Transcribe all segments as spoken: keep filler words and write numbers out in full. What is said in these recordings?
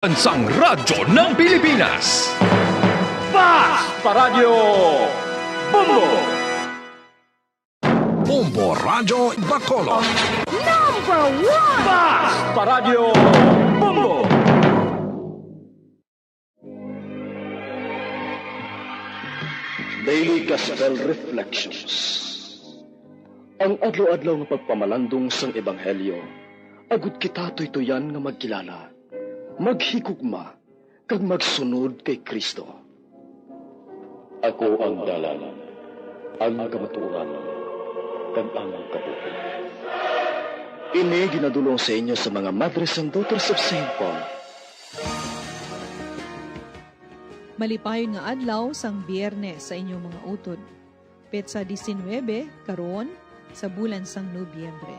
Bansang Radyo ng Pilipinas. Fast Paradyo Bombo! Bombo Radyo Bacolod. Number one! Fast Paradyo Bombo! Daily Gospel Reflections. Ang adlaw-adlaw nga pagpamalandong sang Ebanghelyo, agud kita tuytuyan nga magkilala, maghigugma, kag magsunod kay Cristo. Ako ang dalan, ang kamatuoran, kag ang kabuhi. Ini ginadulong sa inyo sa mga Madres and Daughters of Saint Paul. Malipayon nga adlaw sang Biyernes sa inyong mga utod. Petsa diecinuebe karon sa bulan sang Nobyembre.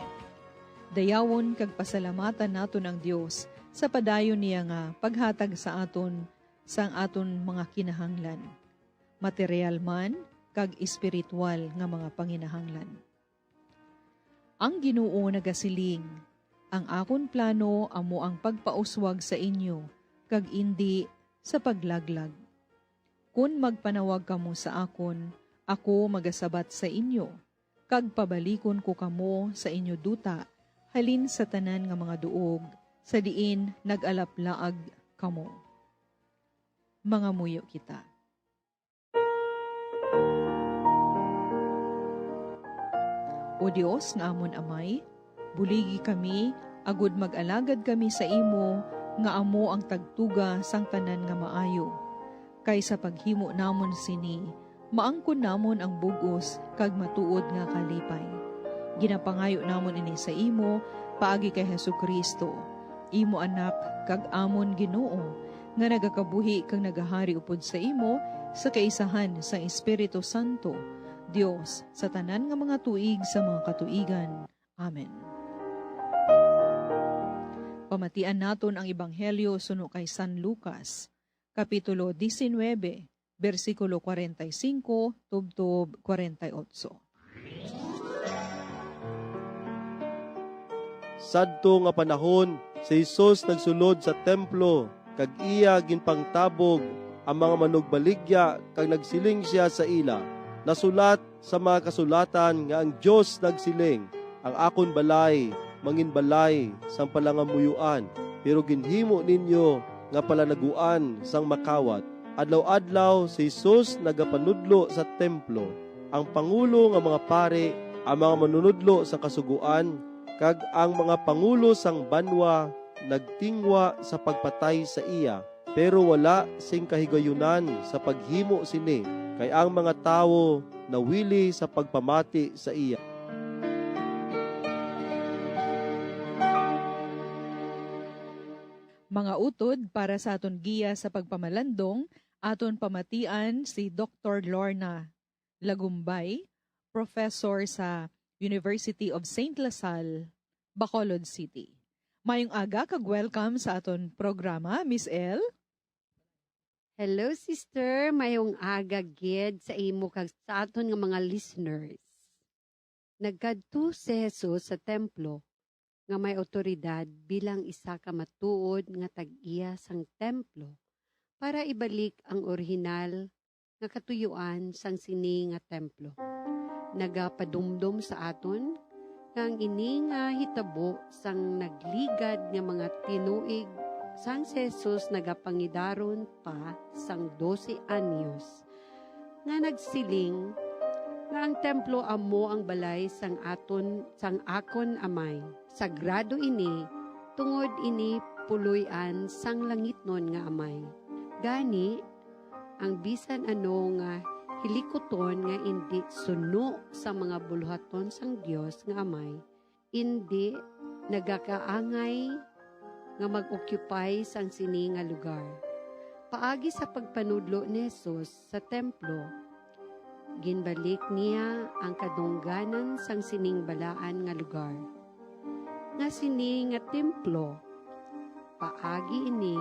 Dayawon kag pasalamatan naton ang Dios sa padayon niya nga paghatag sa aton sang aton mga kinahanglan, material man kag espiritual nga mga panginahanglan. Ang Ginoo nagasiling, "Ang akon plano amo ang pagpauswag sa inyo, kag indi sa paglaglag." Kon magpanawag kamo sa akon, ako magasabat sa inyo, kag pabalikon ko kamo sa inyo duta halin sa tanan nga mga duog sa diin nag-alaplaag kamo. Mangamuyo kita. O Dios nga amon Amay, buligi kami agud mag-alagad kami sa imo nga amo ang tagtuga sang tanan nga maayo. Kay sa paghimo namon sini, maangkon namon ang bug-os kag matuod nga kalipay. Ginapangayo namon ini sa imo paagi kay Jesu-Cristo, imo Anak kag amon Ginoo, nga nagakabuhi kag nagahari upod sa imo sa kaisahan sang Espiritu Santo, Dios, sa tanan nga mga tuig sa mga katuigan. Amen. Pamatian naton ang Ebanghelyo suno kay San Lucas, Kapitulo diecinuebe, bersikulo kwarenta y cinco tubtob kwarenta y otso. Sadto nga panahon, si Jesus nagsulod sa templo, kag iya ginpangtabog ang mga manugbaligya, kag nagsiling sia sa ila, "Nasulat sa mga kasulatan nga ang Dios nagsiling, 'Ang akon balay mangin balay sang palangamuyoan,' pero ginhimo ninyo nga palanaguan sang makawat." Adlaw-adlaw si Jesus nagapanudlo sa templo. Ang pangulo nga mga pari, ang mga manunodlo sang Kasugoan, kag ang mga pangulo sang banwa nagtingwa sa pagpatay sa iya, pero wala sing kahigayunan sa paghimo sini, kay ang mga tawo nawili sa pagpamati sa iya. Mga utod, para sa aton giya sa pagpamalandong, aton pamatian si Doktor Lorna Lagumbay, professor sa University of Saint La Salle, Bacolod City. Mayong aga kag welcome sa aton programa, Miss L. Hello, sister. Mayong aga gid sa imo kag sa aton nga mga listeners. Nagkadto si Jesus sa templo nga may awtoridad bilang isa ka matuod nga tag-iya sang templo para ibalik ang orihinal nga katuyuan sang sini nga templo. Nagapadumdom sa aton nga ang ini nga hitabo sang nagligad nga mga tinuig sang si Jesus nagapangidaron pa sang dose anyos, nga nagsiling nga ang templo amo ang balay sang aton, sang akon Amay. Sagrado ini, tungod ini puloy-an sang langitnon nga Amay. Gani, ang bisan ano nga hilikuton nga indi suno sa mga buluhaton sang Dios nga Amay, indi nagakaangay nga mag-occupy sang sini nga lugar. Paagi sa pagpanudlo ni Jesus sa templo, ginbalik niya ang kadungganan sang sining balaan nga lugar, nga sini nga templo. Paagi ini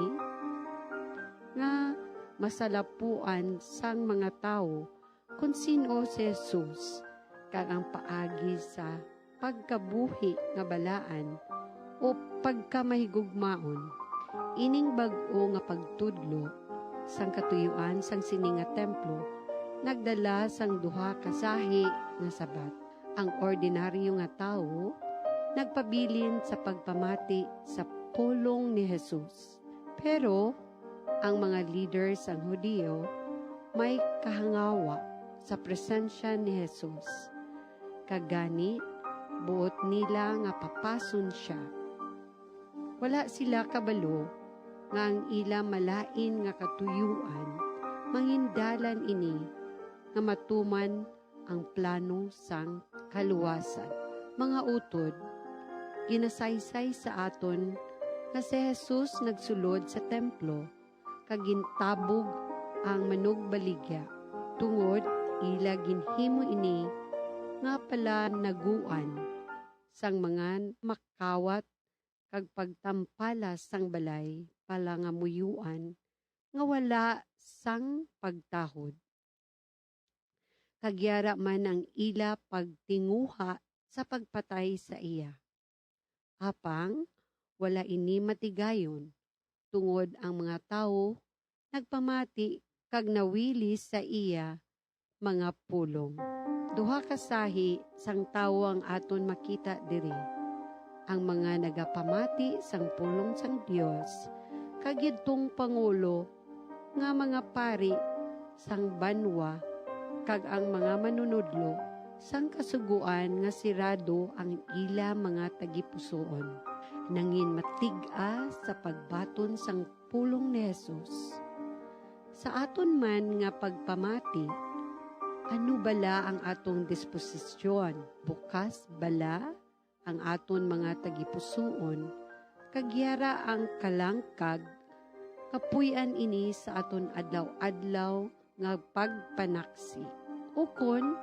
nga masalapuan sang mga tawo kon sin-o si Jesus, kag ang paagi sa pagkabuhi nga balaan o pagkamahigugmaon. Ining bag-o nga pagtudlo sang katuyuan sang sini nga templo nagdala sang duha ka sahi nga sabat. Ang ordinaryo nga tawo nagpabilin sa pagpamati sa pulong ni Jesus. Pero ang mga leader sang Hudiyo may kahangawa sa presensya ni Jesus, kag gani buot nila nga papason sia. Wala sila kabalo nga ang ila malain nga katuyuan mangindalan ini nga matuman ang plano sang kaluwasan. Mga utod, ginasaysay sa aton nga si Jesus nagsulod sa templo kag gintabog ang manugbaligya, tungod ila ginhimo ini nga palanaguan sang mga makawat kag pagtampalas sang balay palangamuyuan nga wala sang pagtahod. Kag yara man ang ila pagtinguha sa pagpatay sa iya. Apang wala ini matigayon, tungod ang mga tawo nagpamati kag nawili sa iya mga pulong. Duha ka sahi sang tawo ang aton makita diri: ang mga nagapamati sang pulong sang Dios, kag yadtong pangulo nga mga pari sang banwa, kag ang mga manunodlo sang Kasugoan nga sirado ang ila mga tagipusoon, nangin matig-a sa pagbaton sang pulong ni Jesus. Sa aton man nga pagpamati, ano bala ang atong disposisyon? Bukas bala ang aton mga tagipusoon, kag yara ang kalangkag kapuy-an ini sa aton adlaw-adlaw nga pagpanaksi? Ukon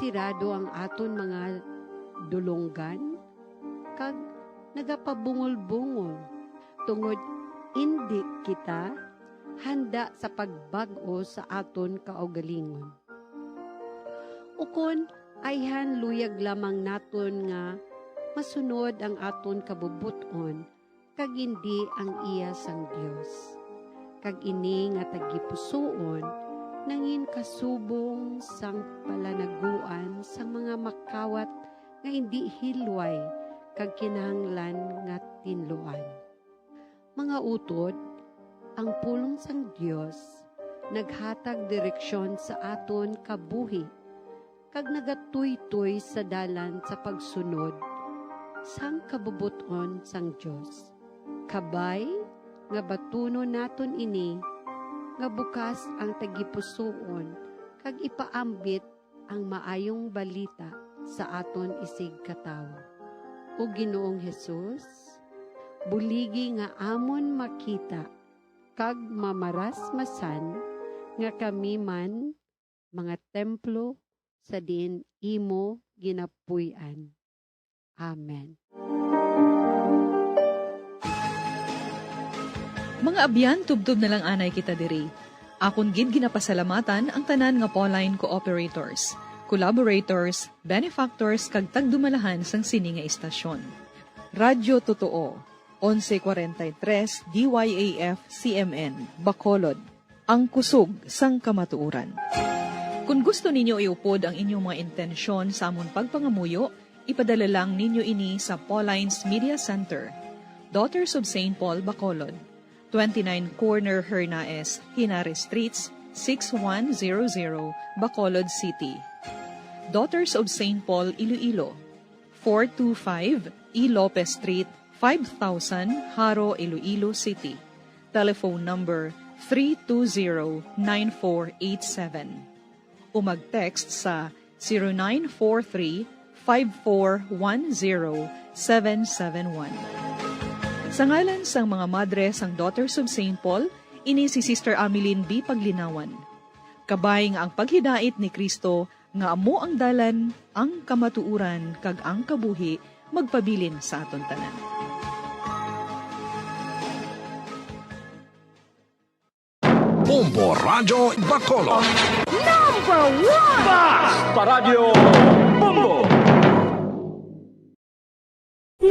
sirado ang aton mga dulonggan kag nagapabungol-bungol, tungod indi kita handa sa pagbag-o sa aton kaugalingon? Ukon ayhan luyag lamang naton nga masunod ang aton kabubot-on kag indi ang iya sang Dios? Kag ini nga tagipusoon nangin kasubong sang palanaguan sang mga makawat nga indi hilway kag kinahanglan nga tinluan. Mga utod, ang pulong sang Dios naghatag direksyon sa aton kabuhi kag nagatuytoy sa dalan sa pagsunod sang kabubot-on sang Dios. Kabay nga batunon naton ini nga bukas ang tagipusoon kag ipaambit ang maayong balita sa aton isig ka tawo. O Ginoong Jesus, buligi nga amon makita kag mamarasmasan nga kami man mga templo sa diin imo ginapuy-an. Amen. Mga abyan, tubtob na lang anay kita diri. Akon gid ginapasalamatan ang tanan nga Pauline cooperators, collaborators, benefactors, kag tagdumalahan sang sini nga istasyon. Radyo Totoo, onse kwarenta y tres D Y A F C M N, Bacolod, ang kusog sang kamatuoran. Kon gusto ninyo iupod ang inyong mga intensyon sa amon pagpangamuyo, ipadala lang ninyo ini sa Pauline's Media Center, Daughters of Saint Paul, Bacolod, twenty-nine Corner Hernaez, Henares Streets, six one zero zero, Bacolod City. Daughters of Saint Paul, Iloilo, four two five E Lopez Street, five thousand, Jaro, Iloilo City. Telephone number three two zero nine four eight seven. O mag-text sa zero nine four three, five four one zero, seven seven one. Sa ngalan sang mga madre sang Daughters of Saint Paul, ini si Sister Ameline B. Paglinawan. Kabay nga ang paghidait ni Cristo nga amo ang dalan, ang kamatuoran, kag ang kabuhi magpabilin sa aton tanan. Bombo Radyo Bacolod. Number one! Basta Radyo Bombo!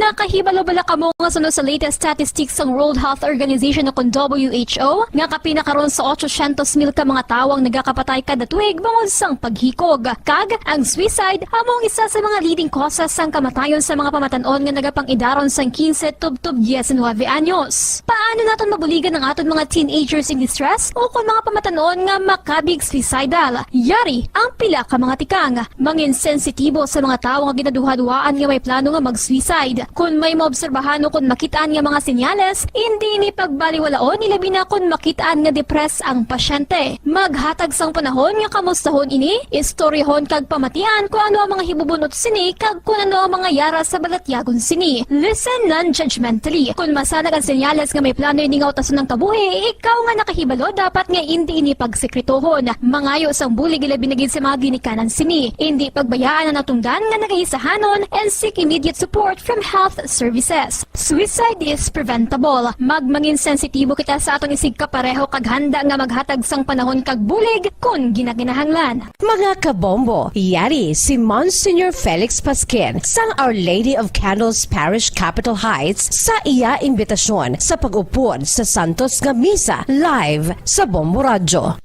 Nakahibalo bala kamo nga suno sa latest statistics sang World Health Organization o kon W H O, nga kapin na karon sa otsosyentos mil ka mga tawo ang nagakapatay kada tuig bangod sang paghikog? Kag ang suicide amo ang isa sa mga leading causes sang kamatayon sa mga pamatan-on nga nagapang-idaron sang quince tubtob diecinuebe anyos. Paano naton mabuligan ang aton mga teenagers in distress o kon mga pamatan-on nga makabig suicidal? Yari ang pila ka mga tikang. Mangin sensitibo sa mga tawo nga ginaduhaduhaan nga may plano nga mag-suicide. Kon may maobserbahan o kon makit-an nga mga senyales, indi ini pagbaliwalaon, ilabi na kon makit-an nga depressed ang pasyente. Maghatag sang panahon nga kamustahon ini, istoryahon kag pamatian kon ano ang mga hibubunot sini kag kon ano ang mga yara sa balatyagon sini. Listen non-judgmentally. Kon masanag ang senyales nga may plano ini nga utason ang kabuhi, ikaw nga nakahibalo dapat nga indi ini pagsekretohon. Mangayo sang bulig, ilabi na gid sa mga ginikanan sini. Indi pagbayaan ang natungdan nga nagahisahanon and seek immediate support from health services. Suicide is preventable. Magmangin sensitibo kita sa aton isigkapareho kag handa nga maghatag sang panahon kag bulig kon ginakinahanglan. Mga kabombo, yari si Monsignor Felix Pasquin sang Our Lady of Candles Parish, Capitol Heights, sa iya imbitasyon sa pag-upod sa santos nga misa live sa Bombo Radyo.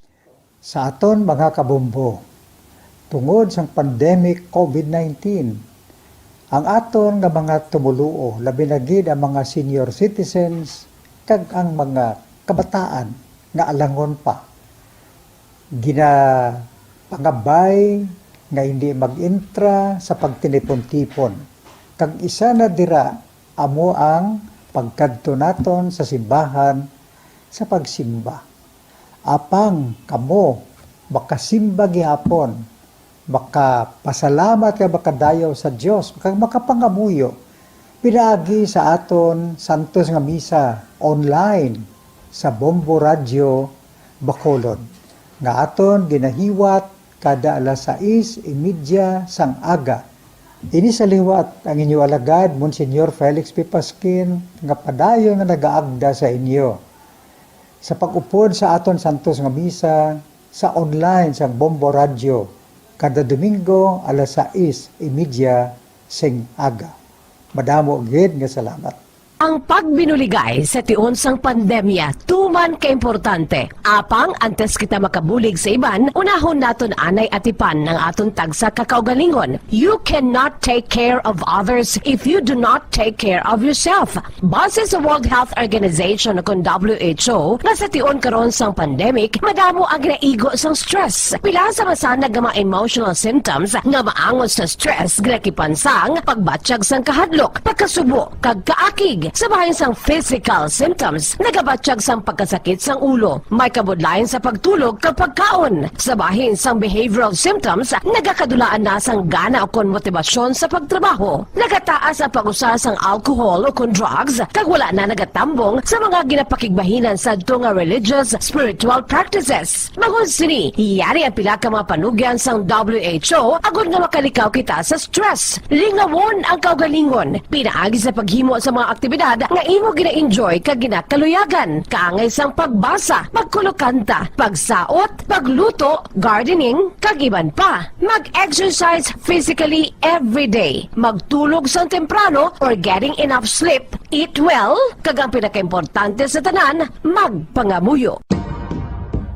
Sa aton mga kabombo, tungod sang pandemic COVID nineteen, ang aton nga mga tumoluo, labi na gid ang mga senior citizens kag ang mga kabataan nga alangon pa, ginapangabay nga hindi mag-intra sa pagtinipon-tipon, kag isa na dira amo ang pagkadto naton sa simbahan sa pagsimba. Apang kamo makasimba gihapon, makapasalamat kag makadayaw sa Dios, kag makapangamuyo pinaagi sa aton santos nga misa online sa Bombo Radyo Bacolod, nga aton ginahiwat kada alas sais y media sang aga. Ini sa liwat ang inyo alagad, Monsignor Felix P. Pasquin, nga padayon nga nagaagda sa inyo sa pag-upod sa aton santos nga misa sa online sang Bombo Radyo kada Domingo alas sais y media sing aga. Madamo gid nga salamat. Ang pagbinuligay sa tion sang pandemya tuman kaimportante. Apang antes kita makabulig sa iban, unahon naton anay atipan ang aton tagsa ka kaugalingon. You cannot take care of others if you do not take care of yourself. Base sa World Health Organization o kon W H O, nga sa tion karon sang pandemic, madamo ang ginaigo sang stress. Pila sa masanag nga mga emotional symptoms nga maangot sa stress ginakipan sang pagbatyag sang kahadlok, pagkasubo, kag kaakig. Sa bahin sang physical symptoms, nagabatyag sang pagkasakit sang ulo, may kabudlayan sa pagtulog kag pagkaon. Sa bahin sang behavioral symptoms, nagakadulaan na sang gana ukon motibasyon sa pagtrabaho. Nagataas ang pag-usa sang alcohol ukon drugs, kag wala na nagatambong sa mga ginapakigbahinan sadto nga religious, spiritual practices. Bangod sini, yari ang pila ka mga panugyan sang W H O agod nga makalikaw kita sa stress. Lingawon ang kaugalingon, pinaagi sa paghimo sa mga aktibidad nga imo gina-enjoy kag ginakaluyagan, kaangay sang pagbasa, pagkulokanta, pagsaot, pagluto, gardening, kag iban pa. Mag-exercise physically every day. Magtulog sang temprano or getting enough sleep. Eat well, kag ang pinakaimportante sa tanan, magpangamuyo.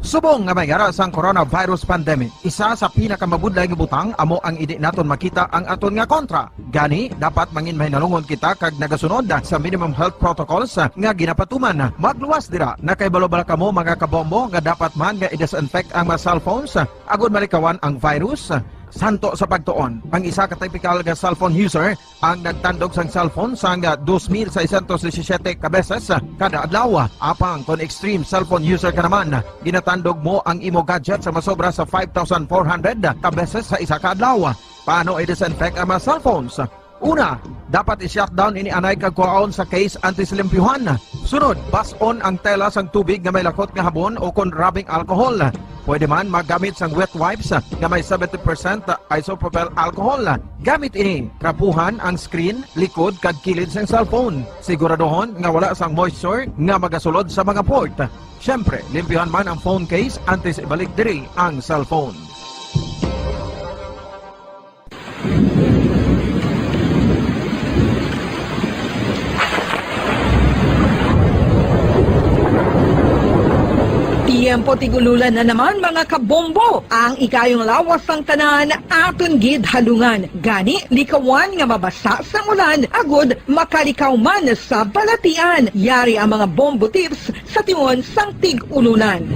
Subong nga may yara sang coronavirus pandemic, isa sa pinakamabudlay nga butang amo ang indi naton makita ang aton nga kontra. Gani, dapat mangin mahinalungon kita kag nagasunod sa minimum health protocols nga ginapatuman. Magluwas dira, nakahibalo bala kamo, mga kabombo, nga dapat man nga i-disinfect ang mga cellphones agod malikawan ang virus? Santo sa pagtuon, ang isa ka typical nga cellphone user ang nagtandog sang cellphone sang dos mil seiscientos disisiete ka beses kada adlaw. Apang kon extreme cellphone user ka naman, ginatandog mo ang imo gadget sa masobra sa five thousand four hundred ka beses sa isa ka adlaw. Paano i-disinfect ang mga cellphones? Una, dapat i-shutdown ini anay kag kuhaon sa case antes limpyuhan. Sunod, bas-on ang tela sang tubig nga may lakot nga habon o kon rubbing alcohol. Pwede man maggamit sang wet wipes nga may seventy percent isopropyl alcohol. Gamit ini, trapuhan ang screen, likod, kag kilid sang cellphone. Siguraduhon nga wala sang moisture nga magasulod sa mga port. Siyempre, limpyuhan man ang phone case antes ibalik diri ang cellphone. Ang putig ululan na naman, mga kabombo. Ang ikayong lawas sang tanan aton gid halungan. Gani, likawan nga mabasa sang ulan, agud makalikaw man sa balatian. Yari ang mga bombo tips sa tion sang tig-ululan.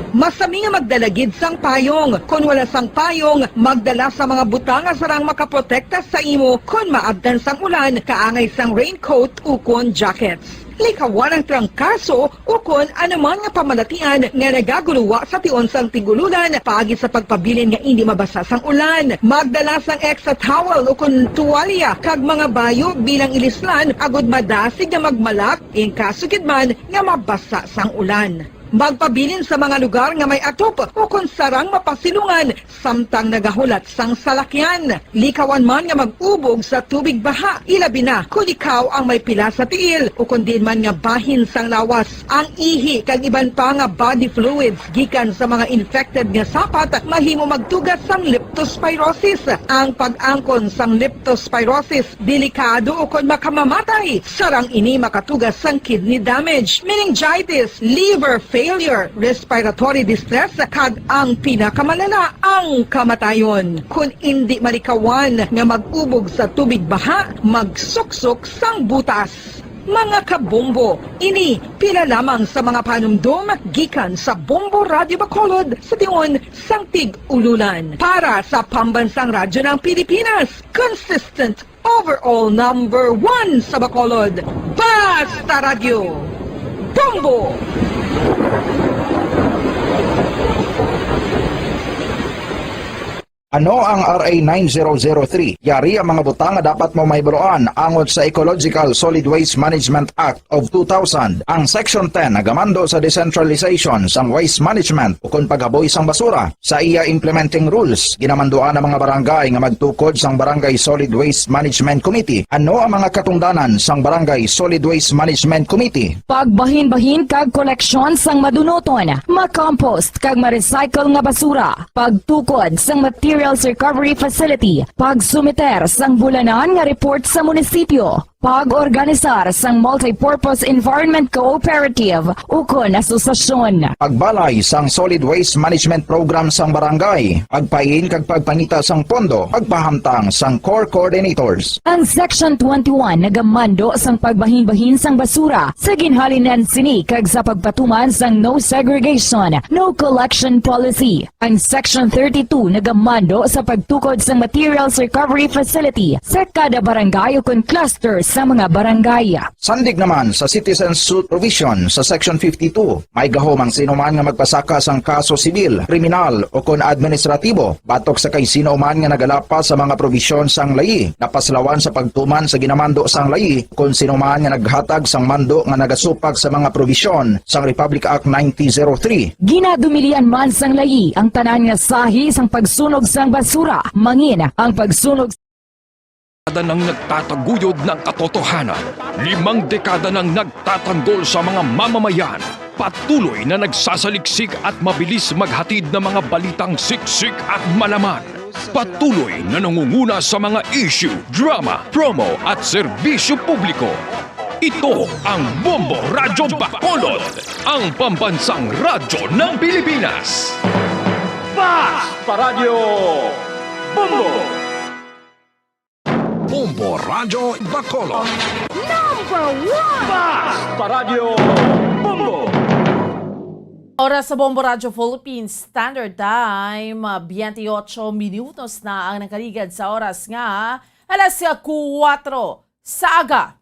Masami nga magdala gid sang payong. Kon wala sang payong, magdala sa mga butang nga sarang makaprotekta sa imo kon maabtan sang ulan, kaangay sang raincoat ukon jackets. Likawan ang trangkaso ukon anuman nga pamalatian nga nagaguluwa sa tion sang tig-ululan paagi sa pagpabilin nga indi mabasa sang ulan. Magdala sang extra towel ukon tuwalya kag mga bayo bilang ilislan agud madasig nga magmalak in kaso gid man nga mabasa sang ulan. Magpabilin sa mga lugar nga may atop ukon sarang mapasilungan samtang nagahulat sang salakyan. Likawan man nga mag-ubog sa tubig baha, ilabi na kon ikaw ang may pila sa tiil ukon diin man nga bahin sang lawas. Ang ihi kag iban pa nga body fluids gikan sa mga infected nga sapat mahimo magtuga sang leptospirosis. Ang pag-angkon sang leptospirosis delikado ukon makamamatay. Sarang ini makatuga sang kidney damage, meningitis, liver failure, respiratory distress, kag ang pinakamalala, ang kamatayon. Kon indi malikawan nga mag-ubog sa tubig baha, magsuksok sang butas. Mga kabombo, ini pila lamang sa mga panumdom gikan sa Bombo Radyo Bacolod sa tion sang tig-ululan. Para sa Pambansang Radyo ng Pilipinas, consistent overall number one sa Bacolod. Basta Radyo, Bombo! Ano ang R A nine zero zero three? Yari ang mga butang nga dapat mo mahibaluan angot sa Ecological Solid Waste Management Act of two thousand. Ang Section ten nagamando sa decentralization sang waste management ukon paghaboy sang basura. Sa iya implementing rules, ginamanduan ang mga barangay nga magtukod sang Barangay Solid Waste Management Committee. Ano ang mga katungdanan sang Barangay Solid Waste Management Committee? Pagbahinbahin kag koleksyon sang madunuton, makompost kag ma-recycle nga basura, pagtukod sang materials recovery facility, pagsumiter sang bulanan nga report sa munisipyo, pag-organisar sang multipurpose environment cooperative ukon asosasyon. Pagbalay sang solid waste management program sang barangay, pagpain kag pagpangita sang pondo, pagpahamtang sang core coordinators. Ang Section twenty-one nagamando sang pagbahinbahin sang basura sa ginhalinan sini kag sa pagpatuman sang no segregation, no collection policy. Ang Section thirty-two nagamando sa pagtukod sang materials recovery facility sa kada barangay ukon cluster sa mga barangay. Sandig naman sa citizen suit provision sa Section fifty-two, may gahom ang sino man nga magpasaka sang kaso sibil, kriminal, ukon administratibo batok sa kay sino man nga nagalapas sa mga probisyon sang layi, napaslawan sa pagtuman sa ginamando sang layi, kon sino man nga naghatag sang mando nga nagasupak sa mga probisyon sang Republic Act nineteen zero three. Ginadumilian man sang layi ang tanan nga sahi sang pagsunog sang basura, mangin ang pagsunog. Dekada nang nagtataguyod ng katotohanan. Limang dekada nang nagtatanggol sa mga mamamayan. Patuloy na nagsasaliksik at mabilis maghatid ng mga balitang siksik at malaman. Patuloy na nangunguna sa mga issue, drama, promo at serbisyo publiko. Ito ang Bombo Radyo Bacolod, ang pambansang radyo ng Pilipinas. Basta Radyo Bombo! Bombo Radyo Bacolod. Number one! Basta Radyo Bombo! Oras sa Bombo Radyo Philippines Standard Time, ah, twenty-eight minutos na ang nakaligad sa oras nga alas kuwatro sa aga.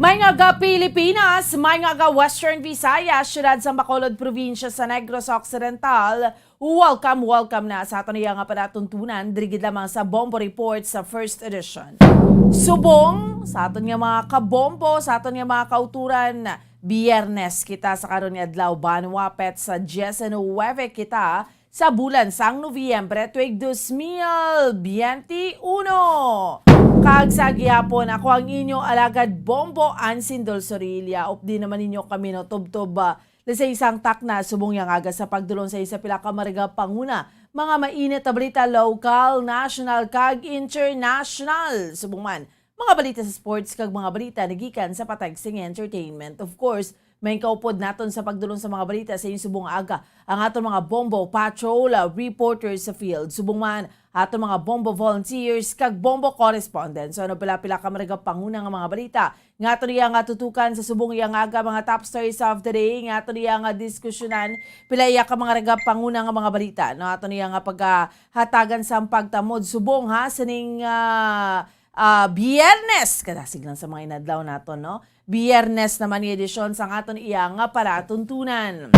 May nga ga Pilipinas, may nga ga Western Visayas, siyudad sa Bacolod, probinsya sa Negros Occidental. Welcome, welcome na sa aton iya nga panatuntunan, diri gid lamang sa Bombo Report sa first edition. Subong sa aton nga mga kabombo, sa aton nga mga kauturan, Biyernes kita sa karon nga adlaw, banwa petsa diecinuebe kita sa bulan sang Nobyembre tuig dos mil biyente uno. Kag sa gihapon, ako ang inyo alagad Bombo Ansin Dulzorilla. Updi naman ninyo kami, no, tubtob, ah, Lisay sang takna subong yang aga sa pagdulong sa isa pila ka marga panguna, mga mainit na balita lokal, national, kag international. Subong man, mga balita sa sports kag mga balita nagikan sa patag sing entertainment. Of course, may kaupod naton sa pagdulong sa mga balita sa inyong subong aga ang aton mga bombo patrol, ah, reporters sa field. Subong man, aton mga bombo volunteers kag bombo correspondents. So, ano pila-pila ka marga panguna nga mga balita nga aton iya nga tutukan sa subong iya nga aga, mga top stories of the day nga aton iya nga diskusyonan, pila iya ka mga ragap panguna nga mga balita, no? Aton iya nga paghatagan sang pagtamod subong, ha, sining, ah, ah, Biyernes, kadasig lang sa mga inadlaw naton, no? Biyernes naman ni edisyon sang aton iya nga palatuntunan.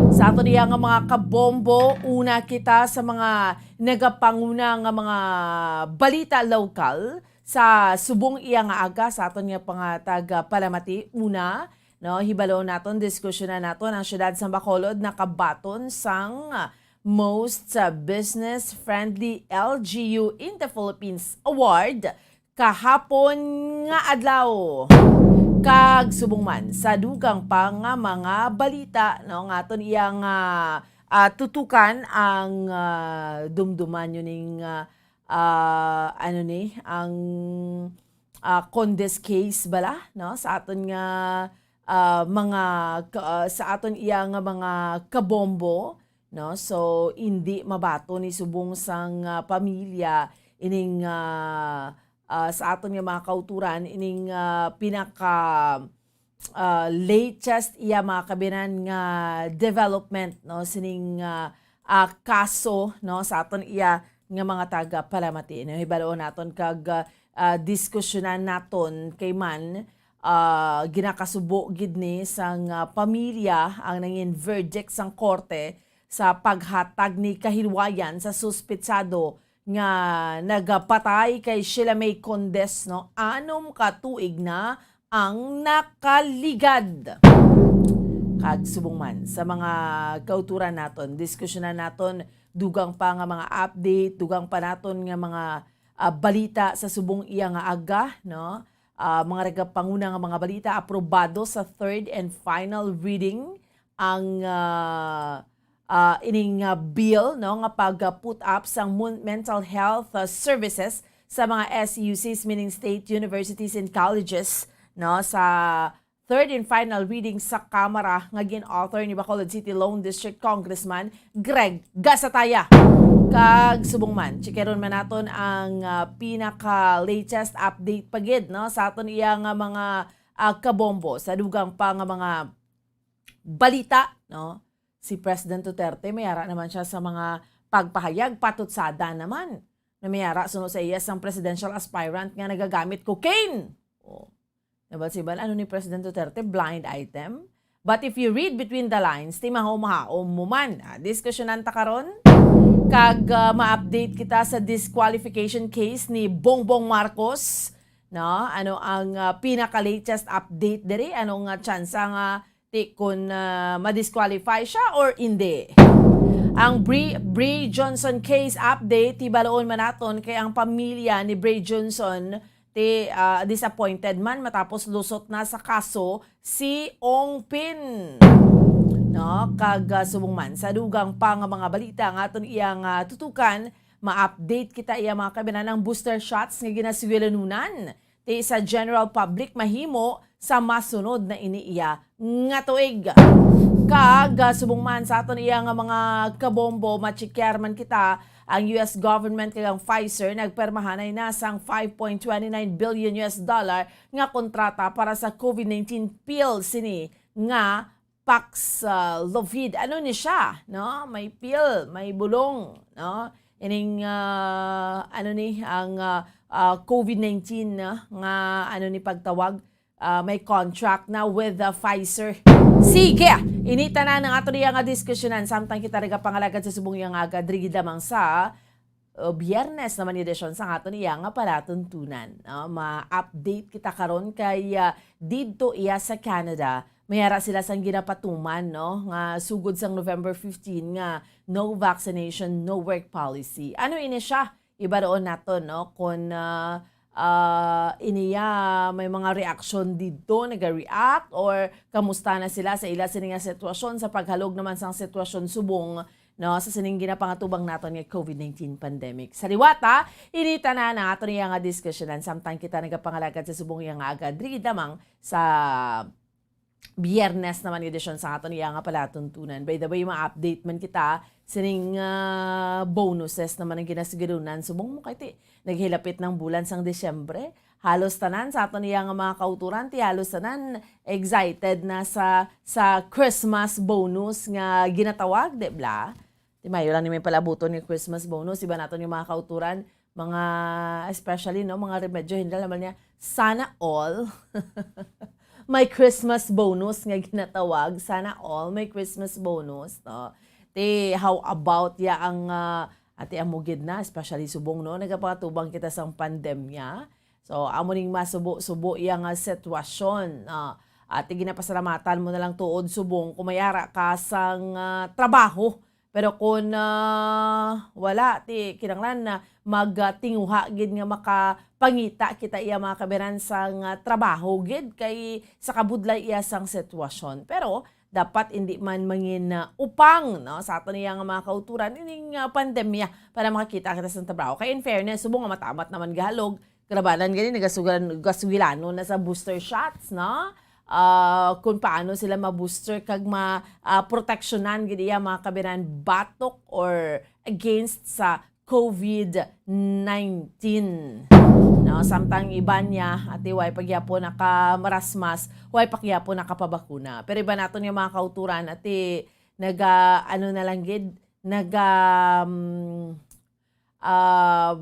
Sa aton iya nga mga kabombo, una kita sa mga nagapanguna nga mga balita lokal. Sa subong iya nga aga sa aton nga pangatag, ah, palamati, una, no, hibalon naton, diskusyonan naton ang siyudad sa Bacolod nakabaton sang, ah, most, ah, business-friendly L G U in the Philippines Award kahapon nga adlaw. Kag subong man sa dugang pa nga mga balita, no, nga aton iyang, ah, ah, tutukan ang, ah, dumduman nyo ning, ah, ah, ano ni, ang, ah, Condes case bala, no? Sa aton nga, ah, mga ka-, ah, sa aton iya nga mga kabombo, no? So, indi mabaton ni subong sang, ah, pamilya ining, ah, ah, sa aton nga mga kauturan ining, ah, pinaka ah, latest iya mga kabinan nga development, no, sining, ah, ah, kaso, no, sa aton iya nga mga taga palamati, no, hibaluon naton kag, ah, ah, diskusyonan naton kay man, ah, ginakasubo gid ni sang, ah, pamilya ang nangin verdict sang korte sa paghatag ni kahilwayan sa suspetsado nga nagapatay kay Sheila May Condes, no, anom ka tuig na ang nakaligad. Kag subong man sa mga kauturan naton, diskusyonan naton dugang pa nga mga update, dugang pa naton nga mga, ah, balita sa subong iya nga aga, no? Ah, mga nagapanguna nga mga balita, aprobado sa third and final reading ang, ah, ah, ining, ah, bill, no, nga pag, ah, put up sang mun-, mental health, ah, services sa mga S U Cs, meaning state universities and colleges, no, sa third and final reading sa Kamara nga gin-author ni Bacolod City Lone District Congressman Greg Gasataya. Kag subong man, chikeron man naton ang, ah, pinaka-latest update pa gid, no, sa aton iya nga mga, ah, kabombo sa dugang pa nga mga balita, no? Si President Duterte, may ara naman siya sa mga pagpahayag, patutsada naman na may ara suno sa iya sang presidential aspirant nga nagagamit cocaine. Oh. Nabal-sibal, ano ni President Duterte? Blind item? But if you read between the lines, ti mahaw-mahaw mo man. Ah, diskusyonan ta karon. Kag, ah, ma-update kita sa disqualification case ni Bongbong Marcos. No? Ano ang, ah, pinaka-latest update diri? Ano nga tsansa nga ti kun, ah, ma-disqualify siya or hindi? Ang Bri-, Bri Johnson case update, hibaluon man naton kay ang pamilya ni Bri Johnson ti, ah, disappointed man matapos lusot na sa kaso si Ong Pin. No, kag, ah, subong man sa dugang pa nga mga balita nga aton iya nga tutukan, ma-update kita iya mga kabinan ang booster shots nga ginasugyalunan ti sa general public mahimo sa masunod na ini iya nga tuig. Kag, ah, subong man sa aton iya nga mga kabombo, machikyar man kita, ang U S government kag ang Pfizer nagpermahanay na sang five point two nine billion U S dollar nga kontrata para sa COVID nineteen pill sini nga Paxlovid. Ano ni siya, no? May pill, may bulong, no? Ining, ah, ano ni, ang, ah, ah, COVID nineteen, ah, nga, ano ni pagtawag, ah, may contract na with the Pfizer. Sige, ini tanan ang ato niya nga diskusyonan samtang kita nagapangalagad sa subong iya nga aga, diri gid lamang sa, uh, Biyernes naman edisyon sa aton iya nga palatuntunan. No? Ma-update kita karon kay, ah, didto iya sa Canada. May ara sila sang ginapatuman, no, nga sugod sang November fifteen nga no vaccination, no work policy. Ano ini siya? Ibaroon naton, no, kung, ah, ah, iniya may mga reaksyon didto, naga-react, or kamusta na sila sa ila sini nga sitwasyon sa paghalog naman sang sitwasyon subong, no, sa sining ginapangatubang naton nga covid nineteen pandemic. Sa liwat, ha, ini tanan ang aton iya nga diskusyonan samtang kita nagapangalagad sa subong iya nga aga diri lamang sa Biyernes naman nga edisyon sa aton iya nga palatuntunan. By the way, ma-update man kita sining, ah, bonuses naman ang ginasigalunan. Subong mo kay ti, naghilapit ng bulan sang Disyembre. Halos tanan sa aton iya nga mga kauturan, ti halos tanan excited na sa, sa Christmas bonus nga ginatawag, di bla? Ti mayo lang ni may palabuton nga Christmas bonus. Iba naton yung mga kauturan, mga, especially, no, mga remedyo, hindi naman niya, sana all may Christmas bonus nga ginatawag. Sana all may Christmas bonus, no? Ti, how about ya ang, ah, ati amo gid na, especially subong, no? Nagapatubang kita sang pandemya. So, amo ning masubo-subo iya nga sitwasyon. Ah, ati ginapasalamatan mo na lang tuod subong kung mayara ka sang, ah, trabaho. Pero kung, ah, wala, ti kinahanglan na magtinguha gid nga makapangita kita iya mga kabiran sang, ah, trabaho gid kay sa kabudlay iya sang sitwasyon. Pero dapat indi man mangin, ah, upang, no, sa aton iya nga mga kauturan ining, ah, pandemya para makakita kita sang trabaho. Kay in fairness, subong nga matamat naman gahalog, kalabanan gani nagasugilan-, gasugilanon na sa booster shots, no? Ah, kung paano sila ma-booster kag ma, ah, proteksyonan gid iya mga kabiran batok or against sa covid nineteen. No, samtang iban niya, ati way pagyapon nakamarasmas, way pagyapon nakapabakuna. Pero iban naton nga mga kauturan, ati naga, ano na lang gid, naga, um, ah,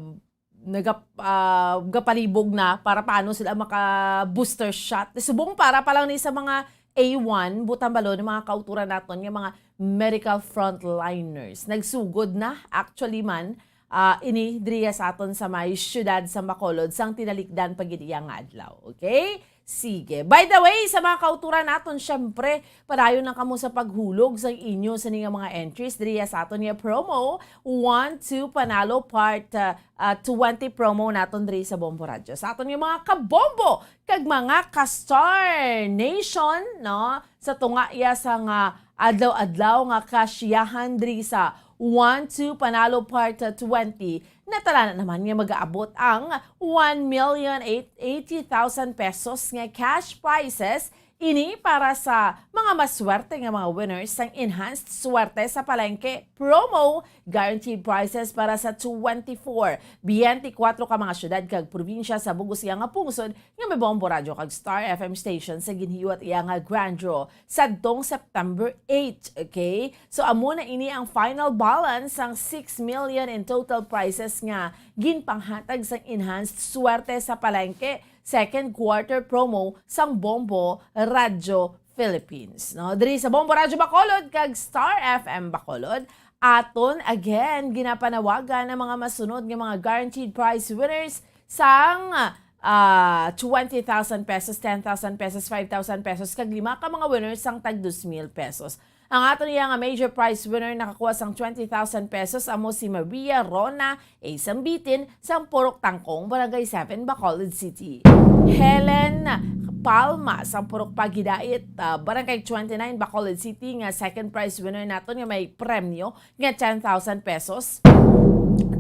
naga-, ah, gapalibog na para paano sila maka-booster shot. Subong para pa lang ni sa mga A one, butang balon, mga kauturan naton nga mga medical frontliners. Nagsugod na, actually man, ah, ini diriya sa aton sa may siyudad sa Bacolod, sang tinalikdan pa gid iya nga adlaw. Okay? Sige. By the way, sa mga kauturan naton, syempre, padayon na kamo sa paghulog sa inyo sa nga mga entries diriya sa aton nga promo, one two Panalo Part, ah, ah, twenty promo naton diri sa Bombo Radyo. Sa aton nga mga kabombo kag mga ka-Star Nation, no? Sa tunga iya sa nga adlaw-adlaw nga kasiyahan diri sa one two Panalo Part twenty, natala na naman nga mag-aabot ang one million eighty thousand pesos nga cash prizes. Ini para sa mga maswerte nga mga winners sang Enhanced Swerte sa Palengke promo, guaranteed prizes para sa twenty-four, twenty-four ka mga syudad kag probinsya sa bug-os iya nga pungsod nga may Bombo Radyo kag Star F M station sa ginhiwat iya nga grand draw sadtong September eight, okay? So, amo na ini ang final balance sang six million in total prizes nga ginpanghatag sang Enhanced Swerte sa Palengke second quarter promo sang Bombo Radyo Philippines, no? Diri sa Bombo Radyo Bacolod kag Star F M Bacolod, aton again ginapanawagan ang mga masunod nga mga guaranteed prize winners sang, ah, twenty thousand pesos, ten thousand pesos, five thousand pesos, kag lima ka mga winners sang tag dos mil pesos. Ang aton iya nga major prize winner nakakuha sang twenty thousand pesos, amo si Maria Rona A. Sambitin sang Purok Tangkong, Barangay seven, Bacolod City. Helen Palma sang Purok Pagidait, ah, Barangay twenty-nine, Bacolod City, nga second prize winner naton nga may premyo nga ten thousand pesos.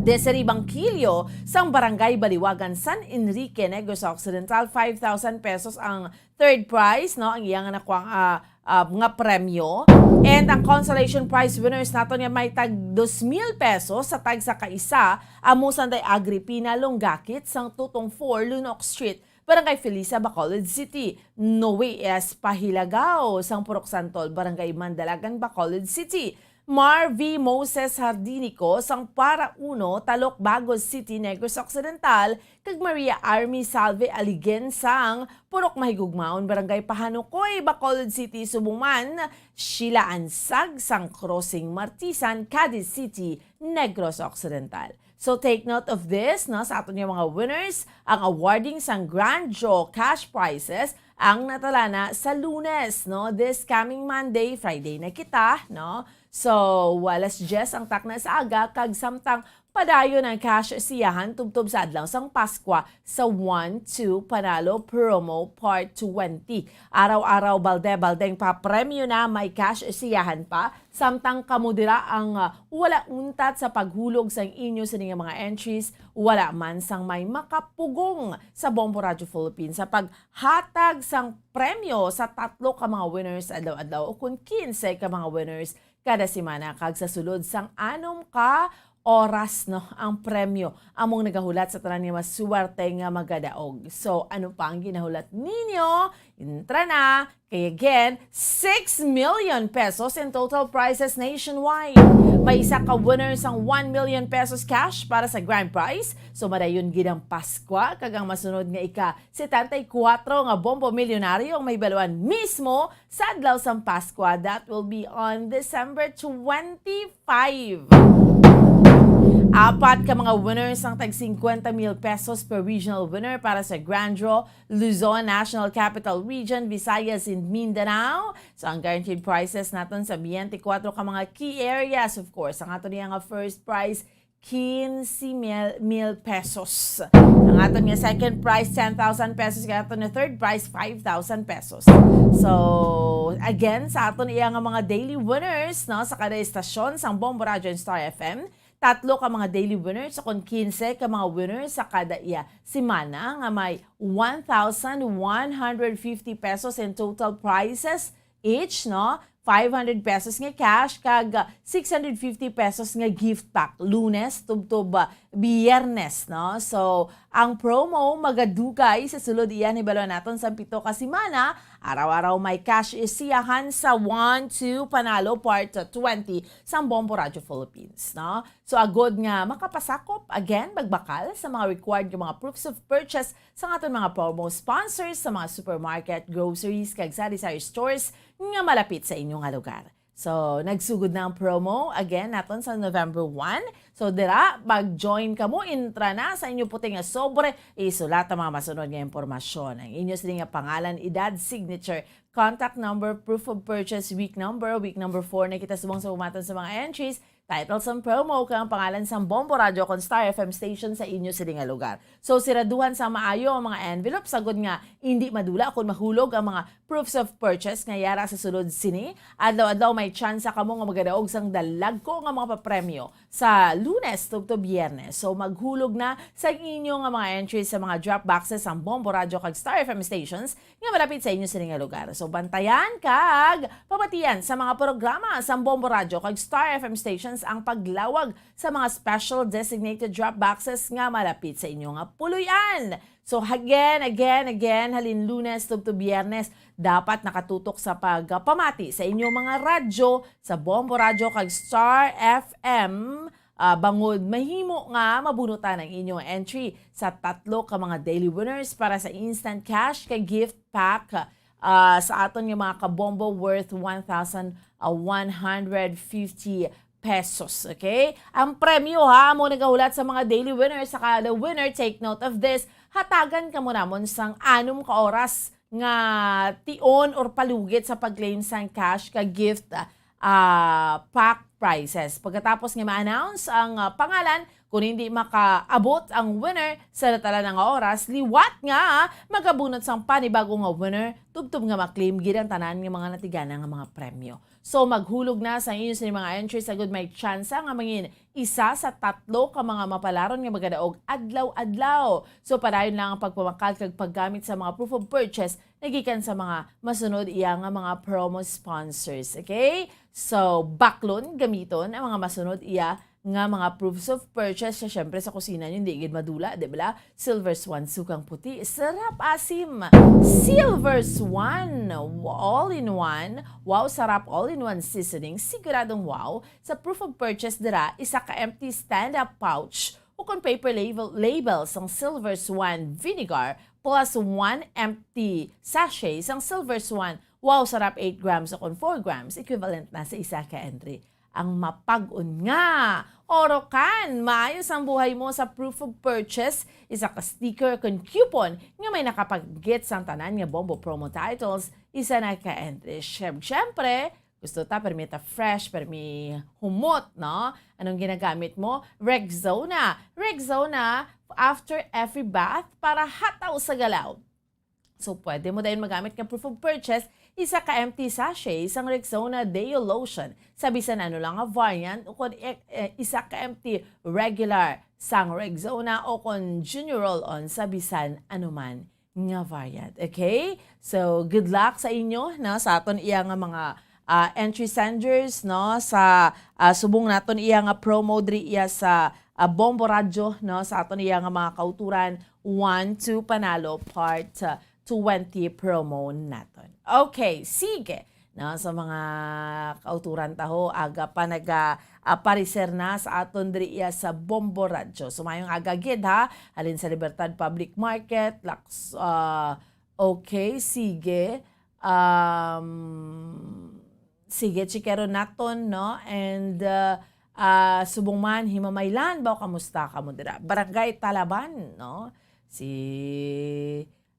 Desiree Bangkilio sang Barangay Baliwagan, San Enrique, Negros Occidental, five thousand pesos ang third prize, no, ang iyang nakuha, ah, ah, nga premyo. And ang consolation prize winners naton nga may tag dos mil pesos sa tagsa ka isa, amo sanday Agripina Longakit sang Tutong four, Lunok Street, Barangay Felisa, Bacolod City. Noe S. Pahilagao sang Purok Santol, Barangay Mandalagan, Bacolod City. Mar V. Moses Hardinico sang Para Uno, Talok Bagos City, Negros Occidental, kag Maria Army Salve Aligen sang Purok Mahigugmaon, Barangay Pahanukoy, Bacolod City, subong man Sheila Ansag sang Crossing Martisan, Cadiz City, Negros Occidental. So take note of this, no, sa aton nga mga winners, ang awarding sang grand draw cash prizes ang natala na sa Lunes, no, this coming Monday, Friday na kita, no? So, alas diyes ang takna sa aga, kag samtang Padayon ang cash siyahan tubtob sa adlaw sang Paskwa sa One Two Panalo Promo Part twenty. Araw-araw, balde-baldeng papremyo na, may cash siyahan pa. Samtang kamo dira ang, ah, wala untat sa paghulog sang inyo sini nga mga entries, wala man sang may makapugong sa Bombo Radyo Philippines sa paghatag sang premyo sa tatlo ka mga winners adlaw-adlaw o kon kinse ka mga winners kada semana, kag sa sulod sang anom ka oras, no, ang premyo among nagahulat sa tanan nga maswerte nga magadaog. So, ano pa ang ginahulat ninyo? Intra na! Kay again, six million pesos in total prizes nationwide. May isa ka winner sang one million pesos cash para sa grand prize. So, madayon gid ang Paskwa, kag ang masunod nga ika setenta y kuwatro nga Bombo Milyonaryo ang mahibaluan mismo sa adlaw sang Paskwa, that will be on December twenty-five. Apat ka mga winners ang tag fifty mil pesos per regional winner para sa Grand Draw, Luzon, National Capital Region, Visayas, and Mindanao. So, ang guaranteed prizes naton sa twenty-four ka mga key areas, of course, ang ato niya nga first prize, quince mil pesos. Ang aton nga second prize, ten thousand pesos. Kaya aton nga third prize, five thousand pesos. So, again, sa aton iya nga mga daily winners, no, sa kada estasyon sang Bombo Radyo and Star F M, tatlo ka mga daily winners, sa kon kinse ka mga winners sa kada iya semana nga may one thousand one hundred fifty pesos in total prizes each, no? Five hundred pesos nga cash kag, ah, six hundred fifty pesos nga gift pack, Lunes tubtob, ah, Biyernes, no? So, ang promo magadugay sa sulod iya ni balo naton sa pito ka semana. Araw-araw may cash isiyahan sa One Two Panalo Part twenty sang Bombo Radyo Philippines, no? So, agod nga makapasakop, again, magbakal sa mga required nga mga proofs of purchase sa aton mga promo sponsors sa mga supermarket, groceries, kag sari-sari stores nga malapit sa inyo nga lugar. So, nagsugod na ang promo, again, naton sa November one. So, dira, mag-join kamo, intra na sa inyo puti nga sobre, isulat ang mga masunod nga impormasyon. Ang inyo sini nga pangalan, edad, signature, contact number, proof of purchase, week number, week number four na kita subong sa umaton sa mga entries, title sang promo, kag ang pangalan sang Bombo Radyo kon Star F M station sa inyo sini nga lugar. So, siraduhan sa maayo ang mga envelope, sagod nga indi madula kon mahulog ang mga proofs of purchase nga yara sa sulod sini. Adlaw-adlaw may tsansa kamo nga magadaog sang dalagko nga mga papremyo sa Lunes tubtob Biyernes. So, maghulog na sa inyo nga mga entries sa mga drop boxes sang Bombo Radyo kag Star F M stations nga malapit sa inyo sini nga lugar. So, bantayan kag pamatian sa mga programa sang Bombo Radyo kag Star F M stations ang paglawag sa mga special designated drop boxes nga malapit sa inyo nga puloy-an. So, again, again, again, halin Lunes tubtob Biyernes, dapat nakatutok sa pagpamati sa inyo mga radyo sa Bombo Radyo kag Star F M, ah, bangod mahimo nga mabunutan ang inyong entry sa tatlo ka mga daily winners para sa instant cash kag gift pack, ah, sa aton nga mga kabombo worth one thousand one hundred fifty pesos, okay? Ang premyo, ha, amo nagahulat sa mga daily winners, sa kada winner, take note of this, hatagan kamo namon sang anom ka oras nga tion or palugit sa pag-claim sang cash kag gift, ah, pack prizes. Pagkatapos nga ma-announce ang, ah, pangalan, kung hindi makaabot ang winner sa natalaan nga oras, liwat nga magabunot sang panibago nga winner, tubtob nga ma-claim gid ang tanan nga mga natigana nga mga premyo. So, maghulog na sa inyo sa mga entries, agud may tsansa nga mangin isa sa tatlo ka mga mapalaron nga magadaog adlaw-adlaw. So, padayon lang ang pagpamakal kag paggamit sa mga proof of purchase nagikan sa mga masunod iya nga mga promo sponsors. Okay? So, baklon, gamiton ang mga masunod iya nga mga proofs of purchase. Siya, syempre, sa kusina niyo, hindi gid madula, di ba? Silver Swan, sukang puti, sarap asim. Silver Swan, all-in-one. Wow, sarap, all-in-one seasoning. Siguradong wow. Sa proof of purchase dira, isa ka empty stand-up pouch o kon paper label, label sang Silver Swan vinegar plus one empty sachet sang Silver Swan. Wow, sarap, eight grams o kon four grams, equivalent na sa isa ka entry. Ang mapag-on nga. Orokan, maayos ang buhay mo sa proof of purchase, isa ka sticker kon coupon nga may nakapanggit sang tanan nga Bombo promo titles, isa na ka entry. Siyem-, siyempre, Gusto ta, permi ta fresh, permi humot, no? Anong ginagamit mo? Rexona. Rexona, after every bath, para hataw sa galaw. So, pwede mo dayon magamit nga proof of purchase, isa ka empty sachet sang Rexona Deo Lotion sa bisan ano lang nga variant, o kon e- e- isa ka empty regular sang Rexona, o kon Junior Roll-On sa bisan anuman nga variant. Okay? So, good luck sa inyo, no, sa aton iya nga mga ah, entry senders, no, sa ah, subong naton iya nga promo diri iya sa ah, Bombo Radyo, no, sa aton iya nga mga kauturan, One to Panalo Part ah, twenty promo naton. Okay, sige. No, sa mga kauturan taho, aga pa naga ah, pareser na sa aton diri iya sa Bombo Radyo. So, mayong aga gid, ha, halin sa Libertad Public Market, Laks, ah, okay, sige. Um, sige, chikero naton, no? And uh, ah, subong man, Himamaylan, ba, kamusta kamo dira? Barangay Talaban, no? Si,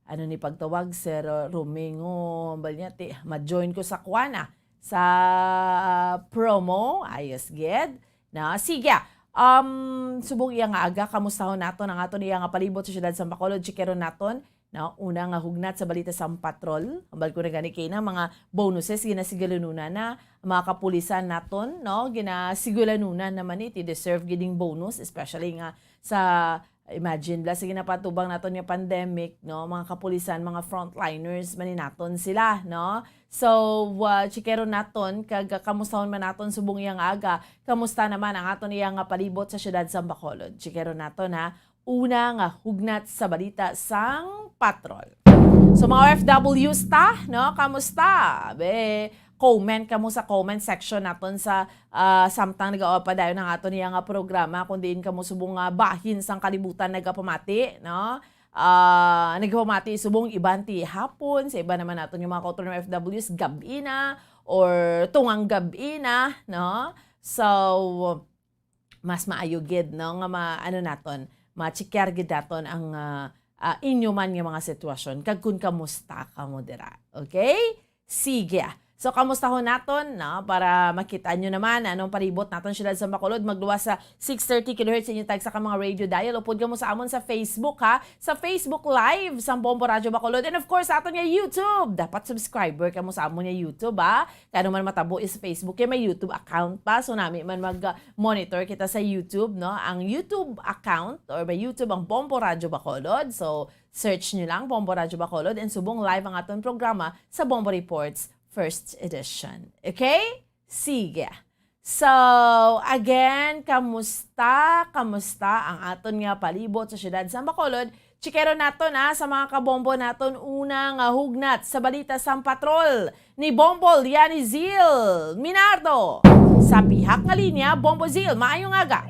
ano ni pagtawag, Sir Romingo Balyati, ma-join ko sa kuana, sa promo, ayos gid. Na, sige, um, subong iya nga aga, kamustahon naton ang aton iya nga palibot sa siyudad sa Bacolod, chikero naton. No, una nga hugnat sa balita sang patrol. Ambal ko na gani kay na mga bonuses ginasigalununan na, mga kapulisan naton, no, ginasigalununan naman iti deserve gid ning bonus, especially nga sa, imagine, bala sa ginapatubang naton nga pandemic, no, mga kapulisan, mga frontliners man ni naton sila, no. So, uh, chikero naton kag kamustahon man naton subong iya nga aga. Kamusta naman ang aton iya nga palibot sa siyudad sa Bacolod? Chikero naton, ha. Una nga hugnat sa balita sang patrol. So, mga O F Ws ta, no? Kamusta? Be, comment kamo sa comment section naton sa ah, samtang nagawa pa dayon ang aton iya nga programa, kung diin kamo subong nga bahin sang kalibutan nagapamati, no? Ah, nagapamati subong iban ti hapon, sa iban naman naton nga mga kauturan O F Ws, gab-i na or tungang gab-i na, no? So, mas maayo gid, no, nga ma-, ano naton, ma-checkar gid naton ang ah, ah, inyo man nga mga sitwasyon kag kun kamusta kamo dira. Okay? Sige. So, kamustahon naton, no, para makita nyo naman anong palibot naton siyudad sa Bacolod. Magluwas sa six thirty kilohertz inyo tagsa ka mga radio dial. Upod kamo sa amon sa Facebook, ha. Sa Facebook Live sang Bombo Radyo Bacolod. And of course, sa aton nga YouTube. Dapat subscriber kamo sa amon nga YouTube, ha. Kano man matabo is Facebook, kay may YouTube account pa. So, nami man mag-monitor kita sa YouTube, no? Ang YouTube account or may YouTube ang Bombo Radyo Bacolod. So, search nyo lang, Bombo Radyo Bacolod, and subong live ang aton programa sa Bombo Reports First Edition. Okay? Sige. So, again, kamusta? Kamusta ang aton nga palibot sa siyudad sa Bacolod? Chikero naton, ah, sa mga kabombo naton, una nga hugnat sa balita sang patrol ni Bombo Lianizil Minardo. Sa pihak nga linya, Bombo Zil, maayong aga.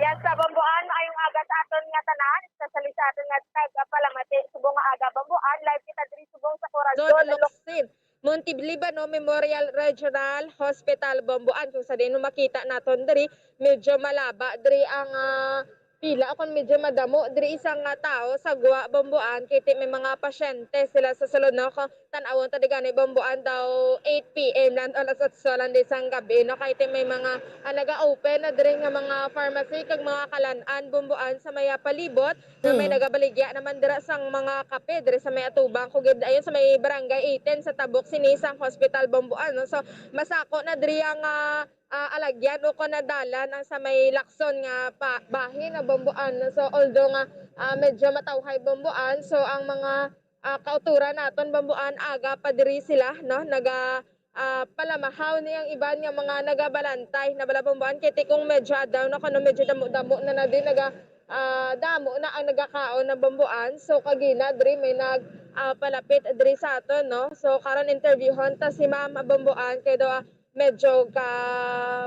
Yes, sa Bomboan, maayong aga sa aton nga tanan, especially sa aton nga taga-Palamati. Subong nga aga, Bomboan, live kita diri subong sa Corazon, Don Locsin, Montebelibano Memorial Regional Hospital, Bomboan. Kung sa diin mo makita naton diri, medyo malaba diri ang, ah, pila, o kon medyo madamo diri isang, ah, tawo sa gwa, Bomboan, kay ti may mga pasyente sila sa sulod, no? Kung tan-awon ta di gani, Bomboan, daw eight P M lang, alas otso lang di sang gabi, no? Kay ti may mga, ah, naga-open na diri nga mga pharmacy kag mga kalan-an, Bomboan, sa may, ah, palibot, na may Mm. nagabaligya naman dira sang mga kape diri sa may atubang ko gid, ayun, sa may Barangay eighteen sa tabok sini sang hospital, Bomboan, no? So, masako na diri ang, ah, ah, alagyan o kon nadalan ang sa may Lacson nga pa-, bahin na, Bomboan. So, although nga, ah, medyo matawhay, Bomboan, so ang mga, ah, kauturan naton, Bomboan, aga pa diri sila, no? Naga, ah, palamahaw ni ang iban nga mga nagabalantay na bala, Bomboan, kay ti kung medyo adlaw na kuno, medyo damo-damo na na din, naga, ah, damo na ang nagakaon na, Bomboan. So, kagina diri may nag, ah, palapit diri sa aton, no? So, karon interviewhon ta si Ma'am, Bomboan, kay daw, ah, medyo ka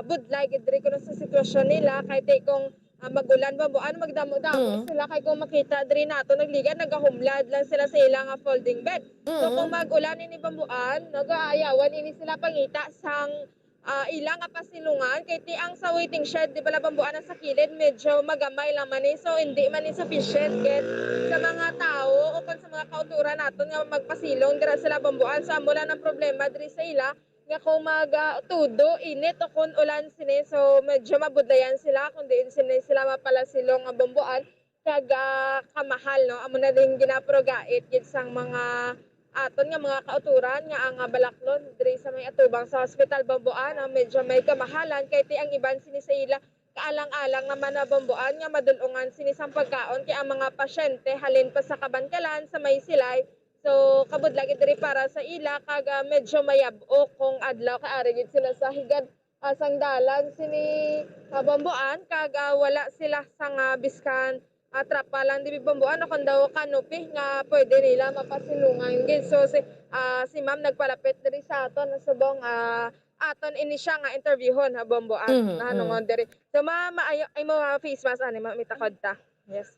budlay gid diri kuno sa sitwasyon nila, kay ti kung, ah, mag-ulan, Bomboan, magdamo-damo Mm. sila, kay kung makita diri nato nagligad, nagahumlad lang sila sa ila nga folding bed. So, Mm. kung mag-ulan ini, Bomboan, nagaayawan ini sila pangita sang, ah, ila nga pasilungan, kay ti ang sa waiting shed, di bala, Bomboan, ang sa kilid, medyo magamay lang man ni, so hindi man ni sufficient gid sa mga tawo o kon sa mga kauturan naton nga magpasilong dira sila, Bomboan. So, amo lang ang problema diri sa ila, nga kung mag, ah, tudo, init o kung ulan sini, so medyo mabudlayan sila kung diin sini sila mapalasilong nga bambuan kag, ah, kamahal, no? Amo na din ginaparugait gid sang mga aton nga mga kautoran nga ang, ah, balaklon diri sa may atubang sa Hospital Bambuan, ah, medyo may kamahalan kay ti ang iban sini sa ila kaalang-alang naman na bambuan nga madul-ungan sini sang pagkaon kay ang mga pasyente halin pa sa Kabankalan sa may Silay. So, kabudlay gid diri para sa ila kag, ah, medyo mayab-ok kung adlaw kay ari gid sila sa higad, ah, sang dalan sini, ah, bambuan kag, ah, wala sila sang, ah, biskan, ah, trapa lang dibi bambuan o kon daw canopy nga pwede nila mapasilungan gid. So, si, ah, si ma'am nagpalapit diri sa aton subong, ah, aton ini siya nga interviewhon ha bambuan Mhm, nahanungod mm. diri. So, ma'am, maayo, imo, ah, face mask ani, ma'am, itakod ta. Yes.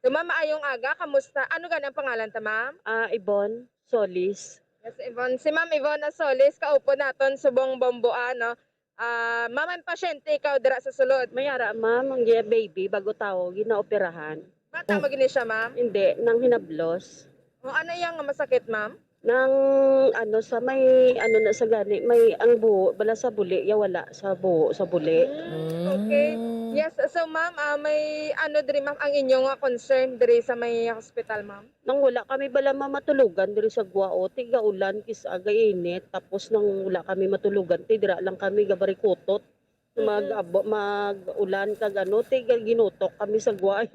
So, ma'am, maayong aga. Kamusta? Ano gani ang pangalan ta, ma'am? Ah, Yvonne Solis. Yes, Yvonne. Si Ma'am Yvonne Solis, kaupod naton subong bambuan, no? Ah, ma'am, ang pasyente ikaw dira sa sulod. May ara, ma'am, ang iya baby, bago tawo, ginaoperahan. Bata Oh. mo gini siya, ma'am? Hindi, nang hinablos. O, ano iya nga masakit, ma'am? Nang, ano, sa may, ano na sa gani, may ang buho, bala sa buli, ya wala sa buho, sa buli. Mm, okay. Mm. Yes, so, ma'am, ah, may ano diri, ma'am, ang inyo nga concern diri sa may hospital, ma'am? Nang wala kami bala, ma'am, matulugan diri sa gwa, o, ti gaulan, kis-a gainit, tapos nang wala kami matulugan, ti dira lang kami gabarikutot. Mhm. Mag-abo-, mag-ulan kag ano, ti ga-, ginutok kami sa gwa.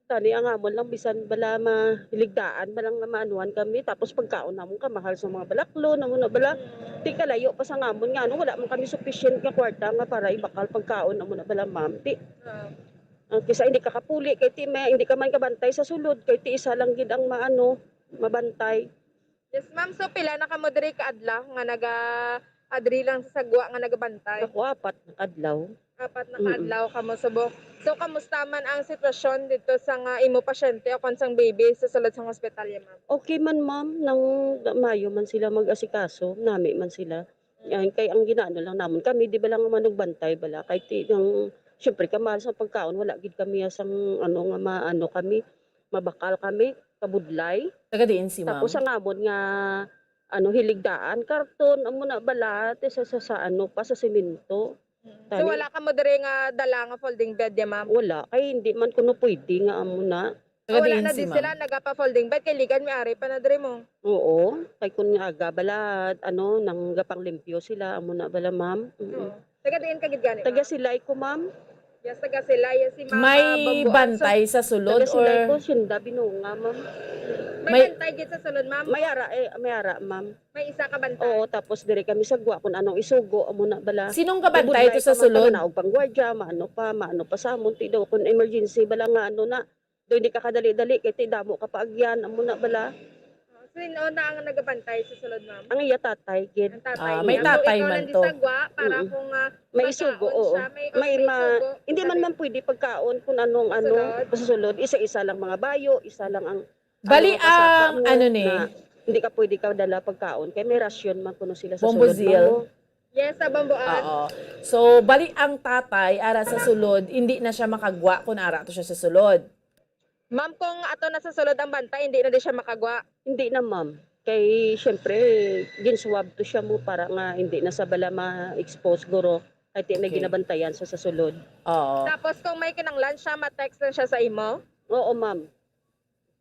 Tani ang amon lang, bisan bala mahiligdaan, bala nga maanuhan kami, tapos pagkaon namon kamahal sa mga balaklon, amo na bala. Ti kalayo pa sa ngamon nga, ano, wala man kami sufficient nga kwarta nga para ibakal pagkaon, amo na bala, ma'am. Ti, Ah. ah, kisa hindi ka kapuli, kay ti may, hindi ka man kabantay sa sulod, kay ti isa lang gid ang maano, mabantay. Yes, ma'am. So, pila na kamo diri ka adlaw nga naga-, ah, diri lang sa sagwa nga nagabantay? Ako, apat na ka adlaw. Apat na ka Mm-mm. adlaw kamo subong. So, kamusta man ang sitwasyon dito sa nga imo pasyente o kon sang baby sa sulod sang hospital, ya, ma'am? Okay man, ma'am. Nang maayo man sila mag-asikaso, nami man sila. Yan, kay ang ginaano lang namon, kami, di ba lang manugbantay bala? Kay ti-, ang, syempre, kamahal sa pagkaon, wala gid kami sang, ano, nga maano kami, mabakal kami, kabudlay. Taga diin si Tapos ma'am? Ang amon nga, ano, hiligdaan, karton, amo na bala, ti sa, sa, sa ano pa, sa semento. Mm. So, Tani. Wala kamo diri nga dala nga folding bed, ya, ma'am? Wala, kay hindi man kuno pwede nga amo na. Taga Ah, wala diin na si di ma'am? Sila nagapa-folding bed, kay ligan may ari pa na diri mo. Oo, kay kun aga bala, ano, nang gapanglimpyo sila, amo na bala, ma'am. Mm. Oo. Taga diin ka gid gani, Taga ma'am? Silay ko, ma'am. Yes, taga Silay. Yes, si Ma'am, May ah, Bambuan. So, bantay sa sulod taga Silay or ko, Sinda, Binunga, ma'am. May May bantay gid sa sulod, ma'am? May ara, eh, may ara, ma'am. May isa ka bantay? Oo, tapos diri kami sa gwa kung anong isugo, amo na bala. Sinong kabantay Ibudlay to sa ka, sulod? Magpamanaog pang gwardya, maano pa, maano pa sa amon, ti daw, kung emergency bala nga, ano na, daw hindi ka kadali-dali, kay ti damo ka paagyan, amo na bala. Oh, sino na ang nagabantay sa sulod, ma'am? Ang iya tatay, gid. Ang tatay Ah, niya. may So, tatay ikaw man lang di to. Sa gwa, para Mm. kung, ah, May isugo, pagkaon oo. siya, may, May may ma-, isugo. Hindi man, Sabi. Ma'am, pwede pagkaon kung anong, ano, Sulod. Sa sulod. Isa-isa lang mga bayo, isa lang ang Bali, ano, kasama ang mo ano ni? Na hindi ka pwede ka dala pagkaon, kay may rasyon man kuno sila sa sulod, Bombozil. Ma'am, oh. Yes, sa Bambuan. Oo. So, bali ang tatay, ara sa sulod, hindi na siya makagwa kung ara to siya sa sulod. Ma'am, kung ato na sa sulod ang bantay, hindi na di siya makagwa? Hindi na, ma'am. Kay, syempre, ginswab to siya mo para nga hindi na sa bala ma-expose, guro. Kay ti may Okay. Ginabantayan sa, sa sulod. Oo. Tapos, kung may kinanglan siya, ma-text lang siya sa imo? Oo, ma'am.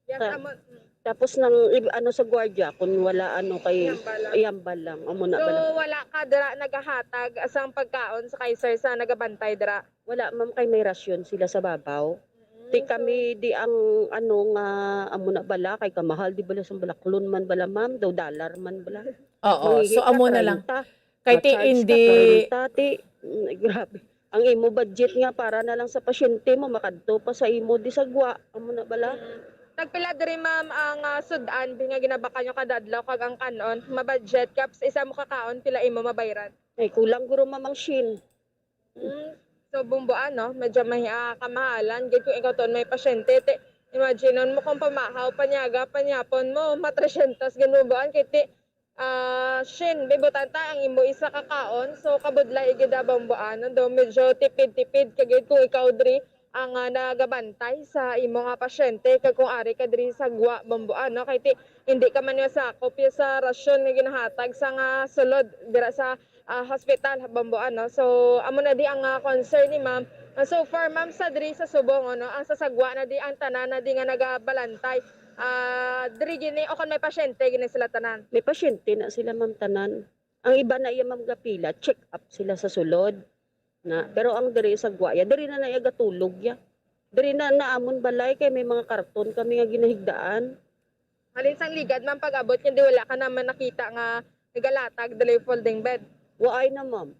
Yes, Ta-, amo, mm. Tapos nang i-, ano sa gwardiya, kung wala, ano, kay Ihambal lang. Ihambal lang. Amo na So, bala. Wala ka dira nagahatag sang pagkaon sa kay sir sa nagabantay dira? Wala, ma'am, kay may rasyon sila sa babaw. Mm, Ti so kami di ang, ano, nga, amo na bala, kay kamahal di bala sa balaklon man bala, ma'am, daw dollar man bala. Oo, Mangihi so ka, amo na lang. treinta. Kay ti Ma-charge ka, hindi treinta, ti, mm, grabe. Ang imo budget nga para na lang sa pasyente mo, makadto pa sa imo di sa gwa. Amo na bala? Mm. Tagpila diri, ma'am, ang, ah, sud-an bi nga ginabakal nyo kada adlaw kag ang kan-on? Ma-budget ka sa isa mo kakaon, pila imo mabayran? Ay, kulang guro, ma'am, ang shin. Mm. So, bumbuan, no? Medyo may, ah, kamahalan. Gid kung ikaw ton may pasyente, te, imagine mo kung pamahaw, panyaga, panyapon mo, ma tresyentos gid bumbuan, kay ti, Ah, Shin, may butanta ang imo isa ka kaon. So, kabudlay gid ang bambuanon daw. Medyo tipid-tipid ka gid kung ikaw diri. ang, ah, nagabantay sa imo nga pasyente, kag kung ari ka diri sa gwa, Bomboan, no? Kay ti-, hindi ka man nga sakop ya sa rasyon nga ginahatag sa nga sulod dira sa, ah, hospital, Bomboan, no? So, amo na di ang, ah, concern ni ma'am. Ah, so far, ma'am, sa diri sa Subong, no, ang sa sagwa na di ang tanan na di nga nagabalantay. Ah, diri gini, o kon may pasyente gini sila tanan? May pasyente na sila, ma'am, tanan. Ang iba na iya, ma'am, gapila, check up sila sa sulod. Na, pero ang diri sa Guaya, diri na na iya gatulog ya. Diri na na amon balay kay may mga karton kami nga ginahigdaan. Halin sang ligad man pag-abot niya, di wala ka naman nakita nga nagalatag diri folding bed? Waay na, ma'am.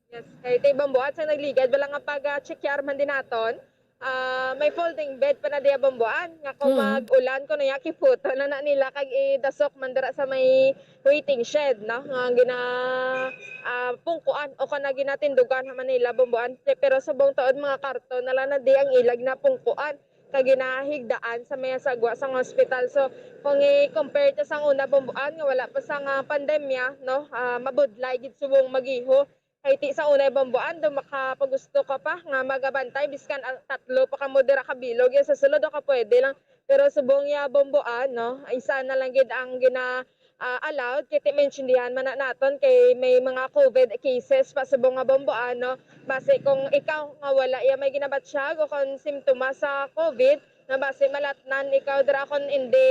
Yes, kay ti Bomboan sa nagligad, wala nga pag-, ah, check man din naton. Ah, may folding bed pa na diya, Bomboan, nga kung Mm. mag-ulan, kuno ya, kiputo na na nila kag idasok man dira sa may waiting shed, no? Nga gina-, ah, pungkuan o kana ginatindugan ha Manila, Bomboan. Pe-, pero subong taod, mga karton na lang na di ang ilag na pungkuan kag ginahigdaan sa may sagwa sang hospital. So, kung i-compare to sang una, Bomboan, nga wala pa sang, ah, pandemya, no? Ah, mabudlay gid subong mag-iho. Kay ti sa unay, Bomboan, daw makapagusto ka pa nga magabantay, biskan, ah, tatlo pa kamo dira ka bilog, ya sa sulod, o ka pwede lang. Pero subong ya, Bomboan, no, isa na lang gid ang gina-, ah, allowed, kay ti maintindihan man na naton kay may mga covid cases pa subong nga, Bomboan, no. Basi kung ikaw nga wala ya may ginabatyag o kon simptomas sa covid, nga basi malatnan ikaw dira kon hindi,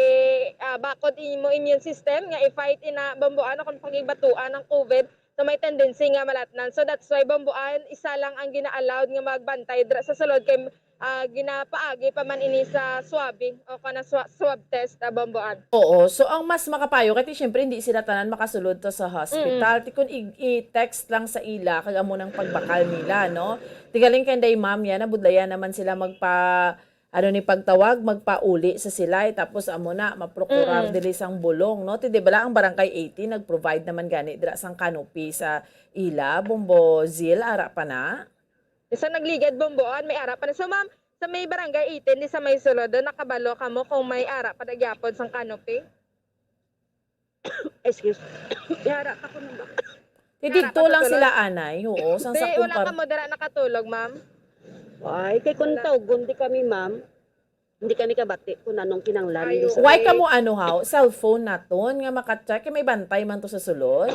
ah, bakod imo immune system nga i-fight ina, Bomboan, o kon pagigbatuan ang covid, so may tendency nga malatnan. So that's why, Bomboan, isa lang ang gina-allowed nga magbantay dira sa sulod kay, ah, ginapaagi pa man ini sa swabbing o kana swa-, swab test, ah, Bomboan. Oo. So ang mas makapayo kay ti, syempre, hindi sila tanan makasulod to sa hospital. Mm-mm. Ti kun i-, i-text lang sa ila kag amo nang pagbakal nila, no? Ti galing kay day ma'am yan, nabudlayan naman sila magpa ano ni pagtawag, magpauli sa silay, tapos amo na, maprokurar Mm. dili sang bulong, no? Ti di bala ang Barangay eighteen nag-provide naman gani dira sang canopy sa ila, Bombo Zil, ara pa na? Sa nagligad, Bomboan, may ara pa na. So, ma'am, sa may Barangay eighteen, di sa may sulod, do nakabalo kamo kung may ara pa na gyapon sang canopy? Excuse. Yara ka ko nung baka. Ti didto lang sila, anay. Oo, sang Te, saktong wala par- ka mo dira nakatulog, ma'am? Ay, kay kung Wala. Tawgon di kami, ma'am, hindi kami kabati kung anong kinanglan Ay, di oo. Sa Why kamo, ano, haw? Cellphone naton nga maka-check, kay may bantay man to sa sulod.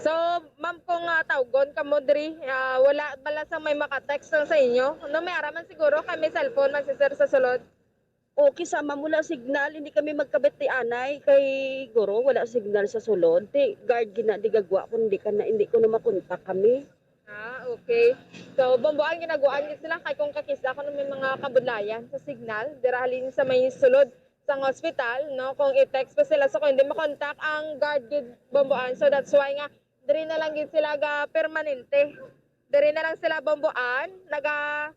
So, ma'am, kung, ah, tawgon kamo diri, ah, wala bala sa may maka-text lang sa inyo? No, may ara man siguro kay may cellphone man si sir sa sulod. Okay, sa ma'am, wala signal, hindi kami magkabit ti anay kay guro, wala signal sa sulod. Ti guard gina di gagwa kung hindi ka na, hindi ko na makontak kami. Ah, okay. So, Bomboan, ginaguan gid sila kay kung kakis-a ko na may mga kabudlayan sa signal, dira halin sa may sulod sang hospital, no, kung i-text pa sila, so kung hindi makontak ang guard gid, Bomboan. So that's why nga diri na lang gid sila ga permanente. Diri na lang sila, Bomboan, naga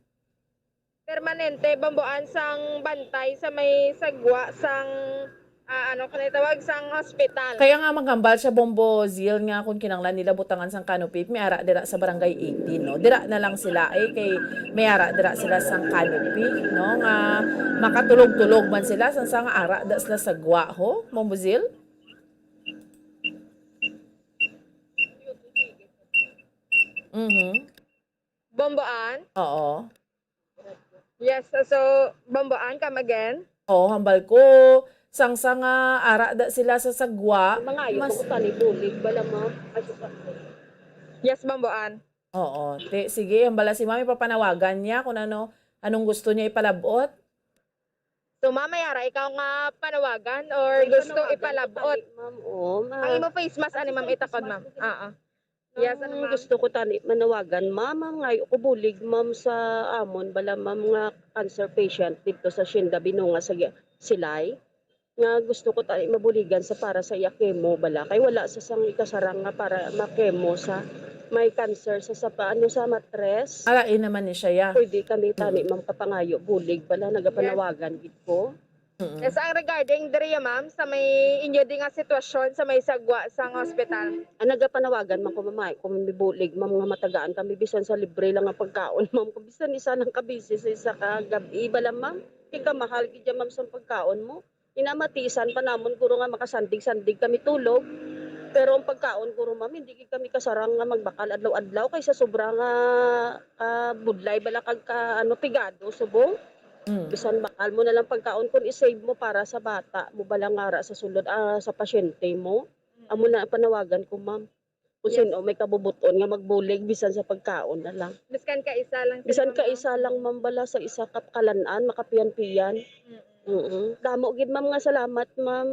permanente, Bomboan, sang bantay sa may sagwa sang, ah, ano ka na tawag, sang hospital. Kaya nga maghambal siya, Bombo Zil, nga kung kinanglan nila butangan sang canopy, may ara dira sa Barangay eighteen, no? Dira na lang sila, eh, kay may ara dira sila sang canopy, no? Nga makatulog-tulog man sila, sang, sang ara da sila sagwa, ho, Bombo Zil? Mhm. Bomboan? Oo. Yes, so, so, Bomboan, come again? Oo, hambal ko, sang, sang, ah, ara da sila sa sagwa, Mangayo mas ko tani bulig bala, ma'am. Ay, sus, ah. Yes, Bomboan. Oo. Ti, sige, hambala si Ma'am, ipapanawagan niya kung ano, anong gusto niya ipalabot. So, Ma'am, may ara ikaw nga panawagan or May gusto panawagan ko ipalabot? Tani, ma'am. Oo, ma-, Ang imo face mask, ani, ma'am, face itakod, mask ma'am. Ko, Oo. Yes, ano, Ang ma'am? Gusto ko tani manawagan, ma'am, ang ngayo ko bulig, ma'am, sa amon bala, ma'am, nga cancer patient didto sa Hacienda Binunga sa Gi-, Silay, nga gusto ko tani mabuligan sa para sa iya chemo bala, kay wala sa sang ikasarang nga para ma-chemo sa may cancer sa, sa pa-, ano, sa matres. Alain naman ni siya, ya. Pwede kami tani, Mm. ma'am, kapangayo bulig bala, Yes. nagapanawagan gid ko. Mm. Yes, ang regarding diri, ma'am, sa may inyo di nga sitwasyon sa may sagwa sang hospital. Ang nagapanawagan man ko, ma'am, ay, kung may bulig, ma'am, nga matagaan kami bisan sa libre lang nga pagkaon, ma'am, kung bisan isa lang ka beses sa isa ka gab-i bala, ma'am, kay kamahal gid ya, ma'am, sa pagkaon mo. Inamatisan pa namon, guro, nga makasandig-sandig kami tulog. Pero ang pagkaon guro, ma'am, hindi gid kami kasarang nga magbakal adlaw-adlaw kay sa sobra nga, ah, budlay bala kag ka, ano, pigado subong. Mm. Bisan bakal mo na lang pagkaon kung i-save mo para sa bata mo bala nga ara sa sulod, ah, sa pasyente mo. Mm. Amo na ang panawagan ko, ma'am. Kung Yes. sino may kabubuton nga magbulig bisan sa pagkaon na lang. Biskan ka isa lang si Bisan ma'am, ka no? isa lang, ma'am, bala sa isa ka kalan-an, makapiyan-piyan. Mm-mm. Mm. Damo gid, ma'am, nga salamat, ma'am.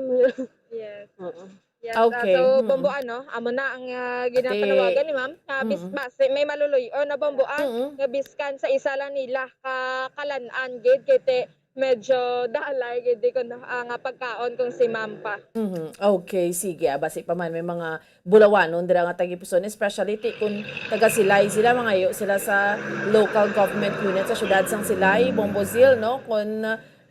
Yes. Oo. Yes, ah, Okay, so, mm. Bambuan, no? Amo na ang, ah, Ate, ginapanawagan ni ma'am. Nga bis-, mm. base, may maluluy-on na Bambuan, Mm. nga biskan sa isa lang nila ka kalan-an gid, kay te-, medyo dalay gid di ko na, ah, nga pagkaon kung si ma'am pa. Mhm. Okay, sige. Ah, basi pa man may mga bulawanon dira nga tagipuson, especially ti kun taga Silay sila, mangayo sila sa local government unit sa siyudad sang Silay, Bombo Zil, no? Kun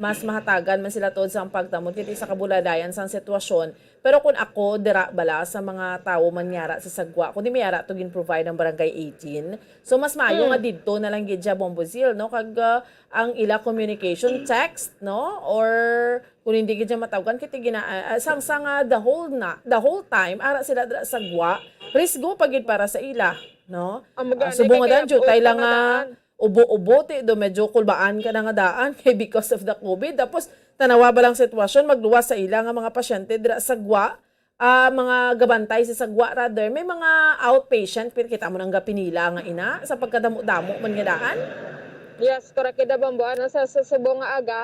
mas mahatagan man sila tuod sang pagtamod kay ti sa kabudlayan sang sitwasyon. Pero kun ako dira bala sa mga tawo man nga ara sa Sagwa, kundi may ara to gin-provide ang Barangay eighteen. So mas maayo nga Mm. didto na lang gid siya, Bombo Zil, no? Kag, ah, ang ila communication, text, no? Or kung hindi gid siya matawgan, kay ti gina-, ah, ah, sang, sang, ah, the whole na, the whole time, ara sila dira sa Sagwa, risgo pa gid para sa ila, no? Ang Ah, magani subong kay nga dan, kaya jutay buot lang nga nga daan. Ubo-ubo, ti do medyo kulbaan ka na nga daan kay because of the COVID. Tapos, tanawa ba lang sitwasyon, magluwas sa ila nga mga pasyente dira sa Sagwa, ah, mga gabantay sa Sagwa, rather, may mga outpatient, pero kita mo nang gapinila nga ina, sa pagkadamo-damo man nga daan. Yes, correct gid, Bombo. Ano, sa, sa subong nga aga,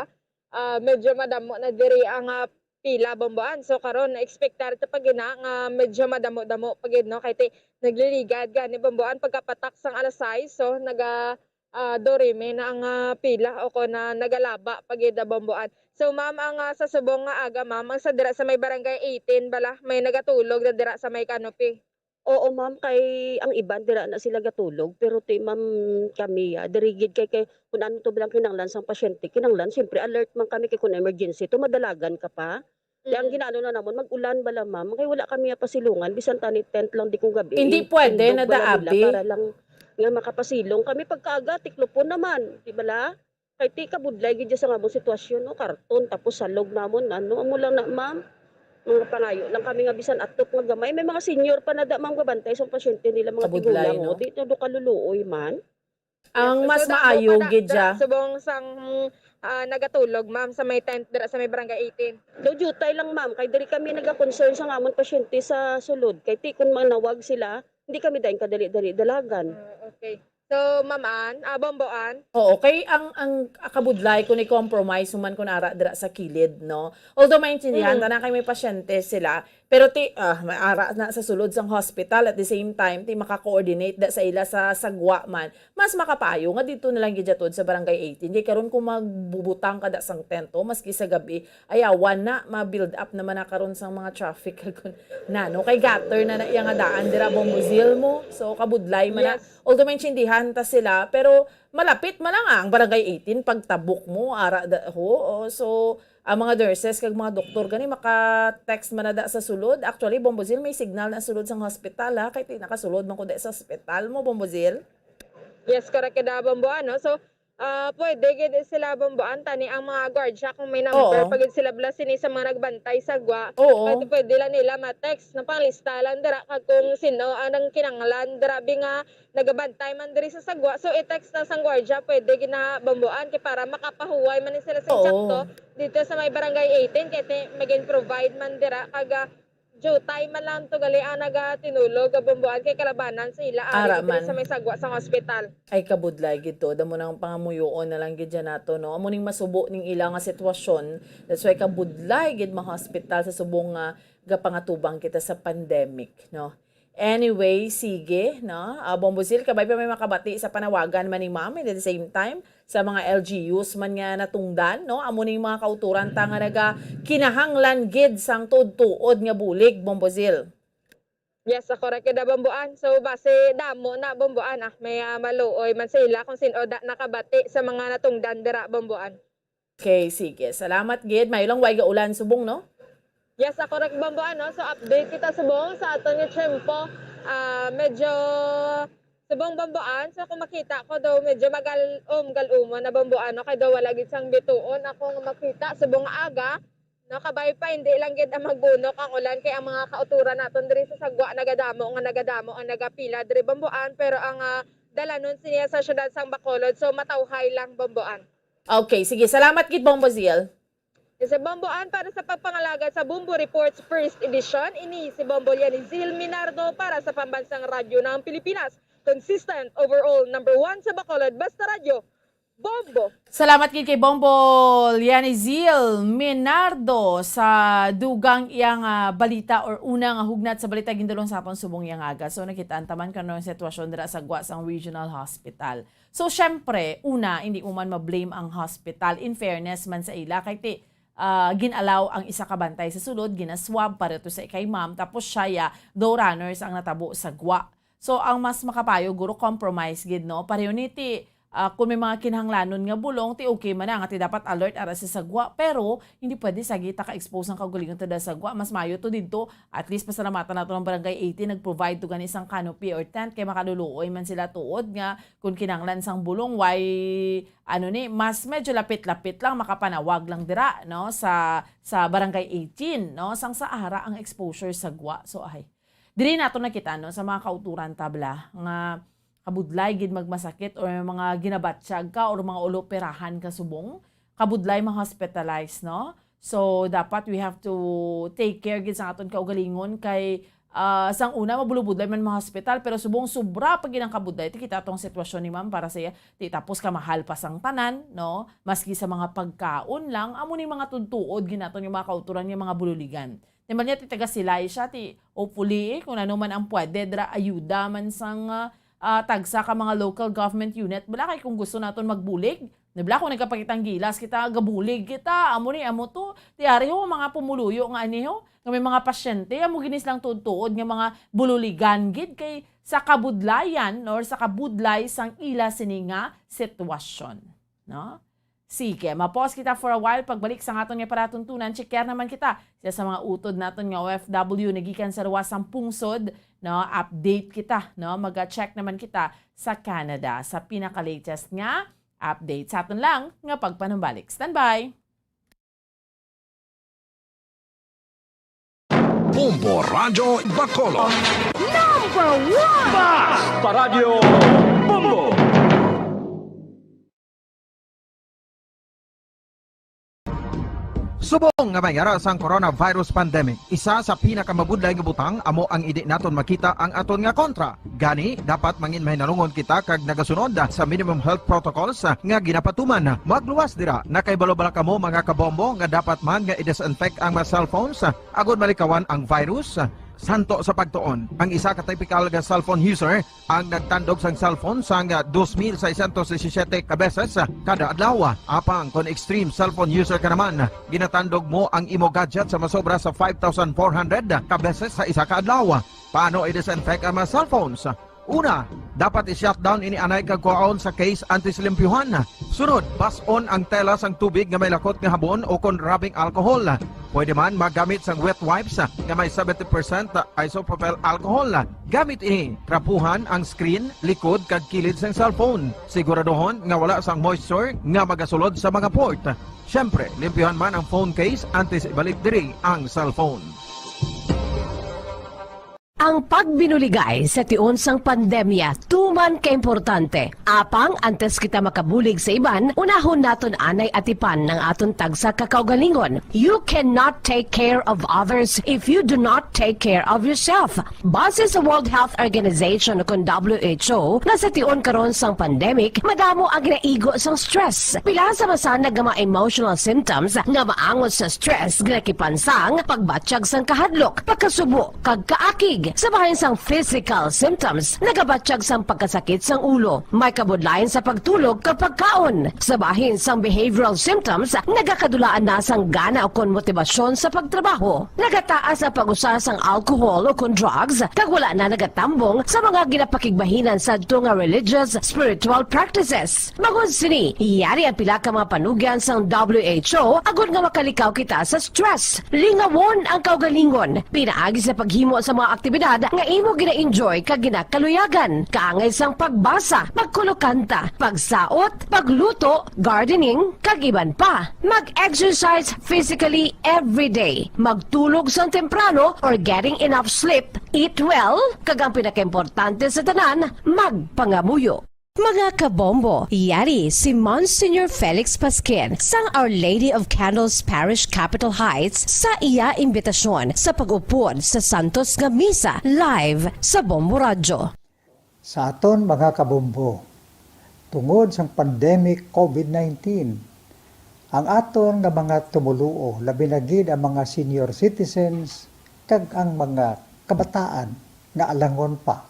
ah, medyo madamo na diri ang, ah, pila, Bomboan. So, karon, na-expectar ta pa gina nga medyo madamo-damo pa gid, no? Kay ti, nagliligad gani, Bomboan, pagkapatak sang alas sais, so, naga, ah, dorime na ang, ah, pila o kon, ah, nagalaba pa gid, ah, Bomboan. So, ma'am, ang, ah, sa subong nga aga, ma'am, ang sa dira sa may Barangay eighteen bala, may nagatulog na dira sa may canopy. Oo, ma'am, kay ang iban dira na sila gatulog, pero ti, ma'am, kami, ah, diri gid kay, kay kun ano to bilang kinahanglan sang pasyente, kinahanglan, siyempre, alert man kami kay kun emergency to, madalagan ka pa. Kaya ang Mm. ginaano na namon, mag-ulan bala, ma'am, kay wala kami pasilungan, bisan tani tent lang di kung gabi, Hindi pwede tindog na bala nila daabi. para lang nga makapasilong kami. Pagkaaga, tiklopon naman, di bala? Kay ti kabudlay gid sa nga among sitwasyon, no? Karton, tapos salog namon, ano, amo lang na, ma'am. Mga pangayo lang kami nga bisan atok nga gamay. May mga senior pa na da, ma'am, gabantay sa pasyente nila, mga Kabudlay, tigulang, no? Oh. Di na do kaluluoy man. Ang Yes, mas so, damo maayo pa na, gid dra-, siya. Subong sang, ah, nagatulog, ma'am, sa may tent, dira sa may Barangay eighteen. Do jutay lang, ma'am, kay diri kami naga-concern sa nga amon pasyente sa sulod. Kay ti, kung manawag sila, hindi kami dayon kadali-dali dalagan. Ah, okay. So, Ma'am Ann, ah, Bombo Ann? Oo, kay ang, ang kabudlay kung i-compromise mo man kung ara dira sa kilid, no? Although maintindihan Mm. ta na kay may pasyente sila, pero ti, ah, may ara na sa sulod sang hospital, at the same time, ti maka-coordinate da sa ila sa Sagwa man, mas makapayo nga dito na lang gid tuod sa Barangay eighteen. Kay karon kung magbubutang ka da sang tento, maski sa gabi, ayawan na, ma-build up naman na karon sang mga traffic. Kay kun, nano, kay gutter na na iya nga daan dira, Bombo Zil mo. So, kabudlay man na. Yes. Although maintindihan ta sila, pero malapit man lang ang Barangay eighteen, pagtabok mo, ara da, ho. Oh, so, ang mga nurses kag mga doktor gani maka-text man na da sa sulod. Actually, Bombo Zil, may signal na sulod sang hospital, ha? Kay ti nakasulod man ko da sa hospital mo, Bombo Zil. Yes, correct ka da, Bombo, ano? So, ah, pwede gid sila, Bombo Ann, tani ang mga gwardiya kung may number Oo. pa gid sila bala sini sa mga nagbantay sa Sagwa. Oo. Pwede, pwede lang nila ma-text, na panglista lang dira kag kung sino ang nang kinanglan dira bi nga nagabantay man diri sa Sagwa. So, i-text na sang gwardiya, pwede gid na, Bombo Ann, kay para makapahuway man ni sila sa Oo. eksakto dito sa may Barangay eighteen, kay ti-, magin-provide man dira kag, ah, jutay man lang to gali ang nagatinulog, ah, Bombo Ann, kay kalabanan sa ila ari Ara diri man. sa may Sagwa sang hospital. Ay, kabudlay gid to. Damo nang pangamuyoon na lang gid dyan nato, no? Amo ning masubo ning ila nga sitwasyon. That's why kabudlay gid ma-hospital sa subong nga gapangatubang kita sa pandemic, no? Anyway, sige, no? Ah, Bombo Zil, kabay pa may makabati sa panawagan man ni Ma'am, and at the same time, sa mga L G Us man nga natungdan, no? Amo ning mga kauturan ta nga naga kinahanglan gid sang tuod-tuod nga bulig, Bombo Zil. Yes, ako ra kay da, Bombo Ann. So, base damo na, Bombo Ann, ah. May, ah, maluoy man sila kung sin-o da nakabati sa mga natungdan dira, Bombo Ann. Okay, sige. Salamat gid. Mayo lang way gaulan subong, no? Yes, ako ra, Bombo Ann, no? So, update kita subong sa aton nga tiyempo. Ah, medyo subong, Bombo Ann. So, kung makita ko daw, medyo magal-om, gal-umon na, Bombo Ann, no? Kay daw wala gid sang bituon ako nga makita subong nga aga. No, kabay pa, hindi lang gid ang magbunok ang ulan, kay ang mga kauturan naton diri sa Sagwa nagadamo nga nagadamo ang nagapila diri, Bomboan, pero ang, ah, dalanon siniya sa siyudad sang Bacolod, so matawhay lang, Bomboan. Okay, sige. Salamat gid, Bombo Zil. Sa Bomboan, para sa pagpangalagad sa Bombo Reports First Edition, ini si Bombo Lianizil Minardo para sa Pambansang Radyo ng Pilipinas. Consistent, overall, number one sa Bacolod, basta radyo, Bombo. Salamat gid kay Bombo Lianizil Minardo sa dugang iyang, ah, balita or una nga hugnat sa balita gindulong sa aton subong iyang aga. So, nakitaan ta man kung ano ang sitwasyon dira sa Sagwa sang Regional Hospital. So, syempre, una, hindi mo man ma-blame ang hospital. In fairness man sa ila, kay ti, ah, gin-allow ang isa ka bantay sa sulod, gina-swab para to sa kay ma'am, tapos siya, ya, daw runners ang natabo sa Sagwa. So, ang mas makapayo, guro, compromise gid, no? Pareho ni ti, ah, kung may mga kinahanglanon nga bulong, ti okay man na, nga ti dapat alert ara sa Sagwa, pero hindi pwede sa kita ka-expose ang kaugalingon to da Sagwa. Mas mayo to didto, at least pasalamatan nato ang Barangay eighteen, nag-provide to gani sang canopy or tent, kay makaluluoy man sila tuod nga kung kinahanglan sang bulong, why, ano ni, mas medyo lapit-lapit lang, makapanawag lang dira, no, sa, sa Barangay eighteen, no, sang sa ara ang exposure sa Sagwa. So, ay, diri nato nakita, no, sa mga kauturan tabla nga kabudlay gid magmasakit or may mga ginabatyag ka or mga uloperahan ka subong, kabudlay ma-hospitalize, no? So, dapat we have to take care gid sa aton kaugalingon kay, ah, sang una, mabulubudlay man ma-hospital, pero subong sobra pa gid ang kabudlay. Ti kita tong sitwasyon ni ma'am para sa iya. Ti tapos kamahal pa sang tanan, no? Maski sa mga pagkaon lang, amo ni mga tudtuod gid naton yung mga kauturan, yung mga bululigan. Timbal niya, ti taga Silay siya, ti hopefully, eh, kung ano man ang pwede, dira ayuda man sang, ah, ah, tagsa ka mga local government unit. Bala kay kung gusto naton magbulig, nabla kung nagkapakitang gilas kita, gabulig kita, amo ni, amo to. Ti ari ho, mga pumuluyo nga ani ho, nga may mga pasyente, amo ginis lang tuod-tuod nga mga bululigan gid kay sa kabudlayan or sa kabudlay sang ila sini nga sitwasyon, no? Sige, ma-pause kita for a while. Pagbalik sa aton nga palatuntunan, checker naman kita sa, sa mga utod naton nga O F W nagikan sa ruwa sang pungsod, no? Update kita, no? Maga-check naman kita sa Canada sa pinaka-latest nga update. Sa aton lang nga pagpanumbalik. Standby! Bombo Radyo Bacolod. Number one! Basta Radyo Bombo! Subong nga may ara sang coronavirus pandemic, isa sa pinakamabudlay nga butang amo ang indi naton makita ang aton nga kontra. Gani, dapat mangin mahinalungon kita kag nagasunod sa minimum health protocols nga ginapatuman. Magluwas dira, nakahibalo bala kamo, mga kabombo, nga dapat man nga i-disinfect ang mga cellphones agud malikawan ang virus? Santo sa pagtuon, ang isa ka typical nga cellphone user ang nagtandog sang cellphone sang dos mil seiscientos disisiete ka beses kada adlaw. Apang kon extreme cellphone user ka naman, ginatandog mo ang imo gadget sa masobra sa five thousand four hundred ka beses sa isa ka adlaw. Paano i-disinfect ang mga cellphones? Una, dapat i-shutdown ini anay kag kuhaon sa case antes limpyuhan. Sunod, bas-on ang tela sang tubig nga may lakot nga habon o kon rubbing alcohol. Pwede man magamit sang wet wipes nga may seventy percent isopropyl alcohol. Gamit ini, trapuhan ang screen, likod, kag kilid sang cellphone. Siguraduhon nga wala sang moisture nga magasulod sa mga port. Siyempre, limpyuhan man ang phone case antes ibalik diri ang cellphone. Ang pagbinuligay sa tion sang pandemya tuman ka importante. Apang antes kita makabulig sa iban, unahon naton anay atipan ang aton tagsa ka kaugalingon. You cannot take care of others if you do not take care of yourself. Base sa World Health Organization, kun W H O, nga sa tion karon sang pandemic, madamo ang ginaigo sang stress. Pila sa masanag nga mga emotional symptoms nga maangot sa stress nga nakipansang pagbatyag sang kahadlok, pagkasubo, kag kaakig. Sa bahin sang physical symptoms, nagabatyag sang pagkasakit sang ulo, may kabudlayan sa pagtulog kag pagkaon. Sa bahin sang behavioral symptoms, nagakadulaan na sang gana ukon motibasyon sa pagtrabaho. Nagataas ang pag-usa sang alcohol ukon drugs, kag wala na nagatambong sa mga ginapakigbahinan sadto nga religious, spiritual practices. Bangod sini, yari ang pila ka mga panugyan sang W H O agod nga makalikaw kita sa stress. Lingawon ang kaugalingon pinaagi sa paghimo sa mga aktibidad aktibidad nga imo gina-enjoy kag ginakaluyagan, kaangay sang pagbasa, pagkulokanta, pagsaot, pagluto, gardening, kag iban pa. Mag-exercise physically every day. Magtulog sang temprano or getting enough sleep, eat well, kag ang pinakaimportante sa tanan, magpangamuyo. Mga kabombo, yari si Monsignor Felix Pasquin sang Our Lady of Candles Parish, Capitol Heights, sa iya imbitasyon sa pag-upod sa santos nga misa live sa Bombo Radyo. Sa aton mga kabombo, tungod sang pandemic COVID nineteen, ang aton nga mga tumoluo, labi na gid ang mga senior citizens kag ang mga kabataan nga alangon pa,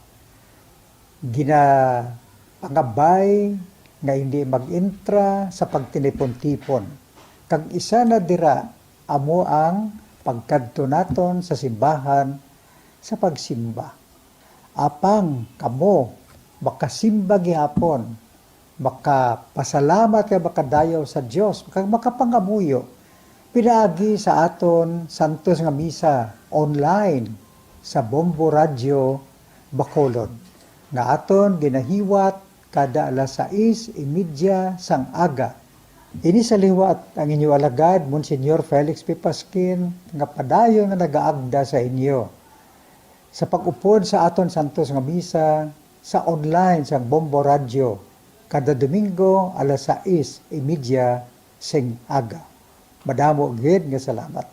ginapangabay nga hindi mag-entra sa pagtinipon-tipon, kag isa na dira amo ang pagkadto naton sa simbahan sa pagsimba. Apang kamo makasimba gihapon, makapasalamat kag makadayaw sa Dios, kag makapangamuyo pinaagi sa aton santos nga misa online sa Bombo Radyo Bacolod, nga aton ginahiwat kada alas sais y media sang aga. Ini sa liwat ang inyo alagad, Monsignor Felix P. Pasquin, nga padayon nga nagaagda sa inyo sa pag-upod sa aton santos nga misa sa online sang Bombo Radyo kada Domingo alas sais y media sing aga. Madamo gid nga salamat.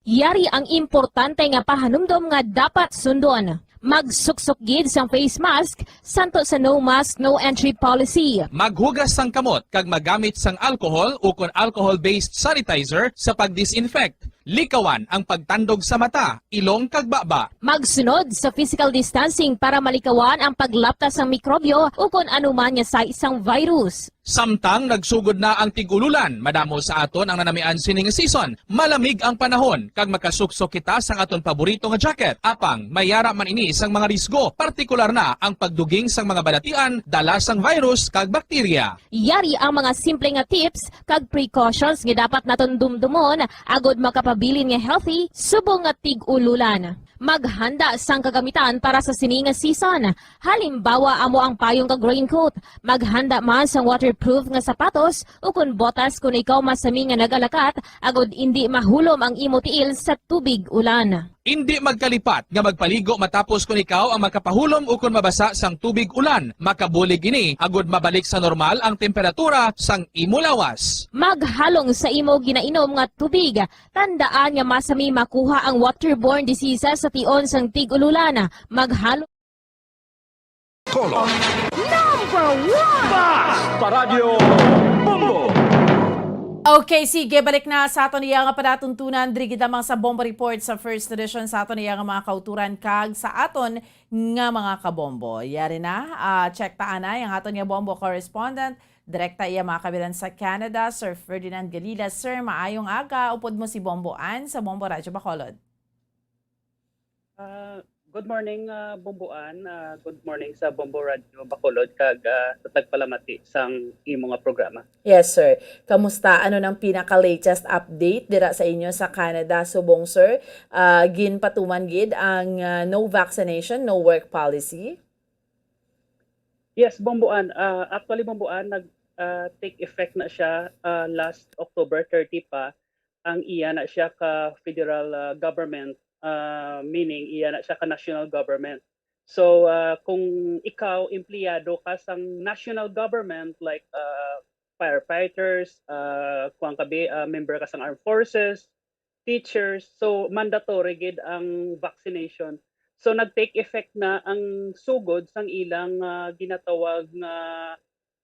Yari ang importante nga pahanumdom nga dapat sundon. Magsuksok gid sang face mask, santo sa no mask, no entry policy. Maghugas sang kamot kag magamit sang alcohol ukon alcohol-based sanitizer sa pag-disinfect. Likawan ang pagtandog sa mata, ilong kag baba. Magsunod sa physical distancing para malikawan ang paglapta sang mikrobyo ukon anuman nga sais sang virus. Samtang nagsugod na ang tig-ululan, madamo sa aton ang nanamian sini nga season. Malamig ang panahon, kag makasuksok kita sang aton paborito nga jacket. Apang may ara man ini sang mga risgo, partikular na ang pagduging sang mga balatian dala sang virus kag bakterya. Yari ang mga simple nga tips kag precautions nga dapat naton dumdumon agod makapabilin nga healthy subong nga tig-ululan. Maghanda sang kagamitan para sa sini nga season. Halimbawa, amo ang payong kag raincoat. Maghanda man sang waterproof nga sapatos ukon botas kon ikaw masami nga nagalakat agod indi mahulom ang imo tiil sa tubig ulan. Indi magkalipat nga magpaligo matapos kon ikaw ang makapahulom ukon mabasa sang tubig ulan. Makabulig ini agod mabalik sa normal ang temperatura sang imo lawas. Maghalong sa imo ginainom nga tubig. Tandaan nga masami makuha ang waterborne diseases sa tion sang tig-ululan. Maghalo Color. Number one! Basta Radyo Bombo! Okay, sige, balik na sa aton iya nga palatuntunan. Diri gid lamang sa Bombo Report sa First Edition sa aton iya nga mga kauturan kag sa aton nga mga kabombo. Yari na, ah, check ta anay ang aton nga Bombo correspondent. Direkta iya mga kabilan sa Canada, Sir Ferdinand Galila. Sir, maayong aga. Upod mo si Bombo Ann sa Bombo Radyo Bacolod. Ah, good morning, ah, Bombo Ann. Ah, good morning sa Bombo Radyo Bacolod kag, ah, sa tagpalamati sang imo nga programa. Yes, sir. Kamusta? Ano nang pinaka-latest update dira sa inyo sa Canada subong, sir? Ah, ginpatuman gid ang, ah, no vaccination, no work policy? Yes, Bombo Ann. Ah, actually, Bombo Ann, nag, ah, take effect na siya, ah, last October thirty pa. Ang iya na siya ka federal, ah, government, ah, meaning iya na siya ka national government. So, ah, kung ikaw empleyado ka sang national government, like, ah, firefighters, ah, kuwan ka bi, ah, member ka sang armed forces, teachers, so mandatory gid ang vaccination. So nag-take effect na ang sugod sang ilang, ah, ginatawag nga,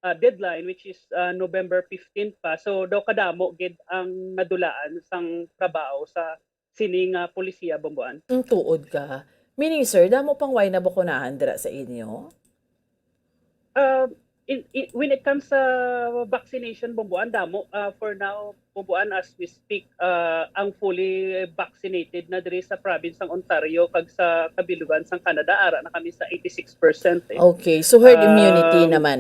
ah, deadline, which is, ah, November fifteen pa. So daw kadamo gid ang nadulaan sang trabaho sa sini nga polisiya, Bombo Ann. Mm, tuod ka. Meaning, sir, damo pang way nabakunahan dira sa inyo? Uh, in, in, when it comes sa vaccination, Bombo Ann, damo. Uh, for now, Bombo Ann, as we speak, uh, ang fully vaccinated na diri sa province sang Ontario kag sa kabilugan sang Canada, ara na kami sa eighty-six percent eh. Okay, so herd immunity Um, naman.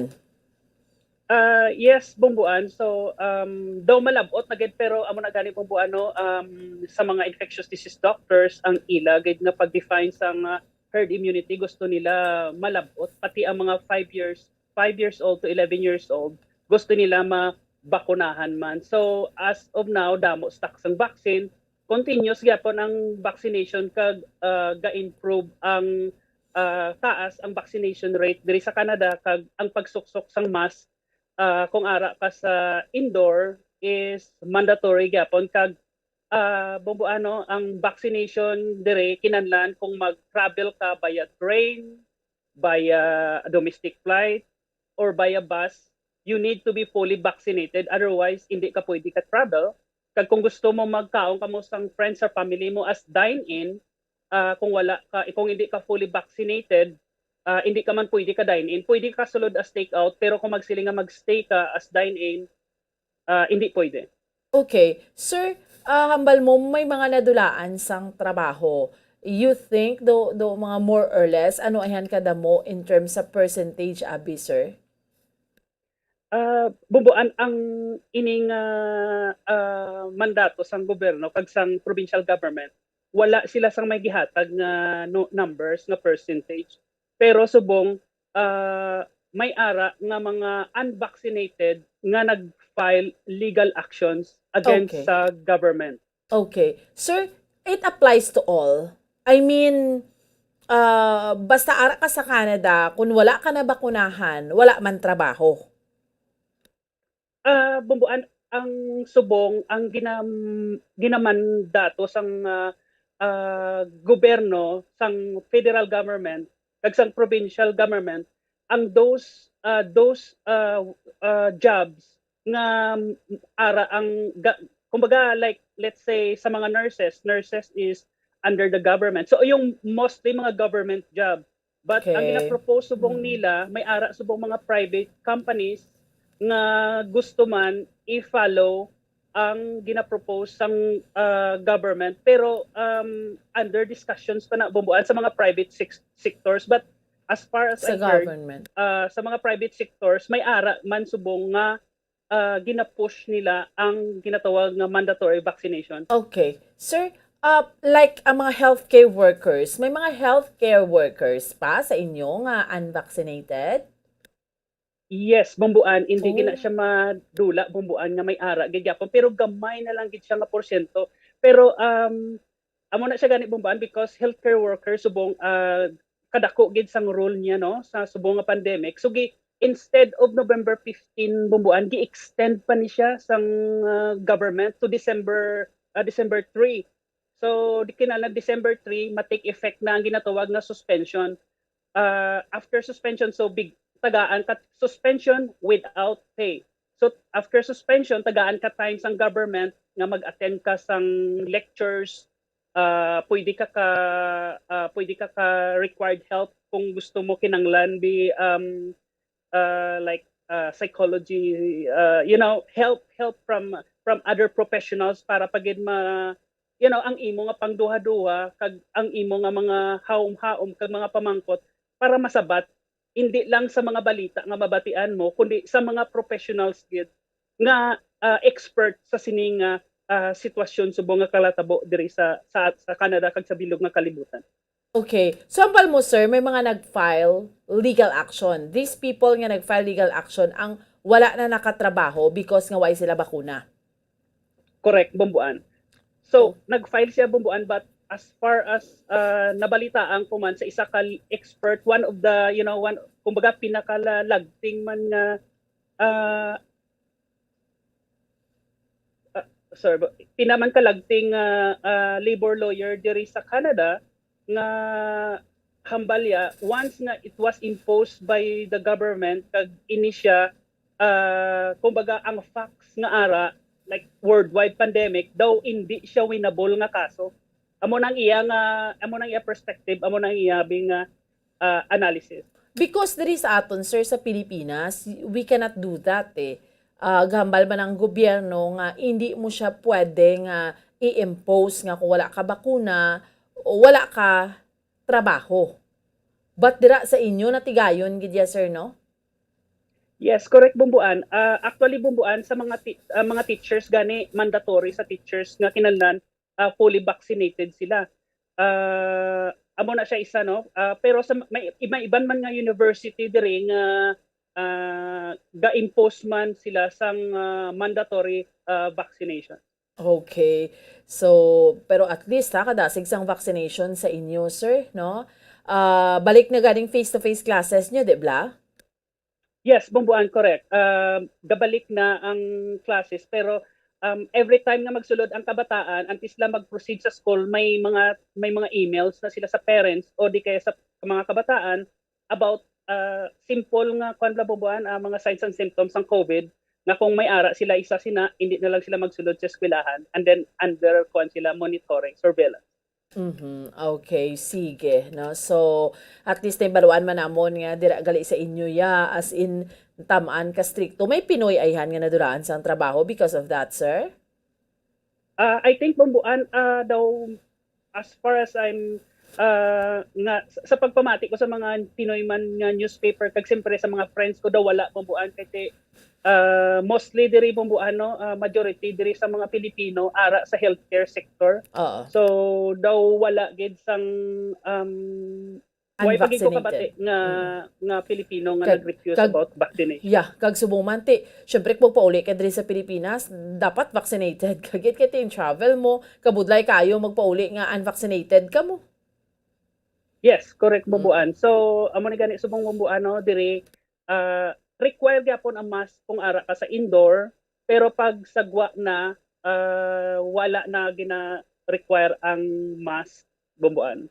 Ah, yes, Bumbuan. So, um, daw malab-ot na gid, pero amo na gani, Bumbuan, no, um, sa mga infectious disease doctors, ang ila gid nga pag-define sang, ah, herd immunity, gusto nila malab-ot. Pati ang mga five years, five years old to eleven years old, gusto nila mabakunahan man. So, as of now, damo stocks ang vaccine. Continuous gyapon ang vaccination kag, ah, ga-improve ang, ah, taas ang vaccination rate diri sa Canada, kag ang pagsuksok sang mask, ah, kung ara ka sa indoor is mandatory gyapon, kag, ah, Bumbuan, no, ang vaccination diri kinahanglan kung mag-travel ka via train, via domestic flight, or via bus, you need to be fully vaccinated. Otherwise, hindi ka pwede ka travel. Kag kung gusto mo magkaon kamo sang friends or family mo as dine-in, ah, kung wala ka, kung hindi ka fully vaccinated, ah, hindi ka man pwede ka dine-in. Pwede ka sulod as take-out, pero kung magsiling nga mag-stay ka as dine-in, ah, hindi pwede. Okay. Sir, ah, hambal mo may mga nadulaan sang trabaho. You think do, do mga more or less, ano ayan kadamo in terms of percentage, abi, sir? Ah, Bumbuan, ang ining, ah, ah, mandato sang gobyerno kag sang provincial government, wala sila sang may gihatag nga nu-, numbers, nga percentage. Pero subong, ah, may ara nga mga unvaccinated nga nag-file legal actions against Okay. sa government. Okay. Sir, it applies to all. I mean, ah, basta ara ka sa Canada, kung wala ka nabakunahan, wala man trabaho. Ah, Bumbuan, ang subong, ang ginam-, ginamandato sang, ah, ah, gobyerno, sang federal government, kag sang provincial government, ang those, ah, those, ah, ah, jobs nga, mm, ara ang ga-, kumbaga, like, let's say, sa mga nurses, nurses is under the government. So, yung mostly mga government job. But ang Okay. gina-propose subong Mm. nila, may ara subong mga private companies nga gusto man i-follow ang gina-propose sang, ah, government. Pero, um, under discussions pa na, Bumbuan, sa mga private sec-, sectors. But as far as Sa I heard, government. ah, sa mga private sectors, may ara man subong nga, ah, gina-push nila ang ginatawag nga mandatory vaccination. Okay. Sir, uh, like ang mga healthcare workers, may mga healthcare workers pa sa inyo nga unvaccinated? Yes, Bumbuan, hindi gina Oh. siya madula, Bumbuan, nga may ara gid gyapon, pero gamay na lang gid siya nga porsyento. Pero, um, amo na siya gani, Bumbuan, because healthcare worker subong, ah, kadako gid sang role niya, no, sa subong nga pandemic. So, gi-, instead of November fifteen, Bumbuan, gi-extend pa ni siya sang, ah, government to December, ah, December three. So, di kinahanglan December three, ma-take effect na ang ginatawag nga suspension. Ah, after suspension, so big, tagaan ka suspension without pay. So, after suspension, tagaan ka time sang government nga mag-attend ka sang lectures, ah, pwede ka ka, ah, pwede ka ka required help kung gusto mo kinanglan bi, um, ah, like, ah, psychology, ah, you know, help, help from, from other professionals para pa gid ma-, you know, ang imo nga pangduha-duha kag ang imo nga mga haom-haom kag mga pamangkot para masabat, hindi lang sa mga balita nga mabatian mo, kundi sa mga professionals gid nga, ah, expert sa sini nga, ah, sitwasyon subong nga kalatabo diri sa, sa, sa Canada kag sa bilog nga kalibutan. Okay. So, hambal mo, sir, may mga nag-file legal action. These people nga nag-file legal action, ang wala na nakatrabaho because nga way sila bakuna. Correct, Bumbuan. So, Oh. nag-file siya, Bumbuan, but as far as, ah, nabalitaan ko man sa isa ka l-, expert, one of the, you know, one, kumbaga, pinakalagting man nga, ah, ah, sorry, ba-, pinamankalagting nga, ah, labor lawyer diri sa Canada nga hambal ya, once nga it was imposed by the government, kag ini siya, ah, kumbaga, ang facts nga ara, like, worldwide pandemic, daw hindi siya winnable nga kaso. Amo nang iya nga, amo nang iya perspective, amo nang iya bi nga, ah, analysis. Because diri sa aton, sir, sa Pilipinas, we cannot do that, eh. Ah, gahambal man ang gobyerno nga hindi mo siya pwede nga i-impose nga kung wala ka bakuna, wala ka trabaho. But dira sa inyo, natigayon gid ya, sir, no? Yes, correct, Bumbuan. Ah, actually, Bumbuan, sa mga ti-, ah, mga teachers gani, mandatory sa teachers nga kinahanglan, ah, fully vaccinated sila. Ah, amo na siya isa, no? Ah, pero sa may, may iban man nga university diri nga, ah, ga-impose man sila sang, ah, mandatory, ah, vaccination. Okay. So, pero at least, ha, kadasig sang vaccination sa inyo, sir, no? Ah, balik na ganing face-to-face classes nyo, di ba? Yes, Bumbuan, correct. Um, gabalik na ang classes, pero, um, every time nga magsulod ang kabataan, antes sila mag-proceed sa school, may mga, may mga emails na sila sa parents o di kaya sa mga kabataan about, ah, simple nga, kwan, bla, Bumbuan, ah, mga signs and symptoms sang COVID, nga kung may ara sila isa sina, hindi na lang sila magsulod sa eskwelahan, and then under, kwan, sila, monitoring, surveillance. Mhm. Okay, sige, no? So, at least nahibaluan man namon nga dira gali sa inyo ya, as in, tam-an ka strikto. May Pinoy ayhan nga nadulaan sang trabaho because of that, sir? Ah, I think, Bumbuan, ah, daw, as far as I'm, ah, nga, sa, sa pagpamati ko sa mga Pinoy man nga newspaper, kag siyempre sa mga friends ko, daw wala, Bumbuan, kay ti-, ah, mostly diri, Bumbuan, no, ah, majority diri sa mga Pilipino ara sa healthcare sector. Oo. So, daw wala gid sang, um, way pa gid ko kabati nga, nga Pilipino nga nag-refuse about vaccination. Yeah, kag subong man ti, syempre, kung magpauli ka diri sa Pilipinas, dapat vaccinated ka gid kay ti travel mo, kabudlay kayo magpauli nga unvaccinated ka mo. Yes, correct, Bumbuan. So, amo ni gani, subong, Bumbuan, no, diri, ah, require gyapon ang mask kung ara ka sa indoor, pero pag sagwa na, ah, wala na gina-require ang mask, Bumbuan.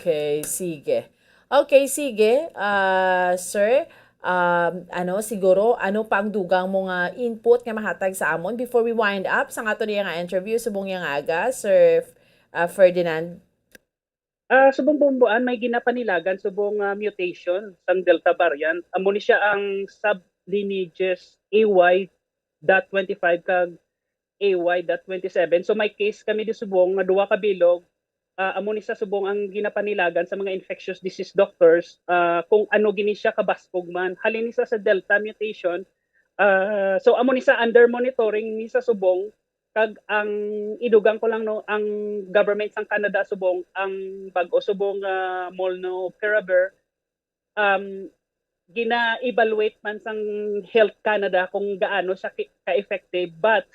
Okay, sige. Okay, sige, ah, sir. Um, ano, siguro, ano pa ang dugang mo nga input nga mahatag sa amon before we wind up sa aton nga interview subong niya nga aga, Sir, ah, Ferdinand? Ah, subong, Bumbuan, may ginapanilagan subong nga mutation sang Delta variant. Amo ni siya ang sublineages A Y dot twenty-five kag A Y dot twenty-seven. So, may case kami di subong nga duha ka bilog. Ah, amo ni sa subong ang ginapanilagan sa mga infectious disease doctors, ah, kung ano gini siya kabaskog man. Halin ni sa, sa Delta mutation, ah, so amo ni sa under monitoring ni sa subong, kag ang idugang ko lang, no, ang government sang Canada subong, ang bag-o subong nga molnupiravir, um, gina-evaluate man sang Health Canada kung gaano siya ki-, ka-effective, but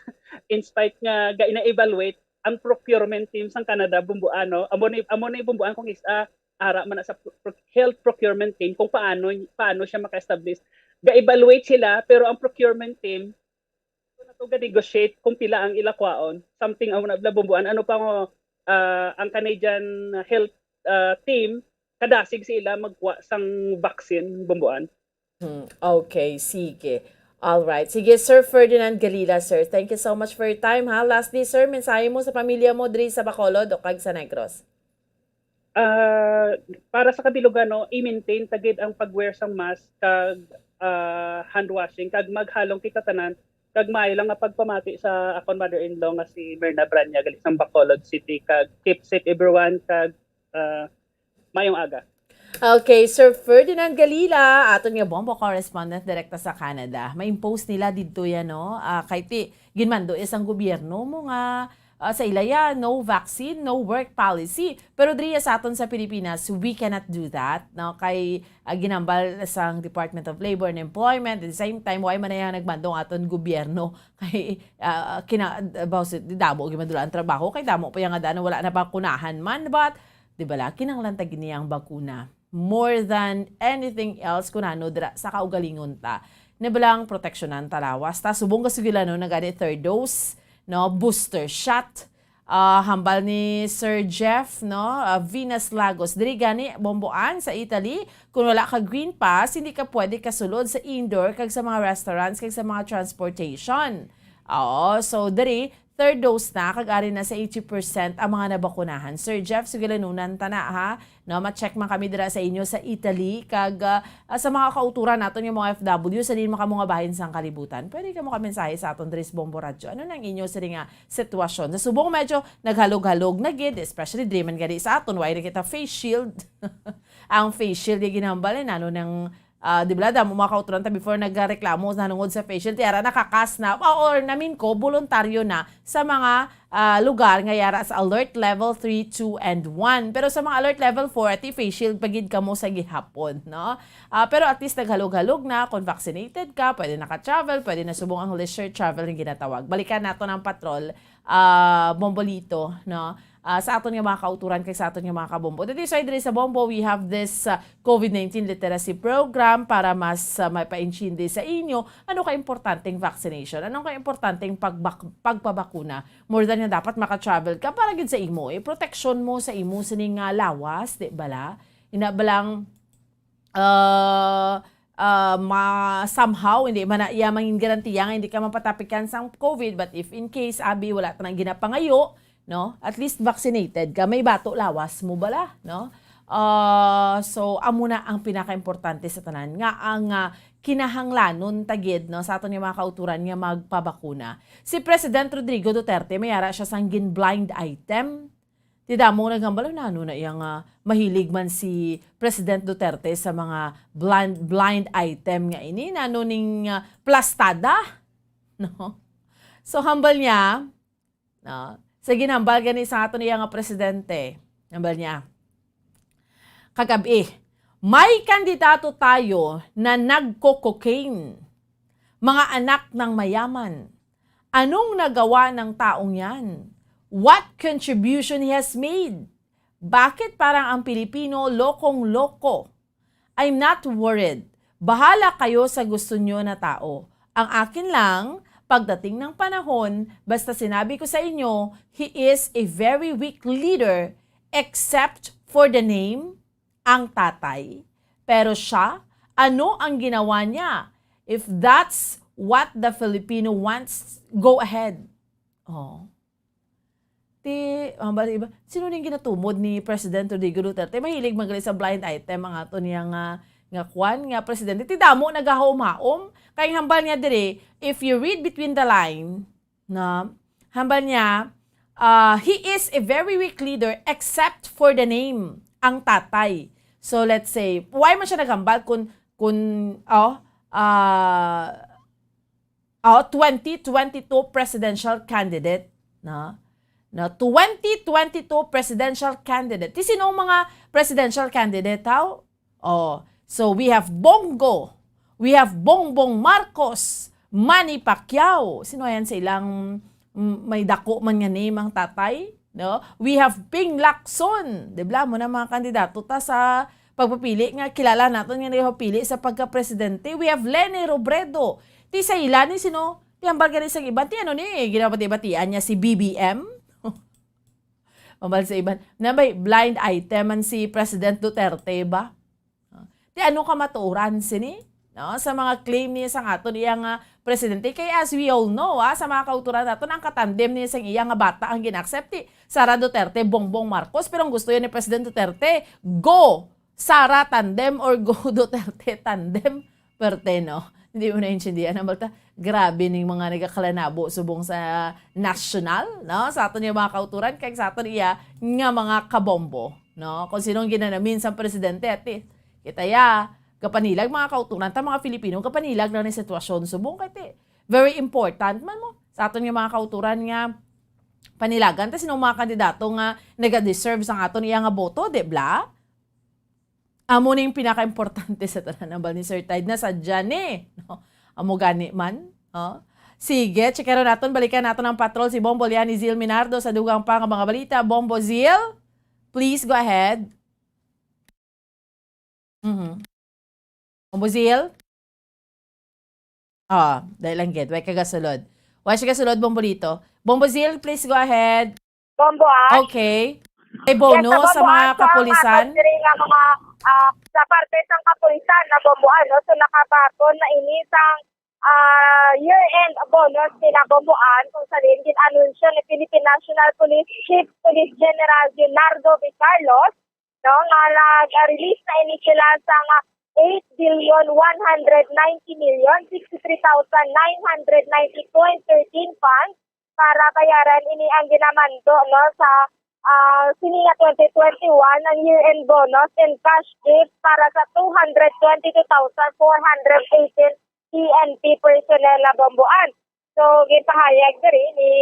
in spite nga gina-evaluate, ang procurement team sang Canada, Bumbuan, no, amo ni, amo ni, Bumbuan, kung is-, ah, ara man na sa pro-, pro-, health procurement team kung paano, paano siya maka-establish. Ga-evaluate sila, pero ang procurement team, na to ga-negotiate kung pila ang ila kwaon. Something ang na, Bumbuan. Ano pa mo, ah, ang Canadian health, ah, team, kadasig sila magkuha sang vaccine, Bumbuan. Hmm, okay, sige. All right. Sige, Sir Ferdinand Galila, sir. Thank you so much for your time, ha. Lastly, sir, mensahe mo sa pamilya mo diri sa Bacolod o kag sa Negros? Ah, para sa kabilugan, no, i-maintain ta gid ang pag-wear sang mask kag, ah, hand washing, kag maghalong kita tanan, kag maayo lang nga pagpamati sa akon mother-in-law nga si Mirna Branya, gali sang Bacolod City, kag keep safe everyone, kag, ah, mayong aga. Okay, Sir Ferdinand Galila, aton nga Bombo correspondent direkta sa Canada. Ma-impose nila didto yan, no? Ah, kay ti, ginmando ya sang gobyerno mo nga, ah, sa ila ya, no vaccine, no work policy. Pero diri sa aton sa Pilipinas, we cannot do that, no? Kay, ah, ginhambal sang Department of Labor and Employment, at the same time, why man na ya nagmando ang aton gobyerno? Kay, ah, kina-, baw si-, damo gyud man dula ang trabaho, kay damo pa ya nga daan wala na bakunahan man, but, di ba la, kinahanglan ta gid niya ang bakuna. More than anything else, kun ano dira sa kaugalingon ta. Ni balang proteksyonan ta lawas ta. Subong ka sugilanon na gani third dose, no, booster shot. Ah, hambal ni Sir Jeff, no, ah, Venus Lagos. Diri gani, Bomboan, sa Italy, kung wala ka Green Pass, hindi ka pwede kasulod sa indoor kag sa mga restaurants kag sa mga transportation. Oo, so diri, third dose na, kag ari na sa eighty percent ang mga nabakunahan. Sir Jeff, sugilanunan ta na, ha? No, ma-check man kami dira sa inyo sa Italy, kag, ah, ah, sa mga kauturan naton nga mga O F W, sa diin man kamo nga bahin sang kalibutan, pwede kamo ka mensahe sa aton diri sa Bombo Radyo. Ano nang inyo sini nga sitwasyon? Sa subong medyo naghalog-halog na gid, especially diri man gani sa aton, wala na kita face shield. Ang face shield nga ginhambal, eh, nano nang Ah, di ba, damo mga kauturan ta before nagreklamo nahanungod sa facial, ti ara nakakas na, or namin ko, voluntaryo na sa mga, ah, lugar nga yara sa alert level three, two, and one. Pero sa mga alert level four, ati facial pa gid kamo sa gihapon, no? Ah, pero at least naghalog-halog na, kung vaccinated ka, pwede na ka-travel, pwede na subong ang leisure travel nga ginatawag. Balikan nato ng patrol, ah, Bombolito, no? Ah, sa aton nga mga kauturan kag sa aton nga mga kabombo. That is why diri sa Bombo, we have this, ah, COVID nineteen literacy program para mas, ah, mapaintindi sa inyo ano ka importanteng vaccination, ano ka importanteng pagbak-, pagpabakuna. More than nga dapat maka-travel ka para gid sa imo, eh, proteksyon mo sa imo sining nga lawas, di bala? Ina balang, ah, ah, ma-, somehow, hindi man na iya mangin garantiya nga hindi ka mapatapikan sang COVID, but if in case, abi, wala ta nang ginapangayo, no? At least vaccinated ka, may bato lawas mo bala, no? Ah, so, amo na ang pinakaimportante sa tanan, nga ang, ah, kinahanglanon ta gid, no, sa aton nga mga kauturan nga magpabakuna. Si President Rodrigo Duterte, may ara siya sang gin-blind item. Ti damo naghambal, "Nano na iya nga mahilig man si President Duterte sa mga blind, blind item nga ini? Nano ning, ah, plastada?" No? So, hambal niya, no? Sa ginhambal gani sa aton iya nga presidente, hambal niya, "Kagab-i, may kandidato tayo na nagko-cocaine. Mga anak ng mayaman. Anong nagawa ng taong yan? What contribution he has made? Bakit parang ang Pilipino lokong-loko?" "I'm not worried. Bahala kayo sa gusto nyo na tao. Ang akin lang, pagdating ng panahon, basta sinabi ko sa inyo, he is a very weak leader, except for the name, ang tatay. Pero siya, ano ang ginawa niya? If that's what the Filipino wants, go ahead." Oh. Ti, ah, bali iba, sino ning ginatumod ni President Rodrigo Duterte? Mahilig man gali sa blind item ang ato niya nga, nga kwan, nga presidente. Ti damo nagahaom-haom. Kay ang hambal niya diri, if you read between the line, na, hambal niya, ah, "He is a very weak leader except for the name, ang tatay." So, let's say, why man siya naghambal kun, kun, oh, ah, oh, twenty twenty-two presidential candidate, no? No, twenty twenty-two presidential candidate. Ti sino ang mga presidential candidate, haw? Oh, so we have Bongo, we have Bongbong Marcos, Manny Pacquiao. Sino yan sa ilang, mm, may dako man nga name ang tatay? No? We have Ping Lacson. Di ba? Mo na mga kandidato ta sa pagpapili nga kilala naton nga nagapili sa pagka-presidente. We have Leni Robredo. Ti sa ila ni sino? Ti hambal gani sang iban. Ti ano ni? Ginabati-batian niya si B B M? Hambal sa iban. Na may blind item man si President Duterte ba? Ti ano ka maturan sini? No? Sa mga claim niya sa aton iya nga presidente. Kay as we all know, ah, sa mga kauturan naton, ang katandem niya sang iya nga bata ang gina-accept, ti Sara Duterte, Bongbong Marcos. Pero ang gusto yan ni President Duterte, go Sara tandem or go Duterte tandem. Perte, no? Hindi mo naintindihan ang balta. Grabe ning mga nagakalanabo subong sa national, no? Sa aton yung mga kauturan, kay sa aton iya nga mga kabombo, no? Kung sinong ginanamin sa presidente, ati, kita ya, kapanilag mga kauturan, ta mga Filipino, kapanilag na ni sitwasyon subong kay ti, very important man mo. Sa aton yung mga kauturan nga panilagan, ta sinong mga kandidato nga nagadeserve sang aton iya nga boto, di bla? Amo ning pinakaimportante sa tanan, ang bal ni Sir Tide na sa dyan eh. No? Amo gani man. Oh. Sige, checkeron naton, balikan naton ang patrol si Bombo Liani Zil Minardo sa dugang pa nga mga balita. Bombo Zil, please go ahead. Mhm. Bombo Zil? Ah, dahil lang gid, way ka gasulod. Way siya gasulod, Bombolito. Bombo Zil, please go ahead. Bomboan. Okay. May bonus sa mga kapulisan? Diri nga mga, ah, sa parte sang kapulisan na Bomboan, no? So, nakabaton na ini sang, ah, year-end bonus nila Bomboan, kung sa diin gin-anunsyo ni Philippine National Police Chief Police General Leonardo V. Carlos, no, nga nag-release na ini sila sang eight billion one hundred ninety million sixty-three thousand nine hundred ninety point thirteen funds para bayaran ini ang ginamando, no, sa, ah, sini nga twenty twenty-one ang year-end bonus and cash gift para sa two hundred twenty-two thousand four hundred eighteen P N P personnel na Bomboan. So, gipahayag diri ni,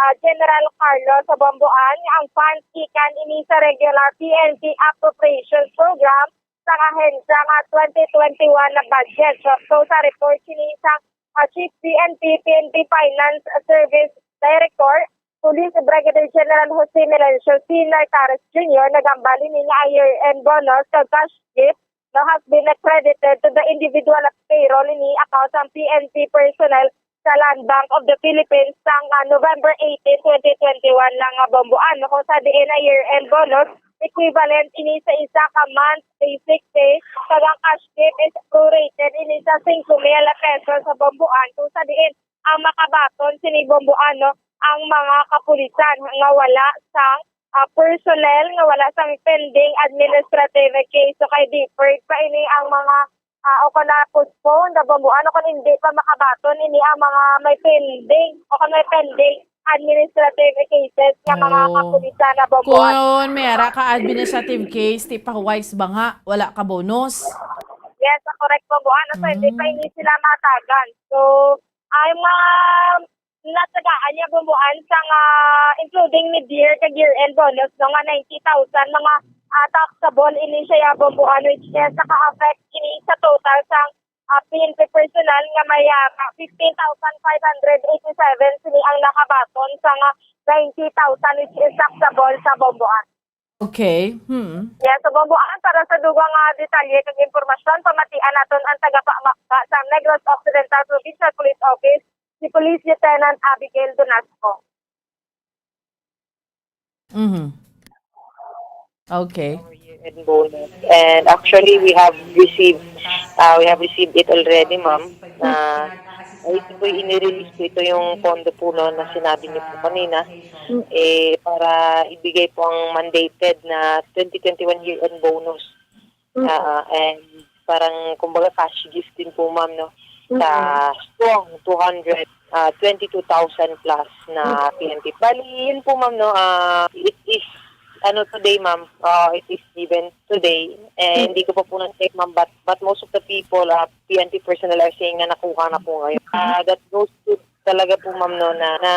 ah, General Carlos sa Bomboan nga ang funds gikan ini sa regular P N P Appropriations Program sang ahensya nga twenty twenty-one na budget. So, so sa report sini sang, ah, Chief P N P, P N P Finance Service Director, Police Brigadier General Jose Melencio C. Nartares Junior, nagambal ini nga ang year-end bonus kag cash gift no has been accredited to the individual at payroll ini account sang P N P personnel sa Land Bank of the Philippines sang, ah, November eighteen, twenty twenty-one lang nga Bomboan, kung sa diin ang year-end bonus equivalent ini sa isa ka month basic pay, kag ang cash gift is prorated ini sa singko mil pesos sa Bomboan, kung sa diin ang makabaton sini Bomboan, no, ang mga kapulisan nga wala sang, ah, personnel, nga wala sang pending administrative case. So, kay deferred pa ini ang mga, ah, o kon na-postpone na Bomboan, o kon hindi pa makabaton ini ang mga may pending, o kon may pending administrative cases nga mga Oh. kapulisan na Bomboan. Kung may ara ka administrative case, ti pa wise ba nga wala ka bonus? Yes, correct, Bomboan. So, hindi pa Mm. ini sila matagan. So, ay, mga natagaan niya Bomboan sang, ah, including mid-year kag year-end bonus, no, nga ninety thousand, mga, ah, taxable ini siya, Bomboan, which is naka-affect ini sa total sang, ah, P N P personnel nga may, ah, fifteen thousand five hundred eighty-seven sini ang nakabaton sa nga ninety thousand, which is taxable sa Bomboan. Okay. Hmm. Yes, so, Bomboan, para sa dugang nga detalye kag impormasyon, pamatian naton ang tagapamakba sa Negros Occidental Provincial Police Office, si Police Lieutenant Abigail Donasco. Mhm. Okay. Our year-end bonus. And actually, we have received, uh, we have received it already, ma'am. Uh, ito po, inirelease po ito yung pondo po, no, na sinabi niyo po kanina. Mm. Eh, para ibigay po ang mandated na twenty twenty-one year-end bonus. Mm. Ah, and parang, kumbaga, cash gift din po, ma'am, no? Sa Mm. strong two hundred, ah, twenty-two thousand plus na Mm. P N P. Bali, yun po, ma'am, no? Ah, it is, ano, today, ma'am. Ah, it is given today. Eh, Mm. hindi ko pa po na-check, ma'am, but, but most of the people, ah, P N P personnel are saying na nakuha na po ngayon. Ah, that goes to talaga po, ma'am, no, na, na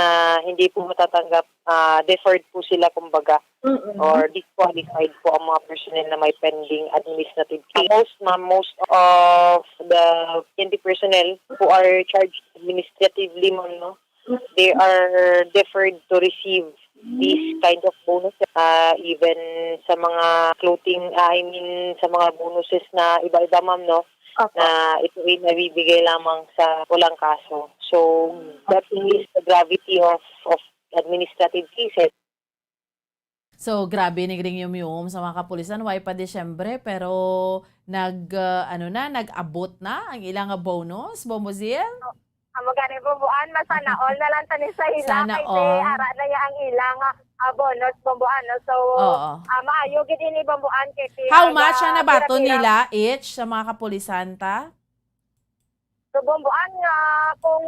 hindi po matatanggap, ah, deferred po sila, kumbaga, Mm-mm. or disqualified po ang mga personnel na may pending administrative case. Most, ma'am, most of the P N P personnel who are charged administratively, ma'am, no, they are deferred to receive this kind of bonus. Ah, even sa mga clothing, ah, I mean, sa mga bonuses na iba-iba, ma'am, no, Opo. na ito ay nabibigay lamang sa walang kaso. So, that is the gravity of, of administrative cases. So, grabe ni gring yumyum sa mga kapulisan. Way pa Disyembre, pero nag, ah, ano na, nag-abot na ang ilang bonus, Bombo Zil? Amo gani, Bomboan, masana all na lang tani sa ila, Sana kay all. Ara na ya ang ilang, ah, bonus, Bomboan, no? So, Oo. ah, maayo gid ini, Bomboan, kay ti-, How ah, much ang nabaton pira-pira. nila each sa mga kapulisan ta? So, Bomboan, nga kung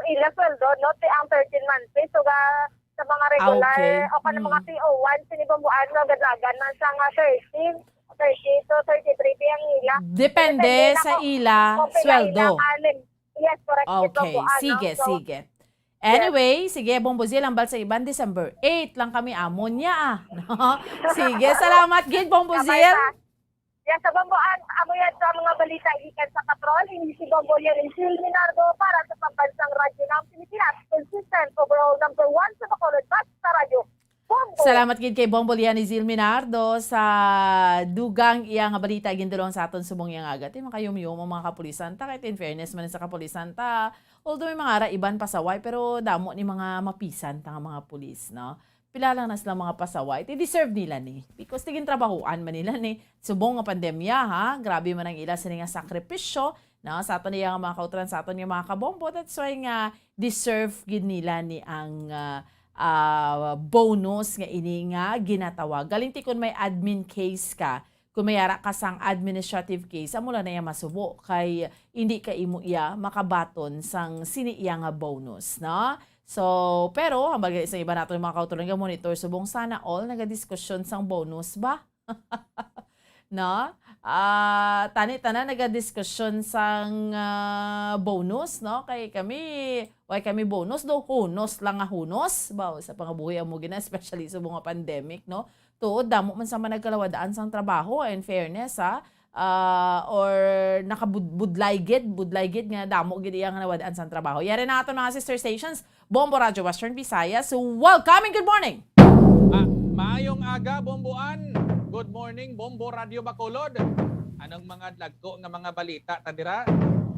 ila sweldo, no, ti ang thirteen months pay. So, ga, sa mga regular, Okay. o kung Mm. mga P O one, sini, Bomboan, no, gadlagan man sa nga thirteen, thirty to thirty-three pay ang ila. Depende Depende na sa kung, ila kung pila sweldo. ila ka lim-, Yes, correct. Ito Okay, po, ano, sige, so, sige. yes. Anyway, sige, Bombo Zil, ang bal sa iban, December eight lang kami, amon niya, ah. No? Sige, salamat gid, Bombo Kamay Zil. pa. Yes, sa Bombo, an-, amo yan sa mga balita gikan sa Patrol. Ini si Bombo Lian Zil Minardo para sa Pambansang Radyo ng Pilipinas. Consistent, overall number one sa Bacolod, basta radyo. Bombo. Salamat gid kay Bombo Lian Zil Minardo sa dugang iya nga balita gindulong sa aton subong iya nga agati. Makayumyom ang mga kapulisan ta, kahit in fairness man sa kapulisan ta, although may mga ara iban pasaway, pero damo ni mga mapisan ta nga mga pulis, no? Pila lang na sila mga pasaway, ti deserve nila ni. Because tigin trabahoan man nila ni. Subong nga pandemya, ha? Grabe man ang ila sini nga sakripisyo, no? Sa aton iya nga mga kautran, sa aton nga mga kabombo, that's why nga deserve gid nila ni ang, ah, ah, bonus nga ini nga ginatawag. Galing ti kun may admin case ka, kun may ara ka sang administrative case, amo lang na iya masubo kay hindi ka imo iya makabaton sang sini iya nga bonus, no? So, pero hambal gani sa iba naton mga kauturan nga monitor subong sana all nagadiskusyon sang bonus ba? No? Ah, tani tanan nagadiskusyon sang, ah, bonus, no? Kay kami, why kami bonus do? Hunos lang nga hunos. Ba, sa pangabuhi amo gina, especially subong nga pandemic, no? Tuod, damo man sa man nagkalawadaan sang trabaho, in fairness, ha? Ah, or nakabud-, budlay gid, budlay gid nga damo gid iya nga nawad-an sang trabaho. Yari na aton mga sister stations, Bombo Radyo Western Visayas. Welcome and good morning! Ah, maayong aga, Bombo An. Good morning, Bombo Radyo Bacolod. Anong mga dagko nga mga balita ta dira?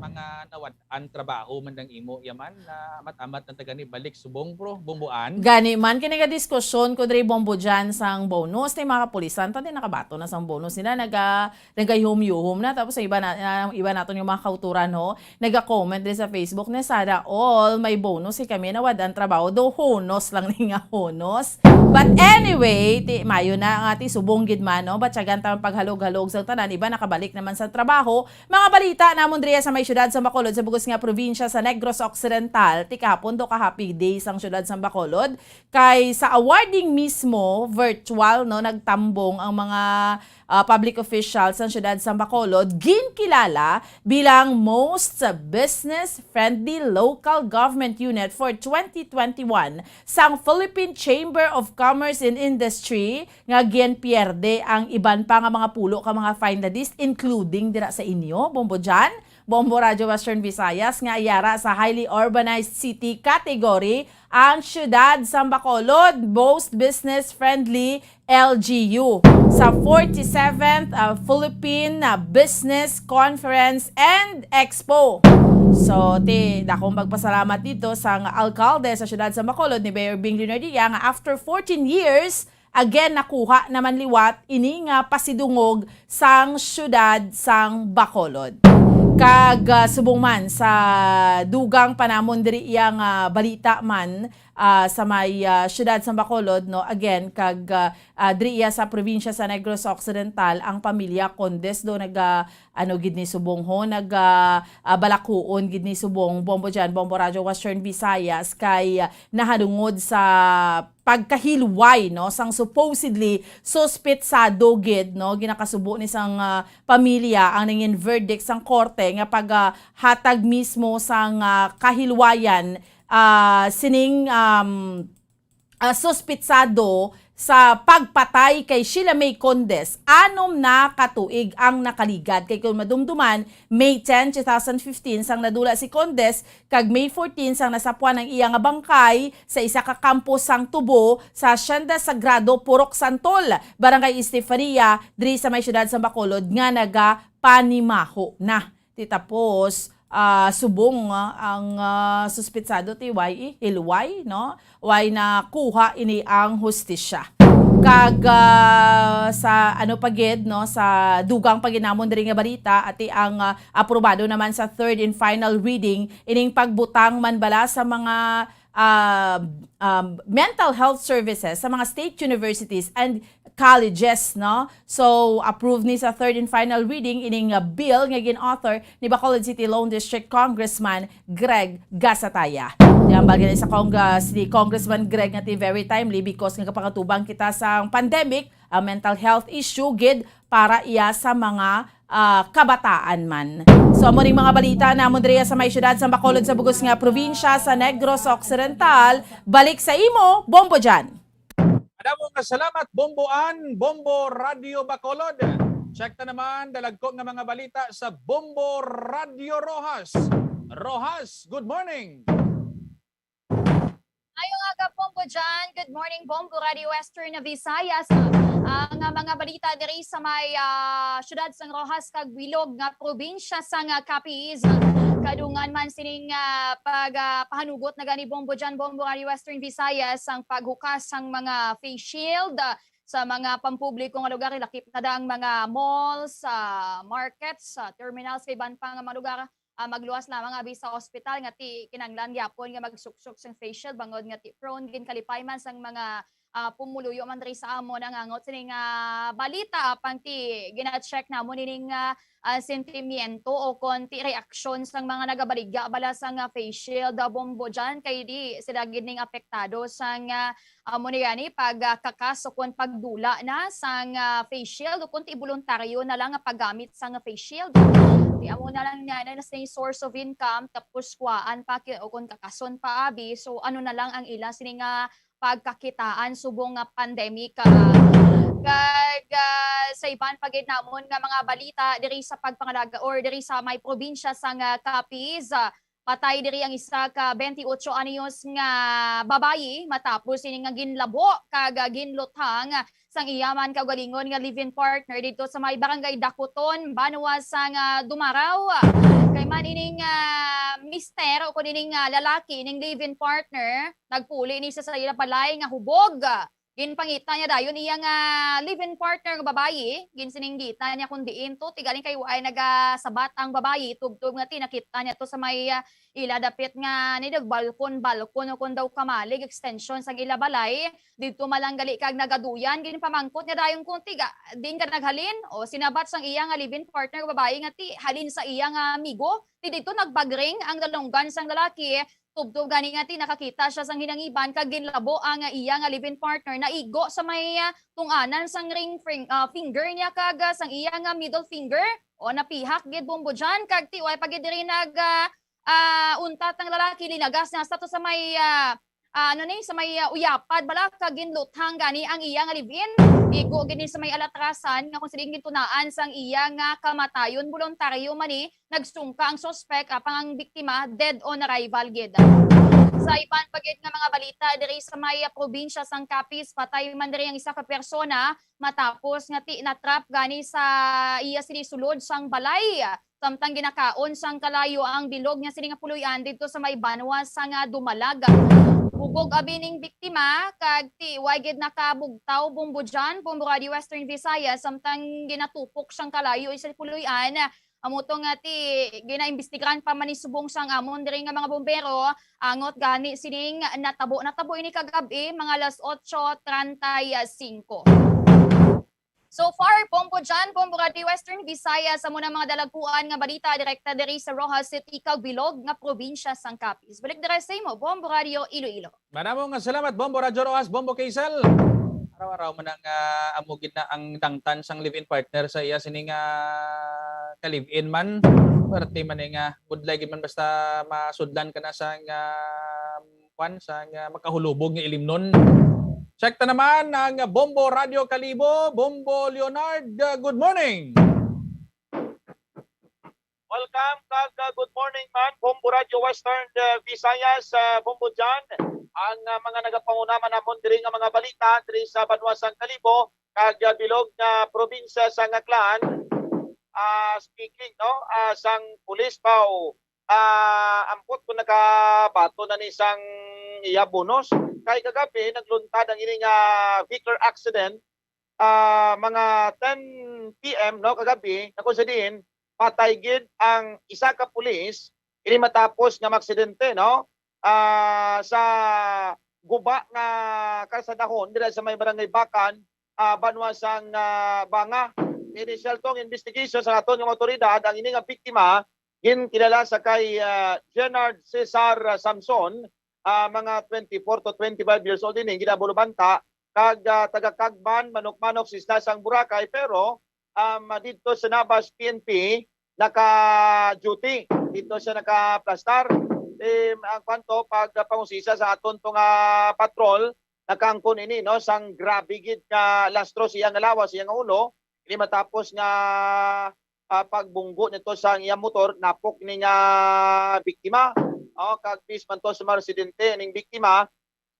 Mga nawad-an trabaho man ang imo yaman na amat-amat na taga ni balik subong, bro, Bombo An. Gani man, kini nga diskusyon ko diri, Bombo Jan, sang bonus ni mga kapulisan, ta di nakabato na sang bonus nila, naga nagayuhom-yuhom na. Tapos ang iba na, ang iba naton nga mga kauturan, ho, naga-comment din sa Facebook na, "Sana all may bonus kay kami nawad-an trabaho, do hunos lang ni nga hunos." But anyway, ti, mayo na nga ti subong gid man, no? Batyagan ta ang paghalog-halog sa tanan, iba nakabalik naman sa trabaho. Mga balita namon diriya sa may siyudad sa Bacolod, sa bugos nga probinsya sa Negros Occidental, ti kahapon do ka happy day sang siyudad sa Bacolod. Kay sa awarding mismo, virtual, no, nagtambong ang mga, ah, public officials sa siyudad sa Bacolod, ginkilala bilang Most Business Friendly Local Government Unit for twenty twenty-one sang Philippine Chamber of Commerce and Industry, nga ginpierde ang iban pa nga mga pulo ka mga finalist, including dira sa inyo, Bombo Jan. Bombo Radyo Western Visayas nga yara sa highly urbanized city category ang siyudad sang Bacolod, most business-friendly L G U sa forty-seventh, uh, Philippine, uh, Business Conference and Expo. So, ti, dakong pagpasalamat dito sa nga alkalde sa siyudad sang Bacolod ni Mayor Bing Leonardia nga after fourteen years, again, nakuha naman liwat ini nga pasidungog sang siyudad sang Bacolod. Kag, ah, subong man sa dugang pa namon diri iya nga balita man, ah, sa may, ah, siyudad sang Bacolod, no, again, kag, ah, ah, diri iya sa probinsya sa Negros Occidental, ang pamilya Condes do naga, ano gid ni subong ho, naga, ah, balakuon gid ni subong, Bombo Jan, Bombo Radyo Western Visayas, kay, ah, nahanungod sa pagkahilway, no, sang supposedly suspetsado gid, no, ginakasubo ni sang, ah, pamilya ang nangin verdict sang korte nga paghatag mismo sang, ah, kahilwayan, ah, sining, um, ah, suspetsado sa pagpatay kay Sheila May Condes. Anom na ka tuig ang nakaligad. Kay kung madumduman, May ten, two thousand fifteen, sang nadula si Condes, kag May fourteen sang nasapwan ang iya nga bangkay sa isa ka kampo sang tubo sa Hacienda Sagrado, Purok Santol, Barangay Estefania, diri sa may siyudad sa Bacolod, nga nagapanimaho na. Ti tapos, ah, subong, ah, ang, ah, suspetsado ti way, eh, hilway, no? Way nakuha ini ang hustisya. Kag, ah, sa ano pa gid, no, sa dugang pa gid namon diri nga balita, ati ang, ah, aprobado naman sa third and final reading ining pagbutang man bala sa mga, ah, um, mental health services sa mga state universities and colleges, no? So, approve ni sa third and final reading ining, ah, bill nga gin-author ni Bacolod City Lone District Congressman Greg Gasataya. Hambal gani sa Cong-, ah, si Congressman Greg nga ti very timely because nga kapangatubang kita sa pandemic, ang mental health issue gid para iya sa mga, ah, kabataan man. So, amo ning mga balita namon diri sa may siyudad sa Bacolod sa bugos nga probinsya sa Negros Occidental. Balik sa imo, Bombo Jan. Madamo nga salamat, Bombo An, Bombo Radio Bacolod. Check ta naman, dalagko nga mga balita sa Bombo Radio Roxas. Roxas, good morning. Ayong aga, Bombo Jan. Good morning, Bombo Radio Western Visayas. Ang, ah, mga balita diri sa may, ah, siyudad sang Roxas kag Bilog nga probinsya sang, ah, Capiz. Kadungan man sining, ah, pag, ah, pahanugot na gani, Bombo Jan, Bombo Radio Western Visayas, ang paghukas sang mga face shield, ah, sa mga pampubliko nga lugar, lakip na da ang mga malls, ah, markets, ah, terminals, kay iban pa nga mga lugar, ah, magluwas lamang abi sa ospital nga ti kinahanglan gyapon nga magsuksok sang face shield bangod nga ti prone gid kalipay man sang mga, ah, pumuluyo man diri sa amon ang angot sining, ah, balita, apang ti gina-check namon ining, ah, ah, sentimiento o kon ti reaksyon sang mga nagabaligya bala sang, ah, face shield, ah, Bombo Jan, kay di sila gid ning apektado sang, ah, amo ni gani pag, ah, kakas o kon pagdula na sang, ah, face shield o kon ti boluntaryo na lang nga paggamit sang face shield. Ti amo na lang niya na sing source of income, tapos kuwaan pa ki-, o kon kakason pa abi. So ano na lang ang ila sini nga pagkakitaan subong nga pandemic, ah. Kag, ah, sa iban pa gid namon nga mga balita diri sa pagpangalaga or diri sa may probinsya sang, ah, Capiz, ah, patay diri ang isa ka twenty-eight anyos nga babayi matapos ini nga ginlabo kag, ah, ginluthang sang iya man kaugalingon nga live-in partner didto sa may barangay Dakuton, banwa sang, ah, Dumaraw. Kay man ining, ah, mister o kun ining, ah, lalaki, ining live-in partner, nagpuli ni sa ila balay nga hubog. Ginpangita niya dayon iya nga live-in partner nga babayi, ginsininggita niya kung diin to, ti galing kay waay nagasabat ang babayi, tubtob nga ti nakita niya to sa may, ah, ila dapit nga ni balkon-balkon o kun daw kamalig extension sang ila balay. Didto malanggali kag nagaduyan, ginpamangkot niya dayon kung tiga din ka naghalin o sinabat sang iya nga live-in partner nga babayi nga ti halin sa iya nga amigo. Ti didto nagbagring ang dalunggan sang lalaki. Tubtob gani nga ti nakakita siya sang hinangiban kag ginlabo ang iya nga live-in partner. Naigo sa may, ah, tungaanan sang ring fing-, ah, finger niya kag, ah, sang iya nga middle finger o napihak gid, Bombo Jan, kag ti way pa gid diri nag, ah, ah, untat ang lalaki, linagas niya sa to sa may, ah, ah, ano ni, sa may, ah, uyapad bala kag ginluthang gani ang iya nga live-in. Igo gid ni sa may alatrasan nga kung siling gintunaan sang iya nga kamatayon, boluntaryo man ni nagsungka ang suspek, apang ang biktima dead on arrival gid. Sa iban pa gid nga mga balita diri sa may, ah, probinsya sang Capiz, patay man diri ang isa ka persona matapos nga ti natrap gani sa iya sini sulod sang balay. Samtang ginakaon sang kalayo ang bilog nga sini nga puloy-an didto sa may banwa sang, ah, Dumalag. Bugog abi ning biktima kag ti way gid nakabugtaw, Bombo Jan, Bombo Radio Western Visayas, samtang ginatupok sang kalayo sa puloy-an. Amo to nga ti ginaimbestigaran pa man ni subong sang amon diri nga mga bombero. Angot gani sining natabo, natabo ini kagab-i, mga alas otso treinta y cinco. So far, Bombo Jan, Bombo Radio Western Visayas, amo na mga dalagkuan nga balita direkta diri sa Roxas City kag bilog nga probinsya sang Capiz. Balik diri sa imo, Bombo Radio Iloilo. Manamo nga salamat, Bombo Radyo Roxas, Bombo Kaysel. Araw-araw man ang, ah, amo gid na ang dangtan sang live-in partner sa iya sini nga ka-live-in man. Parte man eh nga budlay gid man basta masudlan ka na sang, ah, kwan, sang, ah, makahulubog nga ilimnon. Check ta naman ang Bombo Radio Kalibo, Bombo Leonard. Ah, good morning. Welcome kag, uh, good morning man, Bombo Radio Western, uh, Visayas, uh, Bombo Jan. Ang, uh, mga nagapanguna man namon diri nga mga balita diri sa banwa sang Kalibo kag, uh, bilog nga probinsya sang Aklan. Ah, speaking, no, ah, sang pulis ba, o, ah, ambot kung nakabaton na ni sang iya bonus. Kay kagabi nagluntad ang ini nga vehicular accident, ah, mga ten P M, no, kagabi, na kung sa diin patay gid ang isa ka pulis, ini matapos nga maaksidente, no, ah, sa guba nga kalsadahon dira sa may barangay Bacan, ah, banwa sang, ah, Banga. Initial tong investigation sa aton nga awtoridad, ang ini nga biktima ginkilala sa kay, ah, Jenard Cesar Samson, ah, mga twenty-four to twenty-five years old ini, ginabulubanta kag, ah, taga Cagban, Manok-Manok, Sisnas sang Boracay, pero, um, didto sa Nabas P N P naka-duty. Didto siya nakaplastar. Eh, ang kwanto, pag, ah, pangusisa sa aton to nga patrol, nakaangkon ini, no, sang grabe gid nga lastro sa iya nga lawas, sa iya nga ulo. Ini matapos nga, ah, pagbunggo nito sa iya motor, napok ni nga biktima. Oh, kag bis man to sa mga residente ning biktima,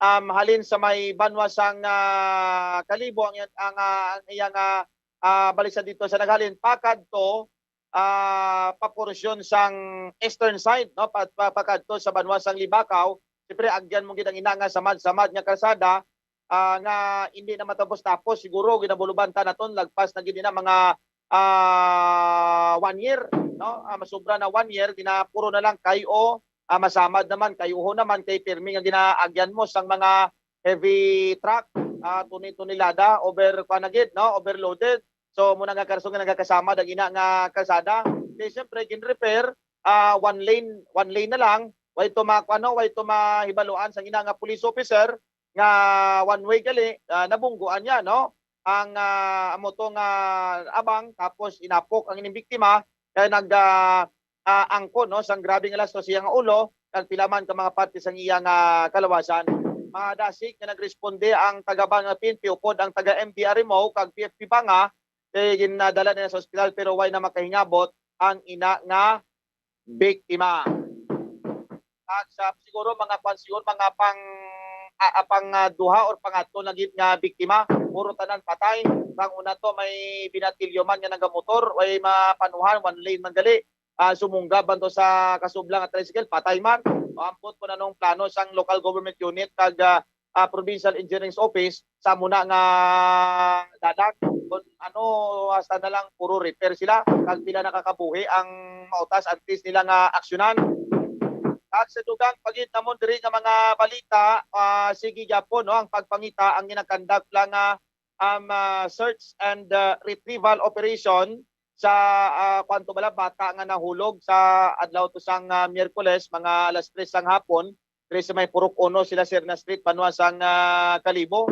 um, halin sa may banwa sang, ah, Kalibo ang, ang, ah, ang iyang, ah, ah, balisan dito sa naghalin pakadto, ah, paporsyon sang eastern side, no, pa, pa, pakadto sa banwa sang Libacao. Siyempre, agyan mo gid ang ina nga samad-samad nga kalsada, ah, nga hindi na matapos-tapos. Siguro ginabulubanta naton, lagpas na gid na mga, ah, one year, no? Ah, masubra na one year, gina-, puro na lang kayo, ah, masamad naman, kayuho naman kay pirmi nga ginaagyan mo sang mga heavy truck. ah, tuni-, tonelada, over, kuwan na gid, no? Overloaded. So, muna nga rason nga nagakasamad ang ina nga kalsada. Kay siyempre, gin-repair, ah, one lane, one lane na lang. Way to ma-, ano, way to mahibaluan sang ina nga police officer nga one way gali, ah, nabungguan niya, no? Ang, ah, amo to nga abang, tapos inapok ang ining biktima, kaya nag, ah, ah, angkon, no, sang grabe nga laso sa iya nga ulo, kag pila man ka mga parte sang iya nga kalawasan. Madasig nga nagresponde ang taga Banga P N P upod ang taga M D R M O kag P F P Banga, kay ginadala nila sa ospital pero way na makahingabot ang ina nga biktima. Kag sa siguro mga kwan, siguro mga pang, ah, ah, pang, ah, duha or pangatlo na gid nga biktima, puro tanan patay. Sang una to may binatilyo man nga nagamotor, way mapanuhan, one lane man gali. Ah, sumungga man to sa kasubla nga tricycle, patay man. Maambot ko na nung plano sang local government unit kag, ah, ah, Provincial Engineering Office sa muna nga dalan. Kung ano, hasta na lang puro repair sila. Kag pila nakakabuhi ang mautas antes nila nga aksyonan. Kag sa dugang pagid namon diri nga mga balita, ah, sige gyapon, no, ang pagpangita ang ginakandak lang nga, um, ah, search and, ah, retrieval operation sa, ah, kwanto bala bata nga nahulog sa adlaw to sang, ah, Miyerkules, mga alas tres sang hapon, diri sa may Purok Uno sila Serna Street, banwa sang, ah, Kalibo.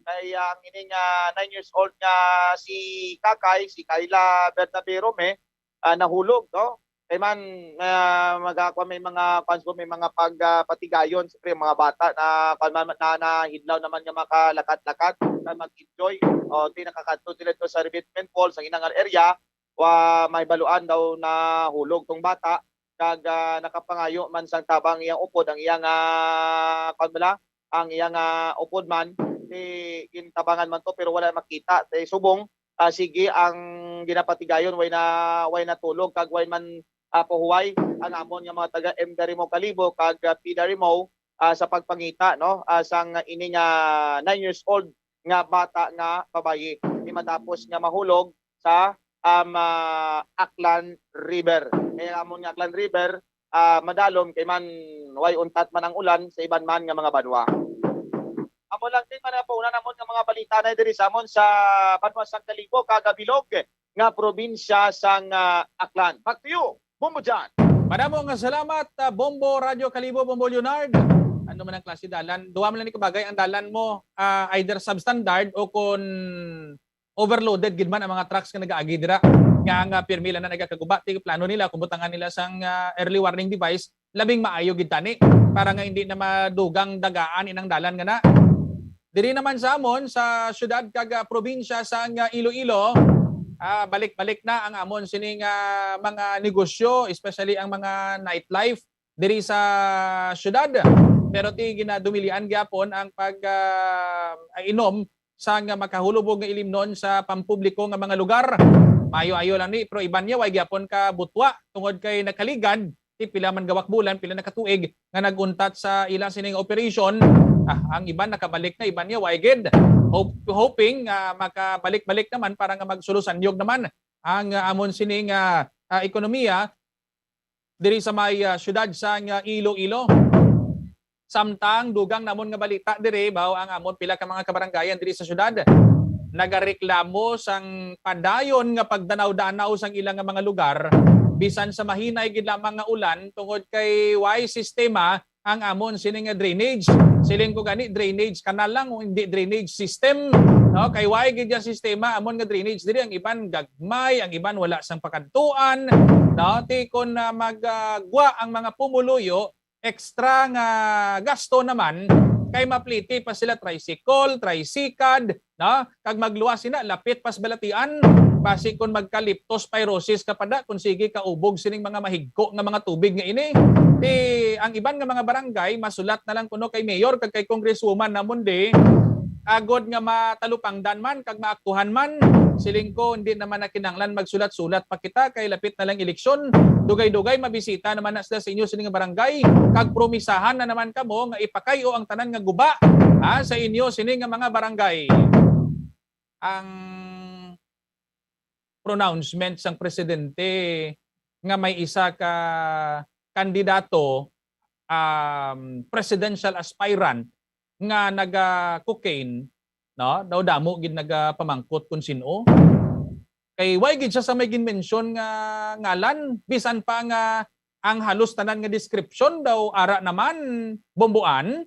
Kay ang ining, ah, nine years old nga si Kakay, si Kayla Bernabe Rome, ah, nahulog, no? Kay man, ah, magakuan may mga, kuan, may mga pag, ah, patigayon, siyempre, mga bata na, kuan man, na, nahidlaw naman nga makalakat-lakat, na mag-enjoy. O, di nakakadto sila to sa revetment wall, sa inangal area, wa, may baluan daw nahulog tong bata, kag, ah, nakapangayo man sang tabang iyang upod, ang iyang, ah, kuan bala, ang iyang, ah, upod man, di gintabangan man to, pero wala makita. Di subong, ah, sige ang ginapatigayon, way na, way natulog, kag way man, ah, pahuway ang amon nga mga taga M Darimo Kalibo kag, ah, P Darimo, ah, sa pagpangita, no, ah, sang ining, ah, nine years old nga bata nga babayi, di matapos nga mahulog sa, um, ah, Aklan River. Kaya amon nga Aklan River, ah, madalom kay man way untat man ang ulan sa iban man nga mga banwa. Amo lang din man ang pauna namon nga mga balita na diri sa amon sa banwa sang Kalibo kag Bilog nga probinsya sang, ah, Aklan. Back to you, Bombo John. Madamo nga salamat, ah, Bombo Radyo Kalibo, Bombo Leonard. Ano man ang klase dalan? Duha man lang ni kabagay ang dalan mo, ah, either substandard o kon overloaded gid man ang mga trucks nga nagaagi dira. Nga, nga pirmi lang na nagakaguba, ti plano nila kung butangan nila sang, ah, early warning device, labing maayo gid tani para nga hindi na madugang dagaan inang dalan nga na. Diri naman sa amon sa syudad kag, ah, probinsya sang, ah, Iloilo, ah, balik-balik na ang amon sining, ah, mga negosyo, especially ang mga nightlife diri sa syudad. Pero ti ginadumilian gyapon ang pag, ah, inom sang makahulubog nga ilimnon sa pampubliko nga mga lugar. Maayo-ayo lang ni, pero iban niya way gyapon ka butwa tungod kay nakaligad ti pila man gawak bulan, pila na ka tuig nga nag-untat sa ila sining operation. Ah, ang iban nakabalik na, iban niya way gid. Hope, hoping nga makabalik-balik naman para nga magsulusanyog naman ang, ah, amon sining, ah, ah, ekonomiya diri sa may, ah, siyudad sang, ah, Iloilo. Samtang dugang namon nga balita diri, baw ang amon pila ka mga kabarangayan diri sa siyudad nagareklamo sang padayon nga pagdanaw-danaw sang ila nga mga lugar, bisan sa mahinay gid lamang nga ulan, tungod kay way sistema ang amon sini nga drainage. Siling ko gani, drainage kanal lang, o hindi drainage system, no? Kay way gid ya sistema amon nga drainage diri, ang iban gagmay, ang iban wala sang pakadtuan, no? Ti kon, ah, mag, ah, gwa ang mga pumuluyo, extra nga gasto naman, kay mapliti pa sila tricycle, tricycad, no? Kag magluwas sina, lapit pas balatian, basi kon magka leptospirosis ka pa da, kung sige kaubog sining mga mahigko nga mga tubig nga ini. Ti ang iban nga mga barangay, masulat na lang kuno kay mayor kag kay congresswoman namon di, agod nga matalupangdan man kag maaktuhan man. Siling ko, hindi naman na kinahanglan magsulat-sulat pa kita kay lapit na lang eleksyon. Dugay-dugay mabisita naman na sila sa inyo sining barangay kag promisahan na naman kamo nga ipakayo ang tanan nga guba, ha, sa inyo sini nga mga barangay. Ang pronouncement sang presidente nga may isa ka kandidato, um, presidential aspirant nga naga-cocaine, no? Daw damo gid nagapamangkot kung sino. Kay why gid siya sa may ginmensyon nga ngalan, bisan pa nga ang halos tanan nga description daw ara naman, Bomboan.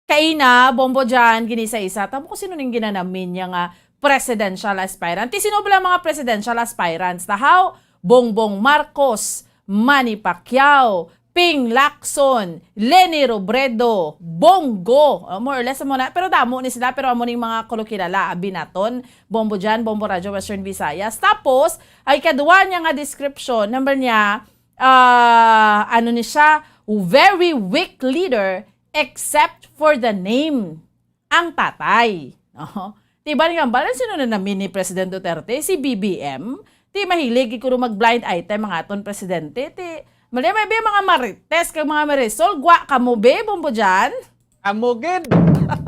Kaina, Bombo Jan, ginisa-isa, tamo ko sino ning ginanamin niya nga presidential aspirant. Ti sino bala mga presidential aspirants? Tahaw, Bongbong Marcos, Manny Pacquiao, Ping Lacson, Leni Robredo, Bongo, uh, more or less mo na, pero damo ni sila, pero amo ning mga kulokilala, abi naton, Bombo Jan, Bombo Radyo Western Visayas. Tapos, ay kadwa niya nga description, number niya, uh, ano ni siya, very weak leader, except for the name, ang tatay. No? Diba nga, balan sino na namin ni President Duterte? Si B B M? Ti mahilig kuno mag blind item ang aton presidente. Ti mali may mga marites kag mga marisol. Gwa kamo be, Bombo Jan? Amo gid.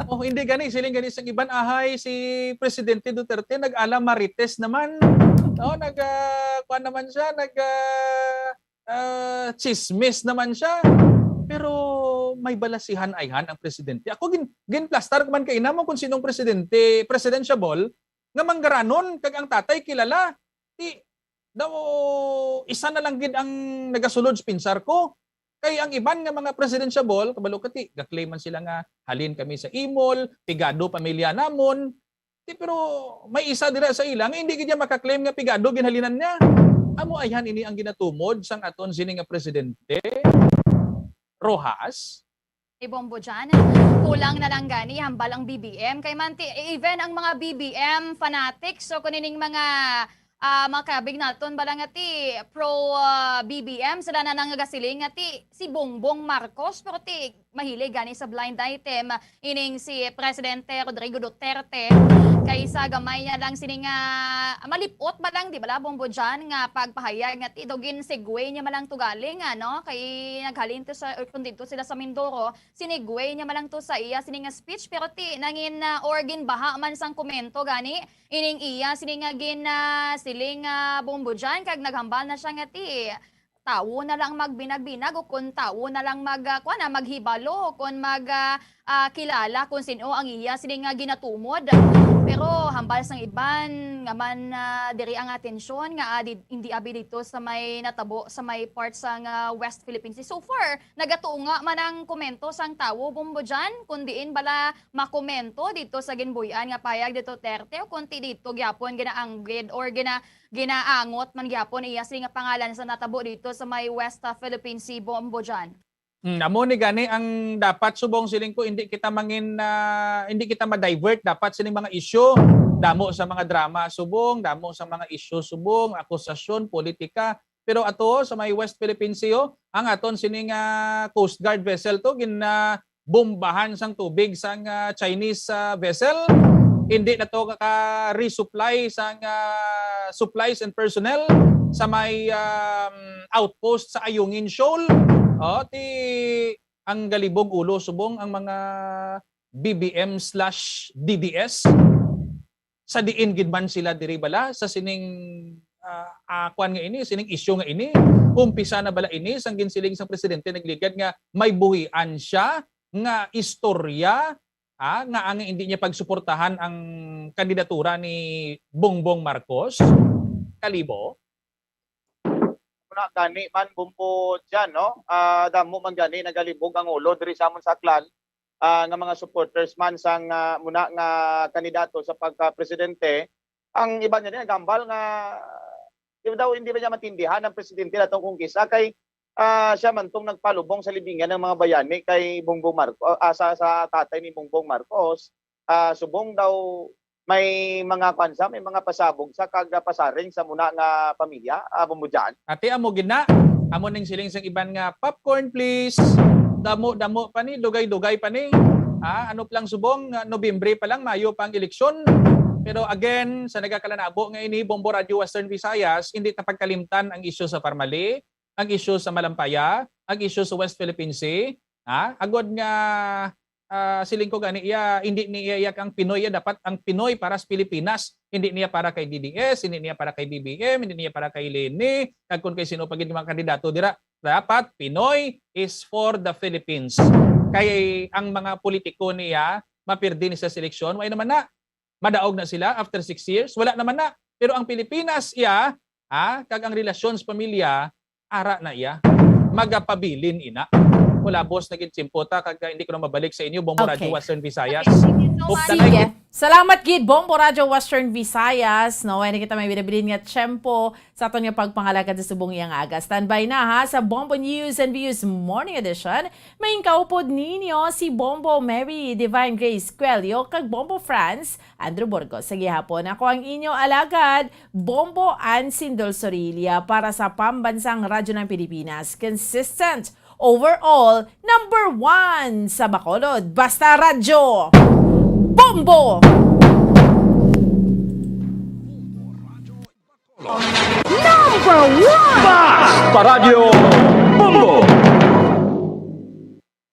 Oh, hindi gani, siling gani sang iban ahay si Presidente Duterte nag-ala marites naman. No, nag uh, kuan naman siya, nag uh, uh, chismis naman siya. Pero may balasihan ayhan ang presidente. Ako gin ginplastar ko man kay namo kung sinong presidente, presidentiable nga manggaranon kag ang tatay kilala. Ti daw isa na lang gid ang nagasulod sa pinsar ko. Kay ang iban nga mga presidentiable, kabalo ka ti, ga-claim man sila nga halin kami sa Imol, pigado pamilya namon. Ti, pero may isa dira sa ila nga hindi gid niya maka-claim nga pigado ginhalinan niya. Amo ayhan ini ang ginatumod sang aton sini nga presidente, Rojas. Ni Bombo Jan, kulang na lang gani hambal ang B B M kay man ti, even ang mga B B M fanatics, so kung ining mga ah, makabig naton bala nga ti pro ah, B B M sila na nang nagasiling nga ti si Bongbong Marcos, pero ti mahilig gani sa blind item ining si Presidente Rodrigo Duterte. Kaysa gamay niya lang sini nga malipot ba lang, di bala, Bombo Jan, nga pagpahayag nga ti daw gin-segue niya man lang to galing, ano, kay naghalin to sa, or kung dito sila sa Mindoro, sinegue niya man lang to sa iya sini nga speech, pero ti nangin ah, or ginbaha man sang komento gani ining iya sini nga gin ah, siling nga Bombo Jan, kag naghambal na siya nga ti tawo na lang magbinag-binag o kon tawo na lang mag ah, kuan na, maghibalo kon mag ah, ah, kilala kon sin-o ang iya sini nga ginatumod. Pero hambal sang iban nga man ah, diri ang atensyon nga ah, di, hindi abi dito sa may natabo sa may part sang ah, West Philippine Sea. So far, nagatuo nga man ang komento sang tawo, Bombo Jan, kon diin bala makomento dito sa ginbuy-an nga payag ni Duterte o kon ti dito gyapon ginaanggid or gina ginaangot man gyapon iya sini nga pangalan sa natabo dito sa may West ah, Philippine Sea, Bombo Jan. Hmm, amo ni gani ang dapat, subong siling ko, hindi kita mangin ah, hindi kita ma-divert dapat sining mga issue. Damo sa mga drama subong, damo sa mga issue subong, akusasyon, politika. Pero ato sa may West Philippine Sea, oh, ang aton sining ah, Coast Guard vessel to gin ah, bombahan sang tubig sang ah, Chinese ah, vessel. Hindi na to ka-resupply sang ah, supplies and personnel sa may um, outpost sa Ayungin Shoal. Oh, ti ang galibog ulo subong ang mga B B M slash D D S sa diin gid man sila diri bala sa sining ah, ah, kuan nga ini, sining issue nga ini. Umpisa na bala ini sang ginsiling sang presidente nagligad nga may buhian siya nga istorya ah, nga ang hindi niya pagsuportahan ang kandidatura ni Bongbong Marcos? Kalibo? Muna gani man, Bombo Jan, no? Ah, damo man gani nagalibog ang ulo diri sa amon sa Aklan, ah, nga mga supporters man sang ah, muna nga kandidato sa pagka-presidente. Ang iban gani nagambal nga di daw hindi ba niya matindihan ang presidente nato kung kisa kay ah, siya man tong nagpalubong sa libingan ng mga bayani kay Bongbong Marcos, ah, sa, sa tatay ni Bongbong Marcos. Ah, subong daw may mga kwan sa, may mga pasabog sa kag pasaring sa muna nga pamilya, ah, Bombo Jan. Ati amo gid na. Amo ning siling sang iban nga popcorn please. Damo-damo pa ni, dugay-dugay pa ni. Ah, ano pa lang subong, ah, Nobyembre pa lang, Mayo pa ang eleksyon. Pero again, sa nagakalanabo nga ini, Bombo Radio Western Visayas, hindi ta pagkalimtan ang isyu sa Parmali, ang isyu sa Malampaya, ang isyu sa West Philippine Sea. Ha? Agod nga ah, siling ko gani iya, hindi niya iya ang Pinoy, iya dapat ang Pinoy para sa Pilipinas. Hindi niya para kay D D S, hindi niya para kay B B M, hindi niya para kay Leni, kag kung kay sino pa gid mga kandidato dira. Dapat Pinoy is for the Philippines. Kay ang mga politiko niya, mapirdi ni sa seleksyon, way naman na. Madaog na sila after six years, wala naman na. Pero ang Pilipinas, iya, ha, kag ang relasyon sa pamilya, ara na iya. Magapabilin ina. Wala, boss, naging tiyempo ta, kag hindi ko na mabalik sa inyo, Bombo Radyo Okay. Western Visayas. Okay, thank you so Ug much. Sige. Salamat gid, Bombo Radyo Western Visayas. No, hindi kita may binabilin nga tiyempo sa aton nga pagpangalagad sa subong iyang aga. Standby na, ha, sa Bombo News and Views Morning Edition. May kaupod ninyo si Bombo Mary Divine Grace Cuello kag Bombo Franz Andrew Burgos. Sa gihapon, ako ang inyo alagad, Bombo Ansin Dulzorilla para sa Pambansang Radyo ng Pilipinas. Consistent, overall, number one sa Bacolod. Basta Radyo, Bombo! Number one! Basta Radyo Bombo!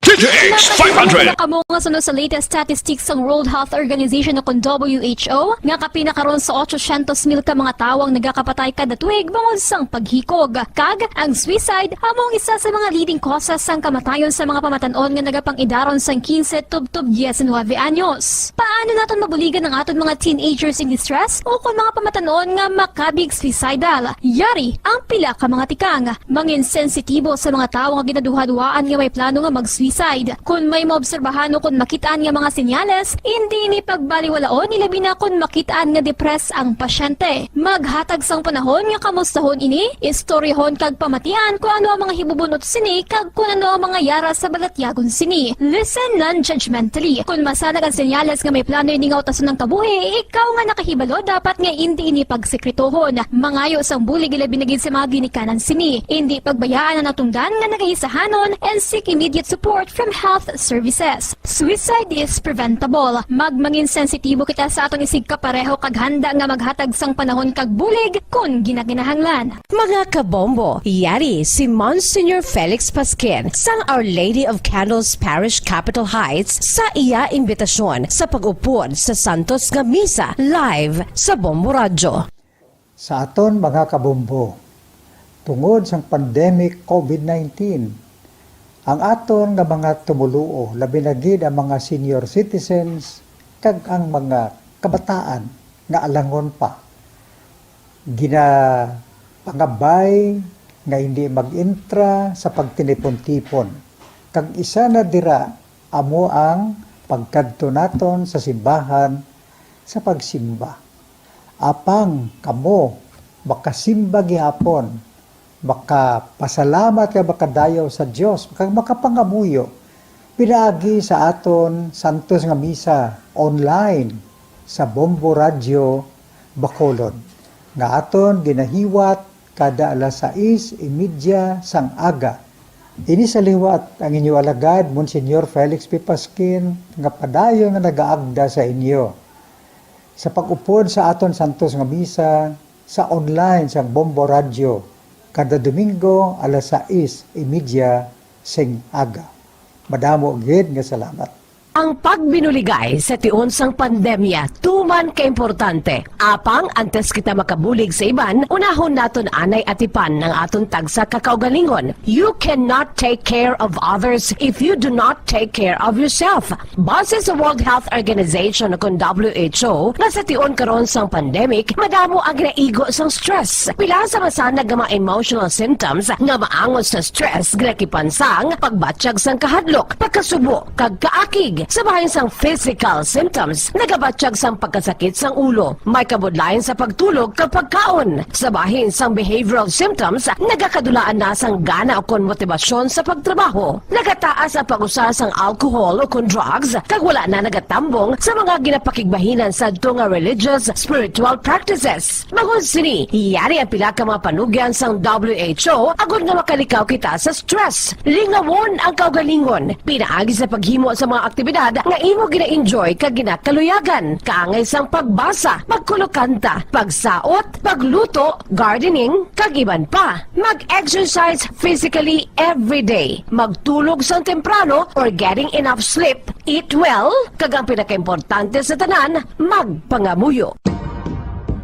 D T X five hundred. Kamo nga suno sa latest statistics sang World Health Organization o kon W H O, nga kapin na karon sa otsosyentos mil ka mga tawo ang nagakapatay kada tuig bangod sang paghikog. Kag ang suicide amo ang isa sa mga leading causes sang kamatayon sa mga pamatan-on nga nagapang-idaron sang quince tubtob diecinuebe anyos. Paano naton mabuligan ang aton mga teenagers in distress o kon mga pamatan-on nga makabig suicidal? Yari ang pila ka mga tikang. Mangin sensitibo sa mga tawo nga ginaduhaduhaan nga may plano nga mag-suicide. Kon may maobserbahan o kon makit-an nga mga senyales, indi ini pagbaliwalaon, ilabi na kon makit-an nga depressed ang pasyente. Maghatag sang panahon nga kamustahon ini, istoryahon kag pamatian kon ano ang mga hibubun-ot sini kag kon ano ang mga yara sa balatyagon sini. Listen non-judgmentally. Kon masanag ang senyales nga may plano ini nga utason ang kabuhi, ikaw nga nakahibalo dapat nga indi ini pagsekretohon. Mangayo sang bulig ilabi na gid sa mga ginikanan sini. Indi pagbayaan ang natungdan nga nagaisahanon and seek immediate support from health services. Suicide is preventable. Magmangin sensitibo kita sa aton isigkapareho kag handa nga maghatag sang panahon kag bulig kon ginakinahanglan. Mga kabombo, yari si Monsignor Felix Pasquin sang Our Lady of Candles Parish, Capitol Heights, sa iya imbitasyon sa pag-upod sa Santos nga Misa live sa Bombo Radyo. Sa aton mga kabombo, tungod sang pandemic covid nineteen, ang aton nga mga tumoluo, labi na gid ang mga senior citizens kag ang mga kabataan nga alangon pa, ginapangabay nga hindi mag-entra sa pagtinipon-tipon. Kag isa na dira amo ang pagkadto naton sa simbahan sa pagsimba. Apang kamo makasimba gihapon, makapasalamat kag makadayaw sa Dios, kag makapangamuyo pinaagi sa aton santos nga misa online sa Bombo Radyo Bacolod, nga aton ginahiwat kada alas sais y media sang aga. Ini sa liwat ang inyo alagad, Monsignor Felix P. Pasquin, nga padayon nga nagaagda sa inyo sa pag-upod sa aton santos nga misa sa online sang Bombo Radyo kada Domingo alas sais y media sing aga. Madamo gid nga salamat. Ang pagbinuligay sa tion sang pandemya tuman ka importante. Apang antes kita makabulig sa iban, unahon naton anay atipan ang aton tagsa ka kaugalingon. You cannot take care of others if you do not take care of yourself. Base sa World Health Organization o kon W H O, nga sa tion karon sang pandemic, madamo ang ginaigo sang stress. Pila sa masanag nga mga emotional symptoms nga maangot sa stress ginakipan sang pagbatyag sang kahadlok, pagkasubo, kag kaakig. Sa bahin sang physical symptoms, nagabatyag sang pagkasakit sang ulo, may kabudlayan sa pagtulog kag pagkaon. Sa bahin sang behavioral symptoms, nagakadulaan na sang gana ukon motibasyon sa pagtrabaho. Nagataas ang pag-usa sang alcohol ukon drugs, kag wala na nagatambong sa mga ginapakigbahinan sadto nga religious, spiritual practices. Bangod sini, yari ang pila ka mga panugyan sang W H O agod nga makalikaw kita sa stress. Lingawon ang kaugalingon pinaagi sa paghimo sa mga aktibidad nga imo gina-enjoy kag ginakaluyagan, kaangay sang pagbasa, pagkulokanta, pagsaot, pagluto, gardening, kag iban pa. Mag-exercise physically every day. Magtulog sang temprano or getting enough sleep. Eat well, kag ang pinakaimportante sa tanan, magpangamuyo.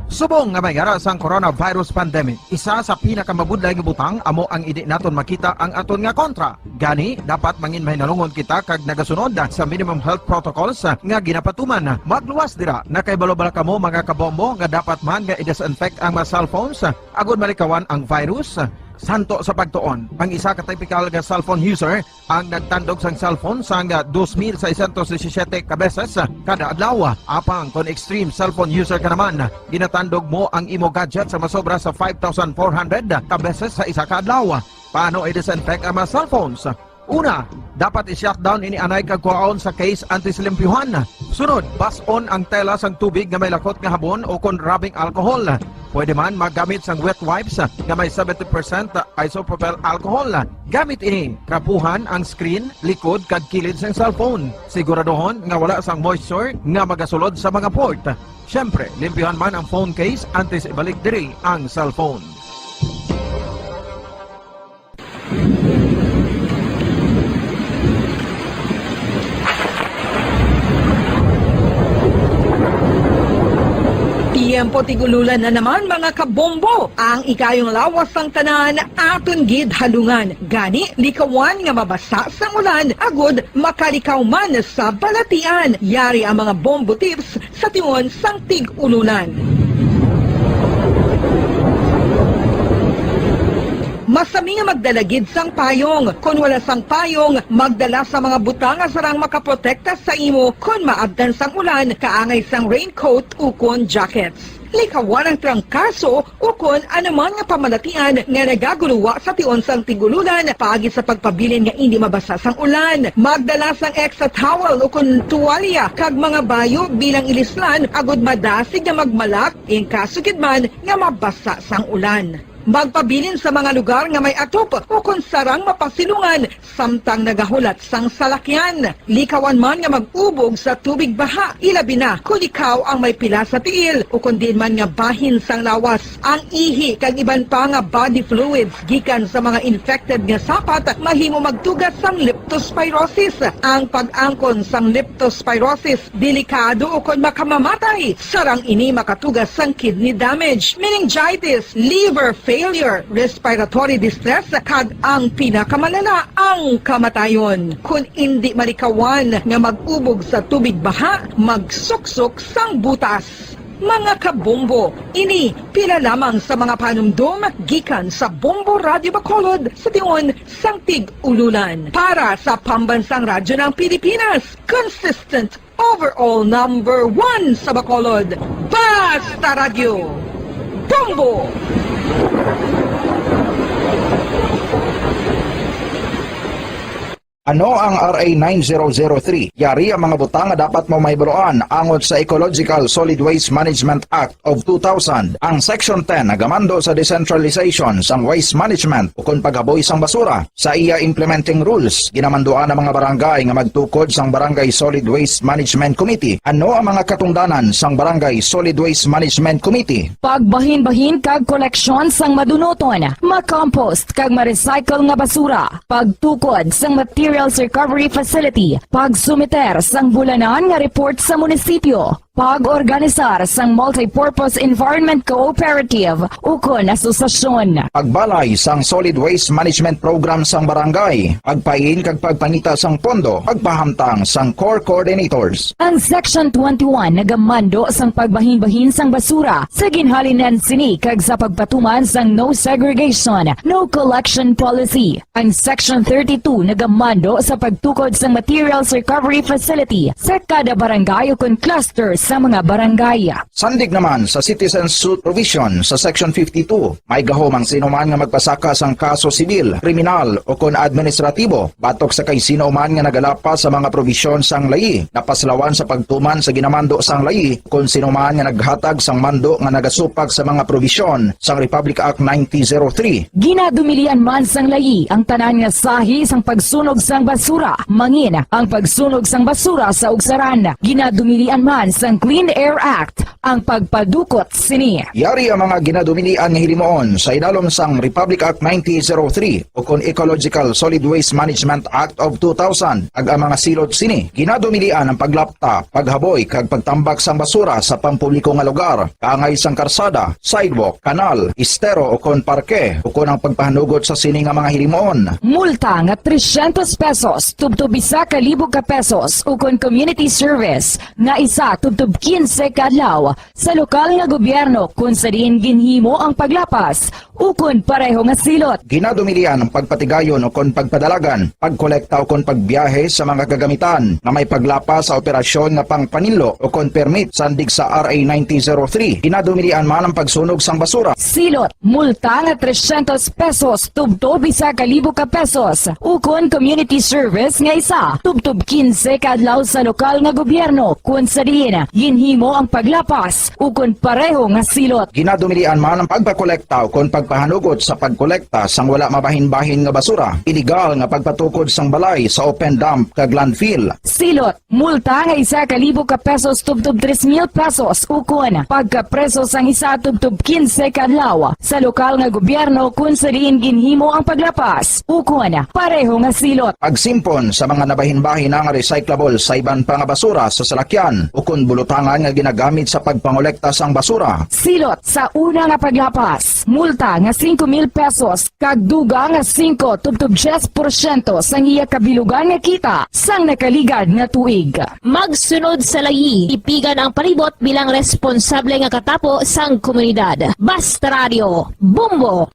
Subong nga may ara sang coronavirus pandemic, isa sa pinakamabudlay nga butang amo ang indi naton makita ang aton nga kontra. Gani, dapat mangin mahinalungon kita kag nagasunod sa minimum health protocols nga ginapatuman. Magluwas dira, nakahibalo bala kamo, mga kabombo, nga dapat man nga i-disinfect ang mga cellphones agud malikawan ang virus? Santo sa pagtuon, ang isa ka typical nga cellphone user ang nagtandog sang cellphone sang dos mil seiscientos disisiete ka beses kada adlaw. Apang kon extreme cellphone user ka naman, ginatandog mo ang imo gadget sa masobra sa five thousand four hundred ka beses sa isa ka adlaw. Paano i-disinfect ang mga cellphones? Una, dapat i-shutdown ini anay kag kuhaon sa case antes limpyuhan. Sunod, bas-on ang tela sang tubig nga may lakot nga habon o kon rubbing alcohol. Pwede man maggamit sang wet wipes nga may seventy percent isopropyl alcohol. Gamit ini, trapuhan ang screen, likod, kag kilid sang cellphone. Siguraduhon nga wala sang moisture nga magasulod sa mga port. Siyempre, limpyuhan man ang phone case antes ibalik diri ang cellphone. Tiyempo tig-ululan na naman, mga kabombo. Ang ikayong lawas sang tanan aton gid halungan. Gani, likawan nga mabasa sang ulan agud makalikaw man sa balatian. Yari ang mga bombo tips sa tion sang tig-ululan. Masami nga magdala gid sang payong. Kon wala sang payong, magdala sa mga butang nga sarang makaprotekta sa imo kon maabtan sang ulan, kaangay sang raincoat ukon jackets. Likawan ang trangkaso ukon anuman nga pamalatian nga nagaguluwa sa tion sang tig-ululan paagi sa pagpabilin nga indi mabasa sang ulan. Magdala sang extra towel ukon tuwalya kag mga bayo bilang ilislan agud madasig nga magmalak in kaso gid man nga mabasa sang ulan. Magpabilin sa mga lugar nga may atop ukon sarang mapasilungan samtang nagahulat sang salakyan. Likawan man nga mag-ubog sa tubig baha, ilabi na kon ikaw ang may pila sa tiil ukon diin man nga bahin sang lawas. Ang ihi kag iban pa nga body fluids gikan sa mga infected nga sapat mahimo magtuga sang leptospirosis. Ang pag-angkon sang leptospirosis delikado ukon makamamatay, sarang ini makatuga sang kidney damage, meningitis, liver failure, respiratory distress, kag ang pinakamalala, ang kamatayon. Kon indi malikawan nga mag-ubog sa tubig baha, magsuksok sang butas. Mga kabombo, ini pila lamang sa mga panumdom gikan sa Bombo Radyo Bacolod sa tion sang tig-ululan. Para sa Pambansang Radyo ng Pilipinas, consistent overall number one sa Bacolod, Basta Radyo, Bombo! Ano ang R A nine zero zero three? Yari ang mga butang nga dapat mo mahibaluan angot sa Ecological Solid Waste Management Act of two thousand. Ang Section ten nagamando sa decentralization sang waste management ukon paghaboy sang basura. Sa iya implementing rules, ginamanduan ang mga barangay nga magtukod sang Barangay Solid Waste Management Committee. Ano ang mga katungdanan sang Barangay Solid Waste Management Committee? Pagbahin-bahin kag koleksyon sang madunuton, ma-compost kag ma-recycle nga basura, pagtukod sang materials recovery facility, pagsumiter sang bulanan nga report sa munisipyo, pag-organisar sang multipurpose environment cooperative ukon asosasyon. Pagbalay sang solid waste management program sang barangay, pagpain kag pagpangita sang pondo, pagpahamtang sang core coordinators. Ang Section twenty-one nagamando sang pagbahin-bahin sang basura sa ginhalinan sini kag sa pagpatuman sang no segregation, no collection policy. Ang Section thirty-two nagamando sa pagtukod sang materials recovery facility sa kada barangay ukon cluster sa mga barangay. Sandig naman sa citizen suit provision sa Section fifty-two, may gahom ang sino man nga magpasaka sang kaso sibil, kriminal, ukon administratibo batok sa kay sino man nga nagalapas sa mga provision sang layi, napaslawan sa pagtuman sa ginamando sang layi, kon sino man nga naghatag sang mando nga nagasupak sa mga provision sang Republic Act nineteen zero three. Ginadumilian man sang layi ang tanan nga sahi sang pagsunog sang basura, mangin ang pagsunog sang basura sa ugsaran. Ginadumilian man sang Clean Air Act ang pagpadukot sini. Yari ang mga ginadumilian nga hilimuon sa idalom sang Republic Act nineteen oh three ukon Ecological Solid Waste Management Act of two thousand, kag ang mga silot sini ginadumilian ang paglapta, paghaboy, kag pagtambak sang basura sa pampubliko nga lugar, kaangay sang karsada, sidewalk, kanal, estero, ukon parke, ukon ang pagpahanugot sa sini nga mga hilimuon. Multa nga trescientos pesos tubtob isa ka libo ka pesos, ukon community service nga isa tubtob quince ka adlaw sa lokal nga gobyerno kon sa diin ginhimo ang paglapas ukon pareho nga silot. Ginadumilian ang pagpatigayon ukon pagpadalagan, pagkolekta ukon pagbiyahe sa mga kagamitan nga may paglapas sa operasyon nga pangpaninlo ukon permit sandig sa R A nineteen oh three. Ginadumilian man ang pagsunog sang basura. Silot, multa nga trescientos pesos tubtob isa ka libo ka pesos, ukon community service nga isa tubtob quince ka adlaw sa lokal nga gobyerno kon sa diin ginhimo ang paglapas ukon pareho nga silot. Ginadumilian man ang pagpakolekta ukon pagpahanugot sa pagkolekta sang wala mabahin-bahin nga basura, iligal nga pagpatukod sang balay sa open dump kag landfill. Silot, multa nga isa ka libo ka pesos tubtob tres mil pesos, ukon pagkapreso sang isa tubtob quince ka adlaw sa lokal nga gobyerno kon sa diin ginhimo ang paglapas ukon pareho nga silot. Pagsimpon sa mga nabahin-bahin nga recyclable sa iban pa nga basura sa salakyan ukon bulutangan nga ginagamit sa pagpangolekta sang basura. Silot sa una nga paglapas, multa nga singko mil pesos kag dugang nga singko tubtob diyes porsyento sang iya kabilugan nga kita sang nakaligad nga tuig. Magsunod sa layi, tipigan ang palibot bilang responsable nga katapo sang komunidad. Basta Radio, Bombo!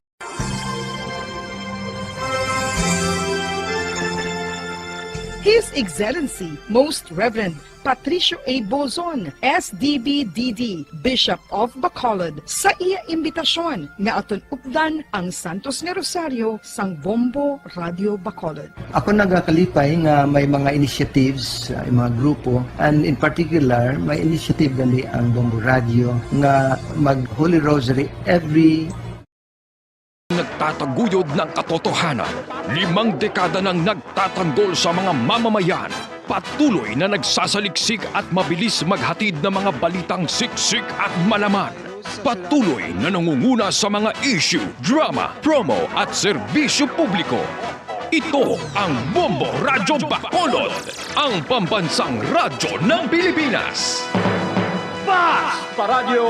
His Excellency, Most Reverend Patricio A. Bozon, S D B D D, Bishop of Bacolod, sa iya imbitasyon nga aton updan ang Santos nga Rosario sang Bombo Radio Bacolod. Ako nagakalipay nga may mga initiatives, uh, mga grupo, and in particular, may initiative gali ang Bombo Radio nga mag Holy Rosary every Nagtataguyod ng katotohanan. Limang dekada nang nagtatanggol sa mga mamamayan. Patuloy na nagsasaliksik at mabilis maghatid ng mga balitang siksik at malaman. Patuloy na nangunguna sa mga issue, drama, promo at serbisyo publiko. Ito ang Bombo Radyo Bacolod, ang pambansang radyo ng Pilipinas. Basta Radyo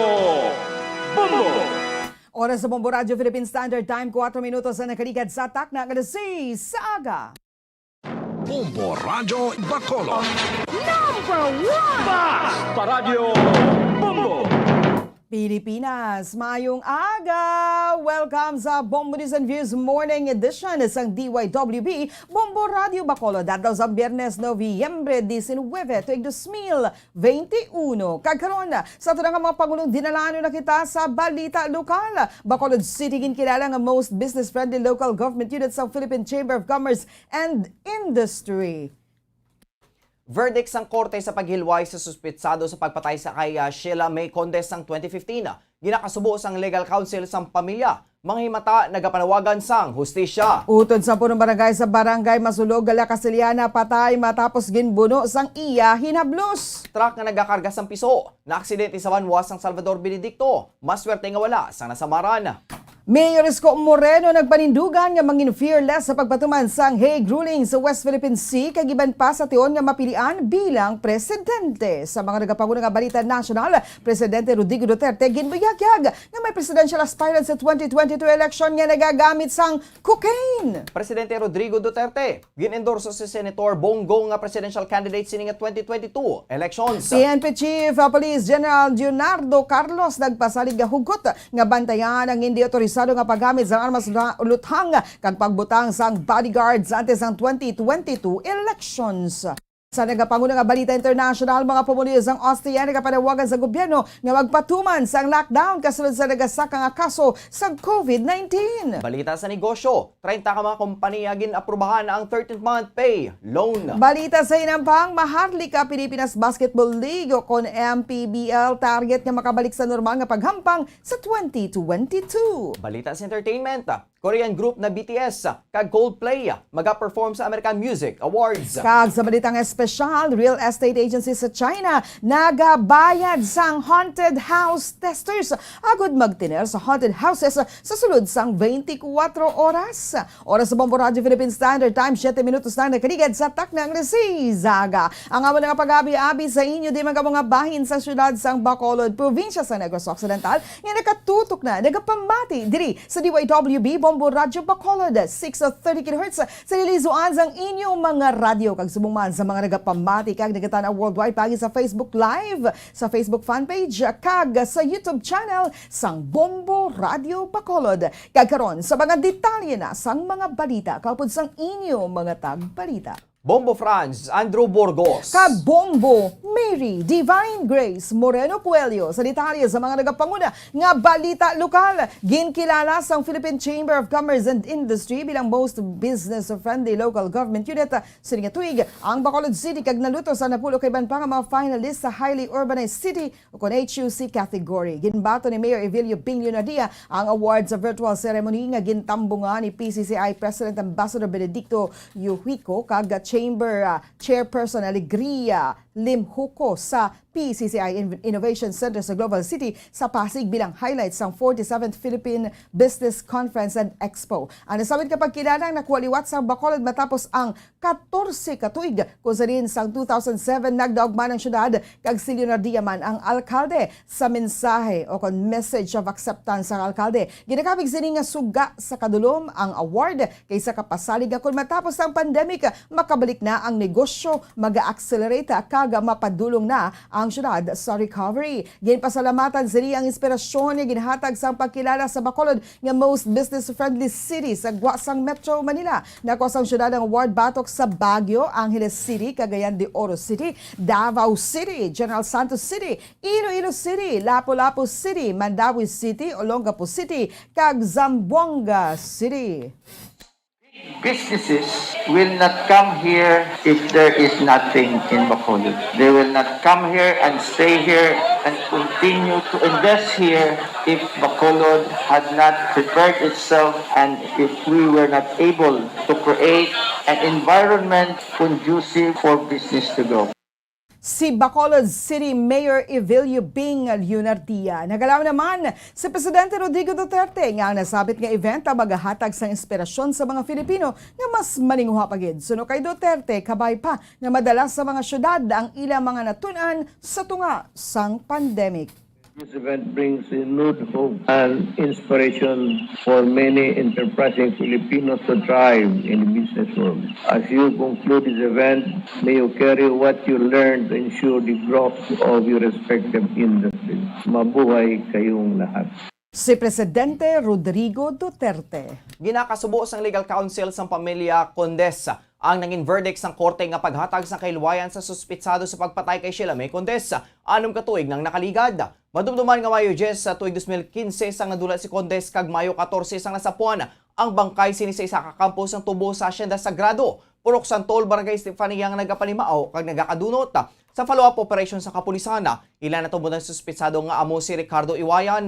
Bombo! Oras sa Bombo Radyo Philippine Standard Time, kuwatro minutos ang nakaligad sa takna nga alas sais sa aga. Bombo Radyo Bacolod. Number one! Basta Radyo Bombo! Pilipinas, maayong aga! Welcome sa Bombo News and Views Morning Edition sang D Y W B, Bombo Radyo Bacolod. Adlaw sa Biyernes, Nobyembre diecinuebe, tuig dos mil veintiuno. Kag karon, sa aton nga mga pangulong dinalanon na kita sa balita lokal. Bacolod City ginkilala nga most business-friendly local government unit sa Philippine Chamber of Commerce and Industry. Verdict sang korte sa paghilway sa suspitsado sa pagpatay sa kay, ah, Sheila May Conde sang twenty fifteen. Ginakasubo sang legal counsel sang pamilya, mga himata nagapanawagan sang hustisya. Utod sa punong barangay sa Barangay Masulog, La Castellana, patay matapos ginbuno sang iya hinablos. Truck nga nagakarga sang piso naaksidente sa banwa sang Salvador Benedicto. Maswerte nga wala sang nasamaran. Mayor Isko Moreno nagpanindugan nga mangin fearless sa pagpatuman sang Hague ruling sa West Philippine Sea kag iban pa sa tion nga mapilian bilang presidente. Sa mga nagapanguna nga balita nasyonal, Presidente Rodrigo Duterte ginbuyagyag nga may presidential aspirant sa twenty twenty-two election nga nagagamit sang cocaine. Presidente Rodrigo Duterte, gin-endorso si Senator Bongo nga presidential candidate sini nga twenty twenty-two elections. P N P Chief of Police General Leonardo Carlos nagpasalig nga hugot nga bantayan ang hindi otorisado nga paggamit sang armas na luthang kag pagbutang sang bodyguards antes sang twenty twenty-two elections. Sa nagapanguna nga balita international, mga pumuluyo sang Austria nagapanawagan sa gobyerno nga magpatuman sang lockdown kasunod sa nagasaka nga kaso sang COVID nineteen. Balita sa negosyo, treinta ka mga kompanya gin-aprubahan ang thirteenth month pay loan. Balita sa hinampang, Maharlika Pilipinas Basketball League o kon M P B L target nga makabalik sa normal nga paghampang sa twenty twenty-two. Balita sa entertainment, Korean group na B T S, kag Coldplay maga-perform sa American Music Awards. Kag sa balitang espesyal, real estate agency sa China nagabayad sang haunted house testers agud magtener sa haunted houses sa sulod sang twenty-four oras. Oras sa Bombo Radyo Philippine Standard Time, siyete minutos na nakaligad sa takna nga alas sais sa aga. Ang amon nga pag-abi-abi sa inyo di man kamo nga bahin sa siyudad sang Bacolod, probinsya sa Negros Occidental, nga nakatutok na, nagapamati diri sa D Y W B Bombo Radyo Bacolod, six thirty kilohertz, sa lilisuan sang inyong mga radyo, kag subong man sa mga nagapamati kag nagatan-aw worldwide paagi sa Facebook Live, sa Facebook fan page, kag sa YouTube channel sang Bombo Radyo Bacolod. Kag karon, sa mga detalye na sang mga balita, kaupod sang inyong mga tagbalita. Bombo Franz, Andrew Burgos. Kag Bombo Mary Divine Grace Moreno Coelho sa detalye sa mga nagapanguna nga balita lokal. Ginkilala sang Philippine Chamber of Commerce and Industry bilang most business-friendly local government unit sining nga tuig ang Bacolod City, kag naluto sa napulo ka iban pa nga mga finalist sa highly urbanized city o kon H U C category. Ginbaton ni Mayor Evilio Bing Leonardia ang award sa virtual ceremony nga gintambungan ni P C C I President Ambassador Benedicto Yuhico kag Chamber, ah, Chairperson Alegria Limhuco sa P C C I In-, Innovation Center sa Global City sa Pasig bilang highlight sang forty-seventh Philippine Business Conference and Expo. Ang nasabit nga pagkilala nakuha liwat sa Bacolod matapos ang katorse ka tuig, kung sa diin sang two thousand seven nagdaog man ang syudad kag si Leonardia man ang alkalde. Sa mensahe o kon message of acceptance sang alkalde, ginakabig sini nga suga sa kadulom ang award kaysa kapasalig nga kon matapos ang pandemic, makabalik na ang negosyo, mag-accelerate kag mapadulong na ang syudad sa recovery. Ginpasalamatan sini ang inspirasyon nga ginhatag sang pagkilala sa Bacolod nga most business-friendly city sa gwa sang Metro Manila. Nakuha sang syudad ang award batok sa Baguio, Angeles City, Cagayan de Oro City, Davao City, General Santos City, Iloilo City, Lapu-Lapu City, Mandaue City, Olongapo City, kag Zamboanga City. Businesses will not come here if there is nothing in Bacolod. They will not come here and stay here and continue to invest here if Bacolod had not prepared itself and if we were not able to create an environment conducive for business to grow. Si Bacolod City Mayor Evilio Bing Leonardia. Nagalaom naman si Presidente Rodrigo Duterte nga ang nasabit nga event ang magahatag sang inspirasyon sa mga Filipino nga mas malinguha pa gid. Suno kay Duterte, kabay pa nga madala sa mga syudad ang ilang mga natun-an sa tunga sang pandemic. This event brings renewed hope and inspiration for many enterprising Filipinos to thrive in the business world. As you conclude this event, may you carry what you learned to ensure the growth of your respective industries. Mabuhay kayong lahat. Si Presidente Rodrigo Duterte. Ginakasubo sang Legal Counsel sang pamilya Condes ang nangin verdict sang korte nga paghatag sang kahilwayan sa suspitsado sa pagpatay kay Sheila May Condes, anom ka tuig nang nakaligad. Madumduman nga Mayo diyes sa tuig dos mil kinse sang nadula si Condes kag Mayo katorse sang nasapuan ang bangkay sini sa isa ka kampo sang tubo sa Hacienda Sagrado, Purok Santol, Barangay Estefania, nga nagapanimao kag nagakadunot. Sa follow-up operation sa kapulisan, ila natubod ang suspitsado nga amo si Ricardo Iwayan,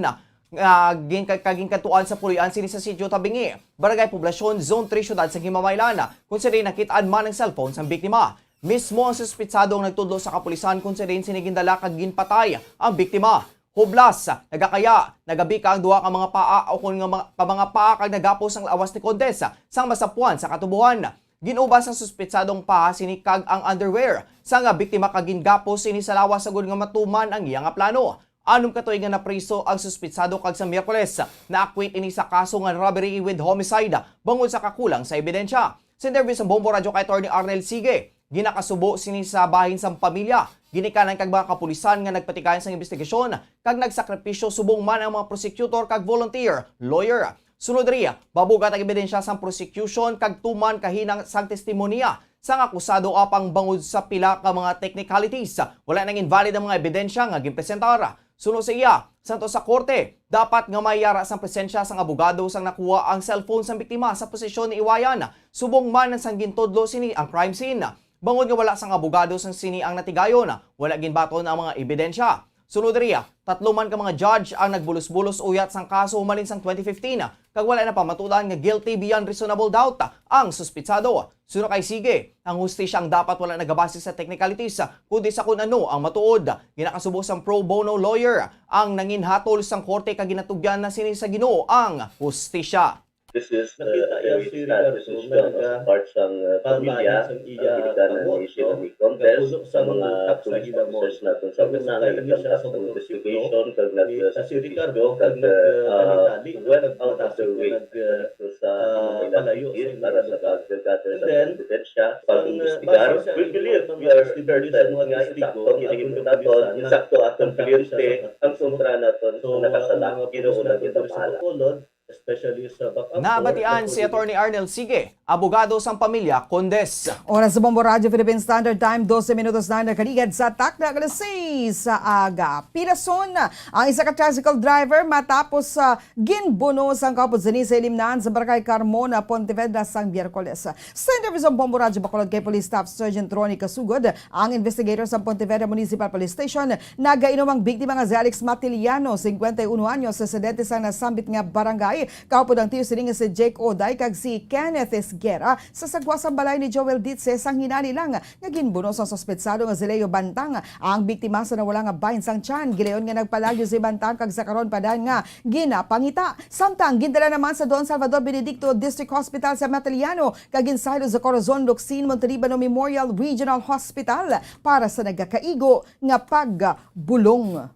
nga gin-, kag ginkadtuan sa puloy-an sini sa Sitio Tabingi, Barangay Poblacion, Zone three, Siyudad sa Himamaylan, kung sini nakit-an man ang cellphone sang biktima. Mismo ang suspitsado ang nagtudlo sa kapulisan kung sini gindala kag ginpatay ang biktima. Hublas, nagakaya, nagabika ang duha ka mga paa o kon nga mga, ka mga paa kag nagapos ang lawas ni Condes sang masapuan sa katubohan. Gin-uban sang suspitsadong paa sini kag ang underwear sang biktima kag gingapos sini sa lawas agud nga matuman ang iya nga plano. Anom ka tuig nga napriso ang suspitsado kag sa Miyerkules, naakwit ini sa kaso nga robbery with homicide bangod sa kakulang sa ebidensya. Sa interview sa Bombo Radyo kay Attorney Arnel Sige, ginakasubo sini sa bahin sang pamilya, ginikanan kag mga kapulisan nga nagpatigayon sang imbestigasyon kag nagsakripisyo subong man ang mga prosecutor kag volunteer lawyer. Sunod diri, mabugat ang ebidensya sang prosecution kag tuman kahinang sang testimonya sang akusado apang bangod sa pila ka mga technicalities, wala nang invalid ang mga ebidensya nga ginpresentar. Suno sa iya, santo sa korte, dapat nga may yara sang presensya sang abogado sang nakuha ang cellphone sang biktima sa posesyon ni Iwayan, subong man sang gintudlo sini ang crime scene. Bangod nga wala sang abogado sang sini ang natigayon, wala ginbaton ang mga ebidensya. Sunod diri, tatlo man ka mga judge ang nagbulos-bulos uyat sang kaso humalin sang twenty fifteen, kag wala na pamatudan nga guilty beyond reasonable doubt ang suspitsado. Suno kay Sige, ang hustisya ang dapat wala nagabase sa technicalities, kundi sa kun ano ang matuod. Ginakasubo sang pro bono lawyer ang nanginhatol sang korte kag ginatugyan na sini sa Ginoo ang hustisya. This is, uh, Nakita a iya very si sad Ricardo decision nga as naga-, part sang, uh, pamilya sang iya ginikanan ni Sheila Nicon. Best sa mga police officers naton sa una nga nag-conduct investigation kag nag-, uh, si Ricardo kag, uh, uh, went out of their way to sa, uh, palayo sa para sa pag-gather sa ebidensya, pag-imbestigar. We believe, we are certain nga insakto ang ginahimo naton, insakto atong kliyente ang kontra naton. So, nakasala, Ginoo na kita bahala. Especially sa backup. Nabatian si Attorney Arnel Sige, abogado sang pamilya Condes. Oras sa Bombo Radyo Philippine Standard Time, dose minutos na nakaligad sa takna nga alas sais sa aga. Pinason ang isa ka tricycle driver matapos sa ginbuno sang kahapon sini sa Ilimnan sa Barangay Carmona, Pontevedra sang Miyerkules. Sa interview sa Bombo Radyo Bacolod kay Police Staff Sergeant Ronnie Kasugod, ang investigator sa Pontevedra Municipal Police Station, nagainom ang biktima nga si Alex Matiliano, singkwenta y uno anyos, residente sa nasambit nga barangay. Kaupod ang tiyo sini nga si Jake Oday kag si Kenneth Esguerra sa sagwa sang balay ni Joel Ditse sang hinani lang nga ginbuno sang suspetsado nga si Leo Bantang, ang biktima sa nawala nga bahin sang tiyan. Gilayon nga nagpalayo si Bantang kag sa karon pa dayon nga ginapangita. Samtang gindala naman sa Don Salvador Benedicto District Hospital sa Matiliano kag ginsaylo sa Corazon, Locsin, Montelibano Memorial Regional Hospital para sa nagakaigo nga pagbulong.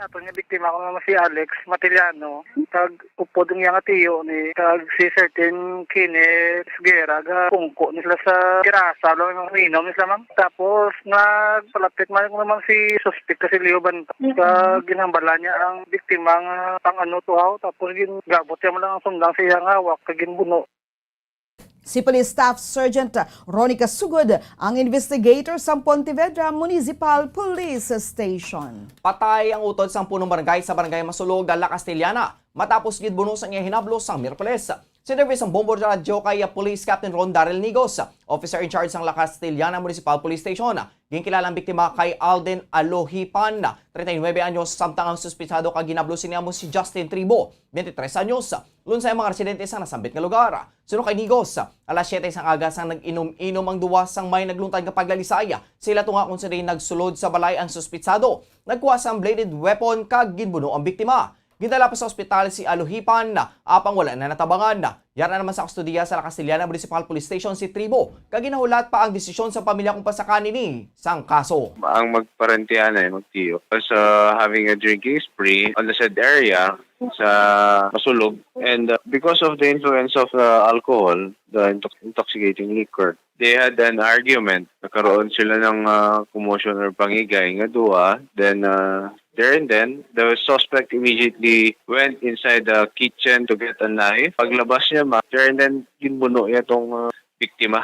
Aton nga biktima ko nga si Alex Matiliano, kag upod ang iya nga tiyo ni, kag si Certain Kine Esguerra, ga pungko ni sila sa terasa, lo, nga uminom ni sila, ma'am. Tapos, nagpalapit man ko naman si suspect ka si Leo Banta. Kag ginhambala niya ang biktima nga pang ano to, haw. Tapos, gin-, gabot niya man lang ang sundang sa iyang hawak, kag ginbuno. Si Police Staff Sergeant Ronnie Kasugod, ang investigator sa Pontevedra Municipal Police Station. Patay ang utod sang punong barangay sa Barangay Masulog, La Castellana, matapos ginbuno sang iya hinablo sang Miyerkules. Sa interview sang Bombo Radyo kay Police Captain Ron Daryl Nigos, officer in charge sang La Castellana Municipal Police Station, ginkilala ang biktima kay Alden Alohipan, treinta y nuebe anyos, samtang ang suspitsado kag hinablo sini amo si Justin Tribo, twenty-tres anyos, lunsay ang mga residente sa nasambit nga lugar. Suno kay Nigos, alas siyete sang aga sang nag-inom-inom ang duwa sang may nagluntad nga paglalisay. Sila tunga kung sini nagsulod sa balay ang suspitsado, nagkuha sang bladed weapon kag ginbuno ang biktima. Gindala pa sa ospital si Alohipan, apang wala na natabangan. Yara naman sa kustodiya sa La Castellana Municipal Police Station si Tribo, kag ginahulat pa ang desisyon sa pamilya kung pasakanin ini sang kaso. Ang magparentihan ay magtiyo. As, uh, having a drinking spree on the said area sa Masulog. And, uh, because of the influence of, uh, alcohol, the intox-, intoxicating liquor, they had an argument. Nagkaroon sila ng, ah, commotion or pangigay nga duha. Then, ah, there and then, the suspect immediately went inside the kitchen to get a knife. Paglabas niya, ma, there and then, ginbuno niya tong, ah, biktima.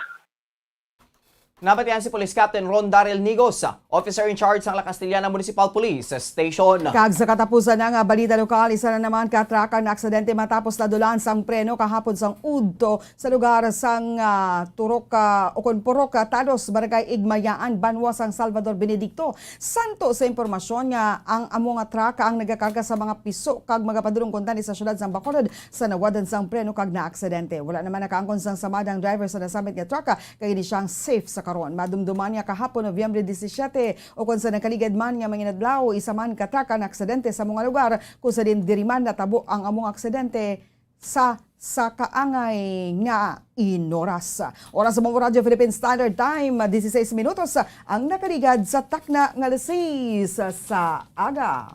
Nabatian si Police Captain Ron Daryl Nigos, officer in charge sang La Castellana Municipal Police Station. Kag sa katapusan na nga balita lokal, isa na naman ka truck ang naaksidente matapos nadulaan sang preno kahapon sang udto sa lugar sang, ah, Turok, ah, ukon Purok, ah, Talos, Barangay Igmayaan, banwa sang Salvador Benedicto. Santo sa impormasyon nga ang amo nga truck ang nagakarga sa mga piso kag magapadulong kuntani sa siyudad sang Bacolod sa nawadan sang preno kag naaksidente. Wala naman nakaangkon sang samad ang driver sa nasambit nga truck, ah, kag ini siyang safe sa karon. Madumduman nga kahapon, Nobyembre disisiete, ukon sa nakaligad man nga mga inadlaw, isa man ka truck ang naaksidente sa mga lugar kung sa diin diri man natabo ang among aksidente sa, sa kaangay nga inoras. Oras sa mga Radyo Philippine Standard Time, dieciséis minutos ang nakaligad sa takna nga alas sais sa aga.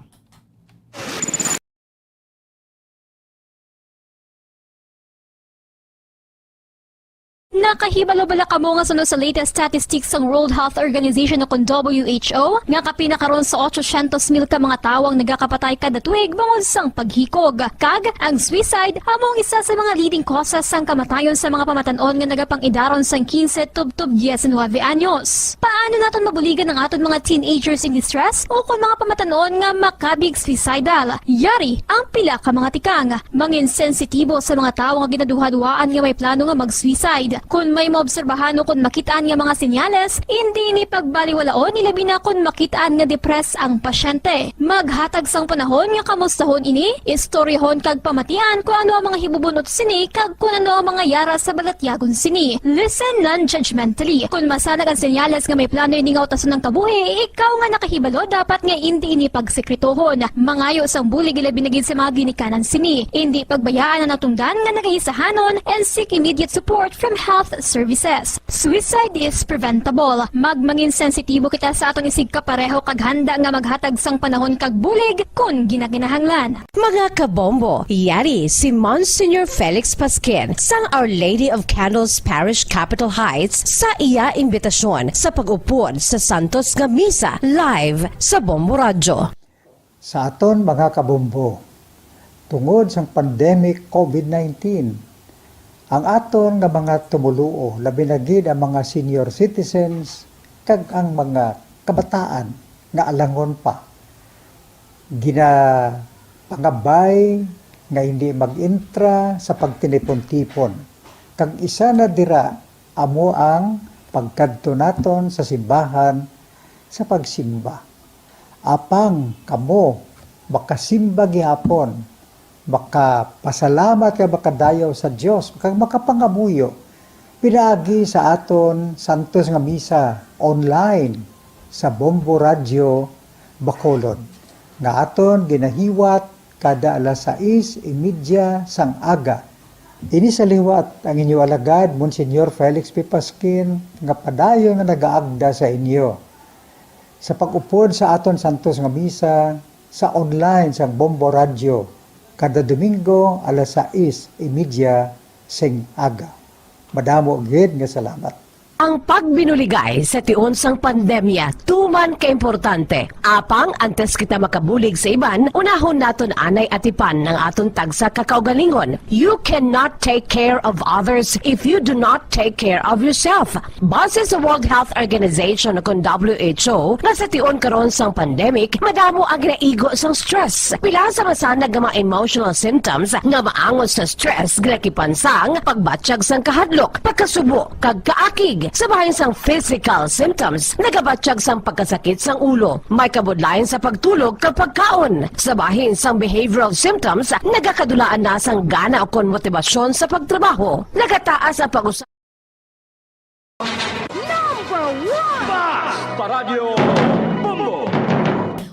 Nakahibalo bala kamo nga suno sa latest statistics sang World Health Organization o kon W H O, nga kapin na karon sa ochocientos mil ka mga tawo ang nagakapatay kada tuig bangod sang paghikog? Kag ang suicide amo ang isa sa mga leading causes sang kamatayon sa mga pamatan-on nga nagapang-idaron sang quince tubtob diecinuebe anyos. Paano naton mabuligan ang aton mga teenagers in distress o kon mga pamatan-on nga makabig suicidal? Yari ang pila ka mga tikang. Mangin sensitibo sa mga tawo nga ginaduhaduhaan nga may plano nga mag-suicide. Kon may maobserbahan o kon makit-an nga mga senyales, indi ini pagbaliwalaon, ilabi na kon makit-an nga depressed ang pasyente. Maghatag sang panahon nga kamustahon ini, istoryahon kag pamatian kon ano ang mga hibubun-ot sini kag kon ano ang mga yara sa balatyagon sini. Listen non-judgmentally. Kon masanag ang senyales nga may plano ini nga utason ang kabuhi, ikaw nga nakahibalo dapat nga indi ini pagsekretohon. Mangayo sang bulig, ilabi na gid sa mga ginikanan sini. Indi pagbayaan ang natungdan nga nagaisahanon and seek immediate support from health services. Suicide is preventable. Magmangin sensitibo kita sa aton isigkapareho kag handa nga maghatag sang panahon kag bulig kon ginakinahanglan. Mga kabombo, yari si Monsignor Felix Pasquin sang Our Lady of Candles Parish, Capitol Heights, sa iya imbitasyon sa pag-upod sa santos nga misa live sa Bombo Radyo. Sa aton mga kabombo, tungod sang pandemic COVID nineteen, ang aton nga mga tumoluo, labi na gid ang mga senior citizens kag ang mga kabataan nga alangon pa, ginapangabay nga hindi mag-intra sa pagtinipon-tipon. Kag isa na dira amo ang pagkadto naton sa simbahan sa pagsimba. Apang kamo makasimba gihapon, makapasalamat kag makadayaw sa Dios, kag makapangamuyo pinaagi sa aton santos nga misa online sa Bombo Radyo Bacolod, nga aton ginahiwat kada alas sais y media sang aga. Ini sa liwat ang inyo alagad, Monsignor Felix P. Pasquin, nga padayon nga nagaagda sa inyo sa pag-upod sa aton santos nga misa sa online sang Bombo Radyo kada Domingo alas sais y media sing aga. Madamo gid nga salamat. Ang pagbinuligay sa tion sang pandemya tuman ka importante. Apang antes kita makabulig sa iban, unahon naton anay atipan ang aton tagsa ka kaugalingon. You cannot take care of others if you do not take care of yourself. Base sa World Health Organization, kon W H O, nga sa tion karon sang pandemic, madamo ang ginaigo sang stress. Pila sa masanag nga mga emotional symptoms nga maangot sa stress ginakipan sang pagbatyag sang kahadlok, pagkasubo, kag kaakig. Sa bahin sang physical symptoms, nagabatyag sang pagkasakit sang ulo, may kabudlayan sa pagtulog kag pagkaon. Sa bahin sang behavioral symptoms, nagakadulaan na sang gana ukon motibasyon sa pagtrabaho. Nagataas ang pag-usa Number one! Mas Paradyo Bombo!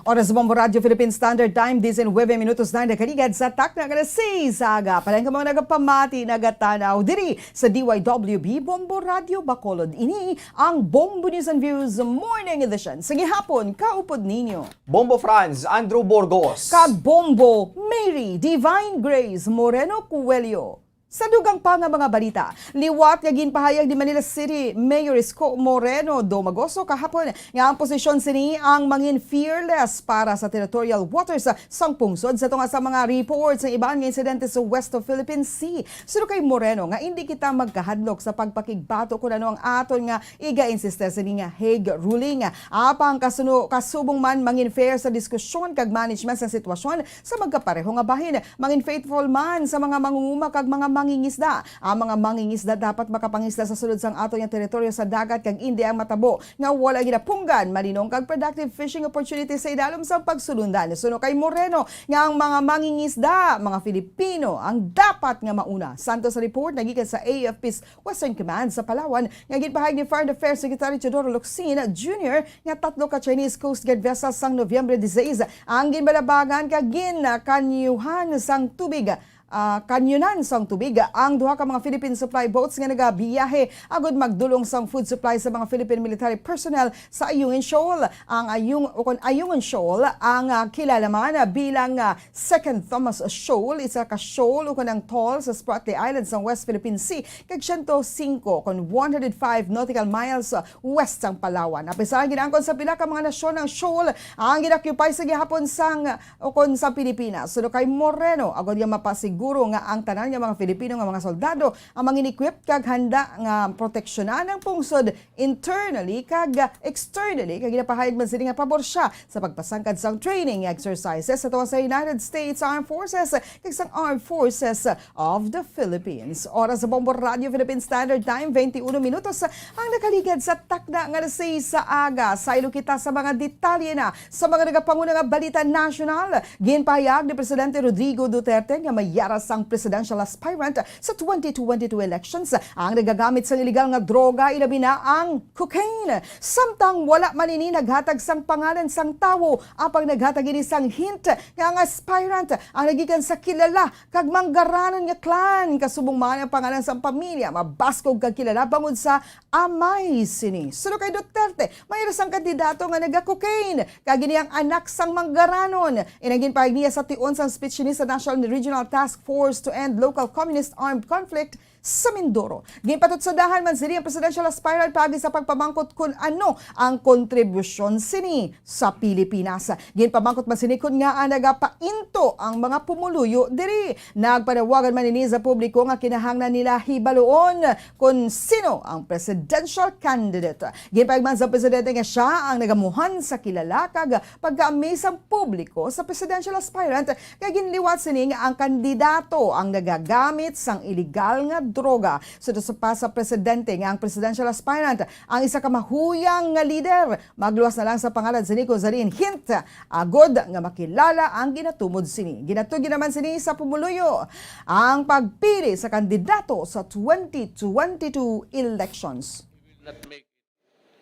Oras sa Bombo Radyo Philippine Standard Time, dise nuebe minutos na nakaligad sa takna nga alas sais sa aga. Palangga mga nagapamati, nagatanaw diri sa D Y W B Bombo Radyo Bacolod. Ini ang Bombo News and Views Morning Edition. Sa gihapon, kaupod ninyo Bombo Franz, Andrew Burgos. Kag Bombo Mary Divine Grace Moreno Cuello. Sa dugang pa nga mga balita, liwat nga ginpahayag ni Manila City Mayor Isko Moreno Domagoso kahapon nga ang posisyon sini ang mangin fearless para sa territorial waters sang pungsod, sa tunga sa mga reports sa iban nga insidente sa West of Philippine Sea. Suno kay Moreno nga indi kita magkahadlok sa pagpakigbato kon ano ang aton nga iga-insiste sini nga Hague ruling. Apang kasuno, kasubong man mangin fair sa diskusyon kag management sa sitwasyon sa magkapareho nga bahin. Mangin faithful man sa mga mangunguma kag mga mangingisda. Ang mga mangingisda dapat makapangisda sa sulod sang aton nga teritoryo sa dagat kag indi ang matabo nga wala ginapunggan, malinong kag productive fishing opportunities sa idalom sang pagsulundan. Suno kay Moreno nga ang mga mangingisda, mga Filipino ang dapat nga mauna. Santos report nagikan sa A F P's Western Command sa Palawan nga ginpahayag ni Foreign Affairs Secretary Teodoro Locsin Junior nga tatlo ka Chinese Coast Guard vessels sang Nobyembre diseis ang ginbalabagan kag ginkanyuhan sang tubig, ah, kanyunan sang tubig ang duha ka mga Philippine supply boats nga nagabiyahe agud magdul-ong sang food supply sa mga Philippine military personnel sa Ayungin Shoal. Ang Ayung-, ukon Ayungin Shoal ang, ah, kilala man bilang, ah, Second Thomas Shoal, isa ka shoal ukon ang atoll sa Spratly Island sang West Philippine Sea, kag siyento singko kon one hundred five nautical miles west sang Palawan. Apisan, ginaangkon sa pila ka mga nasyon ang shoal ang gin-occupy sa gihapon sang, ukon sa Pilipinas. Suno kay Moreno, agod nga mapasig Guro nga ang tanan nga mga Filipino nga mga soldado ang mangin-equip kag handa nga proteksyonan ang pungsod internally kag externally, kag ginapahayag man sini nga pabor siya sa pagpasangkad sang training exercises sa tuwa sa United States Armed Forces kag sang Armed Forces of the Philippines. Oras sa Bombo Radio Philippine Standard Time, twenty-one minutos ang nakaligad sa takna nga alas sais sa aga. Saylo kita sa mga detalye na sa mga nagapanguna nga balita nasyonal. Ginpahayag ni Presidente Rodrigo Duterte nga may yara sang presidential aspirant sa twenty twenty-two elections ang nagagamit sang iligal nga droga, ilabi na ang cocaine. Samtang wala man ini naghatag sang pangalan sang tawo, apang naghatag ini sang hint nga ang aspirant ang nagikan sa kilala kag manggaranon nga clan, kasubong man ang pangalan sang pamilya, mabaskog kag kilala bangod sa amay sini. Suno kay Duterte, may isa sang kandidato nga naga-cocaine, kag ini ang anak sang manggaranon. Inang ginpahayag niya sa tion sang speech ni sa National Regional Task Force to End Local Communist Armed Conflict sa Mindoro. Ginpatutsadahan man sini ang presidential aspirant paagi sa pagpamangkot kun ano ang kontribusyon sini sa Pilipinas. Ginpamangkot man sini kun ngaa nagapainto ang mga pumuluyo diri. Nagpanawagan man ini sa publiko nga kinahanglan nila hibaluon kon sino ang presidential candidate. Ginpahayag man sa presidente nga sia ang nagamuhan sa kilala kag pagkaami sang publiko sa presidential aspirant, kay ginliwat sini nga ang kandidato ang nagagamit sang iligal nga droga. Suno pa sa presidente nga ang presidential aspirant ang isa ka mahuyang nga lider, magluwas na lang sa pangalan sini kon sa diin hint, agod nga makilala ang ginatumod sini. Ginatugi naman sini sa pumuluyo ang pagpili sa kandidato sa twenty twenty-two elections.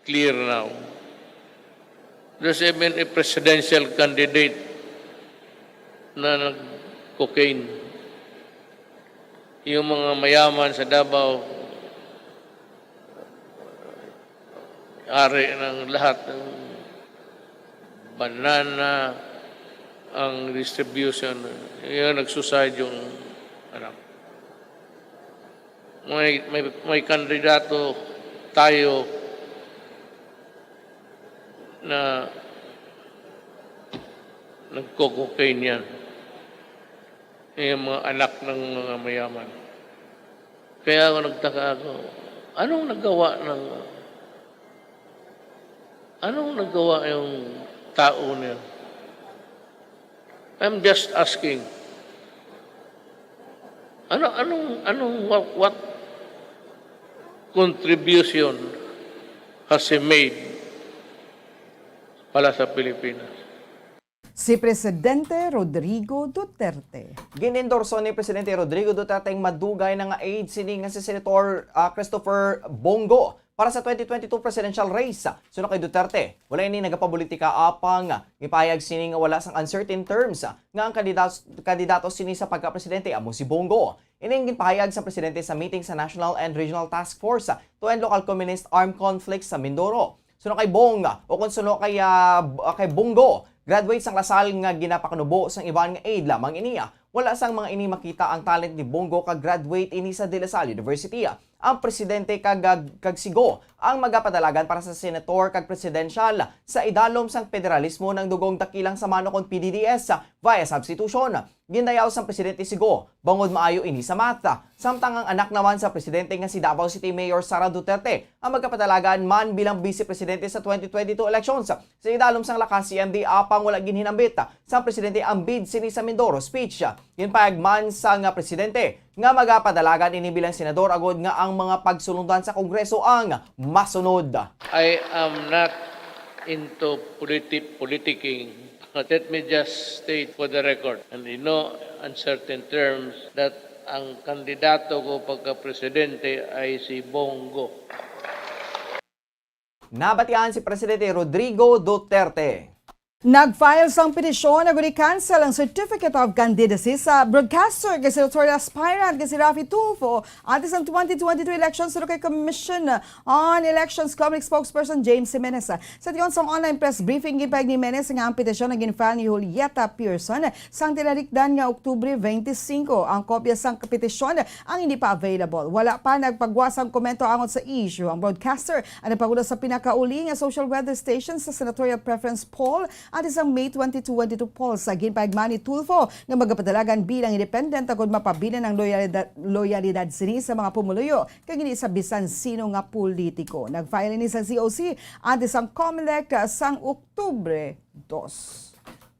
Clear now. There's even a presidential candidate na nag-cocaine. Yung mga mayaman sa Davao, ari ng lahat ng banana, ang distribution, yun nagsuside yung anak. May, may, may kandidato tayo na nagko-cocaine yan. Yung mga anak ng mga mayaman. Kaya ako nagtaka ako, anong nagawa ng, anong nagawa yung tao niya? I'm just asking. Ano, anong, anong, what, what contribution has he made para sa Pilipinas? Si Presidente Rodrigo Duterte. Gin-endorso ni Presidente Rodrigo Duterte ang madugay na nga aide sini nga si Senator, ah, Christopher Bong Go para sa twenty twenty-two presidential race. Suno kay Duterte, wala ini nagapapolitika apang ginpahayag sini nga wala sang uncertain terms nga ang kandidato, kandidato sini sa pagka-presidente amo si Bong Go. Ini ang ginpahayag sa presidente sa meeting sa National and Regional Task Force to End Local Communist Armed Conflicts sa Mindoro. Suno kay Bong, o kon suno kay, ah, kay Bong Go, graduate sang La Salle nga ginapakanubo sang iban nga aide lamang ini. Wala sang mga ini makita ang talent ni Bong Go kag graduate ini sa De La Salle University. Ang presidente kag, kag si Go ang magapadalagan para sa senator kag presidential sa idalom sang federalismo nang dugong dakilang sa mano kon P D D S via substitution. Gindayaw sang presidente si Go bangod maayo ini sa math. Samtang ang anak naman sa presidente nga si Davao City Mayor Sara Duterte ang magapadalagan man bilang vice presidente sa twenty twenty-two elections. Sa idalom sang lakas C M D apang wala ginhinambit sang presidente ang bid sini sa Mindoro speech. Ginpahayag man sang presidente nga magapadalagan ini bilang senador agod nga ang mga pagsulondan sa Kongreso ang masunod. I am not into politi- politicking. But let me just state for the record, and in no uncertain terms, that ang kandidato ko pagka-presidente ay si Bong Go. Nabatian si Presidente Rodrigo Duterte. Nag-file sang petisyon agud i-cancel ang Certificate of Candidacy sa broadcaster kag senatorial aspirant nga si Raffy Tulfo antes sang twenty twenty-two elections suno kay Commission on Elections Comelec spokesperson James Jimenez. Sa tion sang online press briefing, ginpahayag ni Jimenez nga ang petisyon ang gin-file ni Julieta Pearson sang tinalikdan nga Oktubre twenty-five. Ang kopya sang petisyon ang hindi pa available. Wala pa nagpagawas sang komento angot sa issue ang broadcaster. Ang nagpagulo sa pinakauli nga social weather station sa senatorial preference poll Antes ang May twenty twenty-two polls, ginpahigman ni Tulfo nga magapadalagan bilang independent agud mapabilin ang loyalidad, loyalidad sini sa mga pumuluyo kag hindi sa bisan sino nga politiko. Nag-file ini sa C O C antes ang Comelec sang Oktubre dos.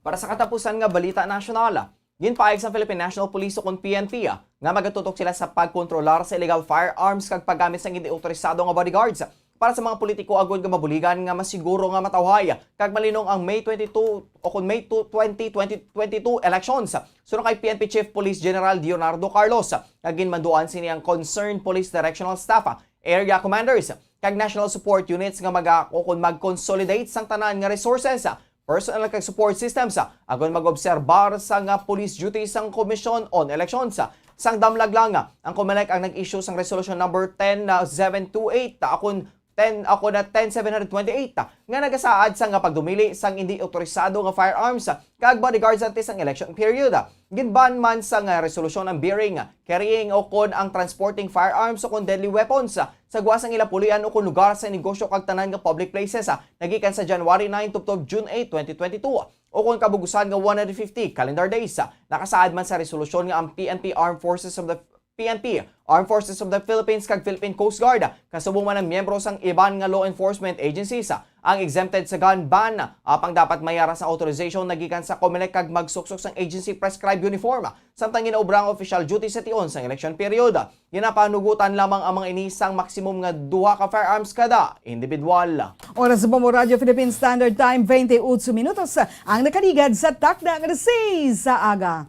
Para sa katapusan nga balita nasyonal, ginpahayag sa Philippine National Police o kon P N P nga magatutok sila sa pagkontrolar sa illegal firearms kag paggamit sang hindi otorisado nga bodyguards para sa mga politiko agud nga mabuligan nga masiguro nga matawhay kag malinong ang May twenty-two o kon May two, twenty twenty, twenty-two elections. Suno kay P N P Chief Police General Leonardo Carlos, nga ginmanduan sini ang concerned police directional staff, area commanders, kag national support units nga maga-, o kon mag-consolidate sang tanan nga resources, personnel kag support systems, agon mag-obserbar sa nga police duty sang Commission on Elections. Sang damlag lang, ang Comelec ang nag-issue sang Resolution Number ten seven two eight, akon ten, ako na ten seven hundred twenty-eight, nga nagasaad sa nga pagdumili sang hindi otorisado nga firearms kag bodyguards antes ang election period. Ginban man sa nga resolusyon ang bearing, carrying o kon ang transporting firearms o kon deadly weapons sa guwa sang ila pulian o kon lugar sa negosyo kag tanan nga public places, nagikan sa January nine tubtob June eight, twenty twenty-two, o kon kabugusan nga one hundred fifty calendar days. Nakasaad man sa resolusyon nga ang P N P Armed Forces of the P N P, Armed Forces of the Philippines kag Philippine Coast Guard, kasubong man ang miyembro sang iban nga law enforcement agencies, ang exempted sa gun ban, apang dapat may ara sang authorization nagikan sa Comelec kag magsuksok sang agency prescribed uniform, samtang ginaobra ang official duty sa tion sang election period. Ginapanugutan lamang ang mga ini sang maximum nga duha ka firearms kada individual. Oras sa Bombo Radyo Philippine Standard Time, twenty-eight minutos ang nakaligad sa takna nga alas seis sa aga.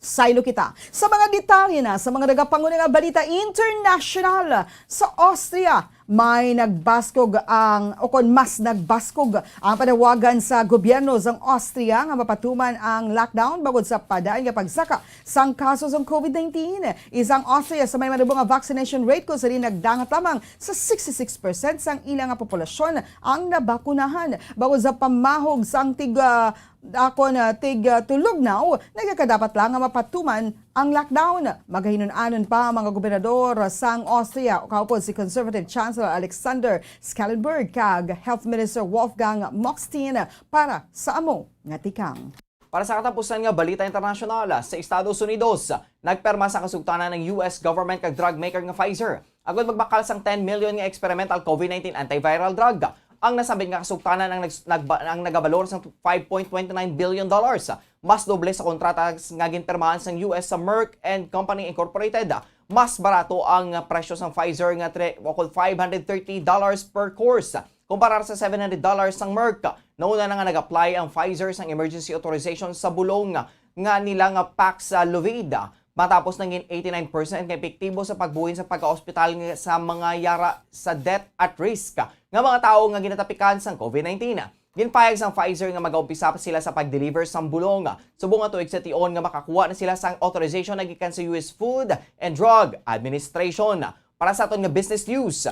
Saylo kita sa mga detalye na sa mga nagapanguna nga balita international. Sa Austria, may nagbaskog ang, o kon mas nagbaskog ang panawagan sa gobyerno sang Austria nga mapatuman ang lockdown bangod sa padayon nga pagsaka sang kaso sang COVID nineteen. Isa ang Austria sa may manubo nga vaccination rate, kon sa diin nagdangat lamang sa sixty-six percent sang ila nga populasyon ang nabakunahan. Bangod sa pamahog sang tig, ah, akon, ah, tig, ah, tulugnaw, nagakadapat lang nga mapatuman ang lockdown. Magahinun-anon pa ang mga gobernador sang Austria, kaupod si Conservative Chancellor Alexander Schallenberg kag Health Minister Wolfgang Mostin para sa amo nga tikang. Para sa katapusan nga balita internasyonal, sa Estados Unidos, nagpirma sa kasugtanan ang U S government kag drug maker nga Pfizer agud magbakal sang ten million nga experimental COVID nineteen antiviral drug. Ang nasambit nga kasugtanan ang nags-, nagba-, ang nagabalor sang five point twenty nine billion dollars, mas doble sa kontrata s-, nga ginpirmahan sang U S sa Merck and Company Incorporated. Mas barato ang presyo sang Pfizer nga tre-, o kon five hundred thirty dollars per course kumpara sa seven hundred dollars sang Merck. Nauna na nga nag-apply ang Pfizer sang emergency authorization sa bulong nga nila nga Paxlovid, matapos nangin eighty-nine percent nga epektibo sa pagbuhin sa pagka-ospital nga sa mga yara sa death at risk nga mga tawo nga ginatapikan sang COVID nineteen. Ginpahayag sang Pfizer nga magaumpisa pa sila sa pag-deliver sang bulong subong nga tuig sa tion nga makakuha na sila sang authorization nagikan sa U S Food and Drug Administration. Para sa aton nga business news,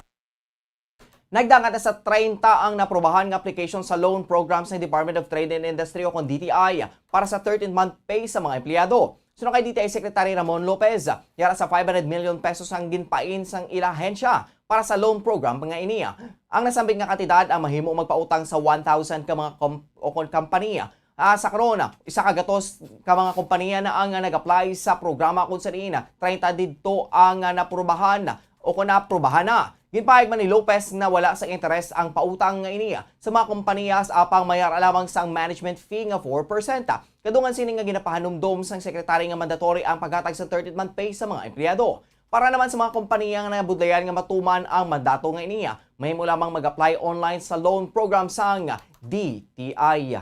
nagdangat na sa treinta ang naprobahan nga application sa loan program sa Department of Trade and Industry o kon D T I para sa thirteenth month pay sa mga empleyado. Suno kay D T I Secretary Ramon Lopez, yara sa five hundred million pesos ang ginpain sang ila ahensya para sa loan program nga ini. Ang nasambit nga kantidad ang mahimo magpautang sa one thousand ka mga kom-, o kon kompanya. Ah, sa karon, isa ka gatos ka mga kompanya na ang nag-apply sa programa, kung sa diin treinta didto ang naprubahan o kon naaprubahan na. Ginpahayag man ni Lopez na wala sa interes ang pautang nga ini sa mga kompanya, apang may ara lamang sang management fee nga four percent. Kadungan sini nga ginapahanumdom sang sekretary nga mandatory ang paghatag sa thirteenth month pay sa mga empleyado. Para naman sa mga kompanya nga nabudlayan nga matuman ang mandato nga ini, mahimo lamang mag-apply online sa loan program sang D T I.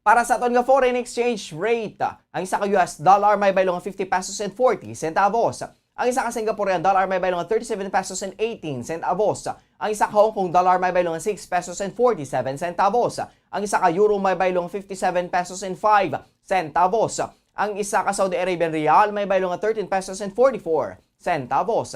Para sa aton nga foreign exchange rate, ang isa ka U S dollar may baylo nga fifty pesos and forty centavos. Ang isa ka Singaporean dollar may baylo nga thirty-seven pesos and eighteen centavos. Ang isa ka Hong Kong dollar may baylo nga six pesos and forty-seven centavos. Ang isa ka euro may baylo nga fifty-seven pesos and five centavos. Ang isa ka Saudi Arabian riyal may baylo nga thirteen pesos and forty-four centavos.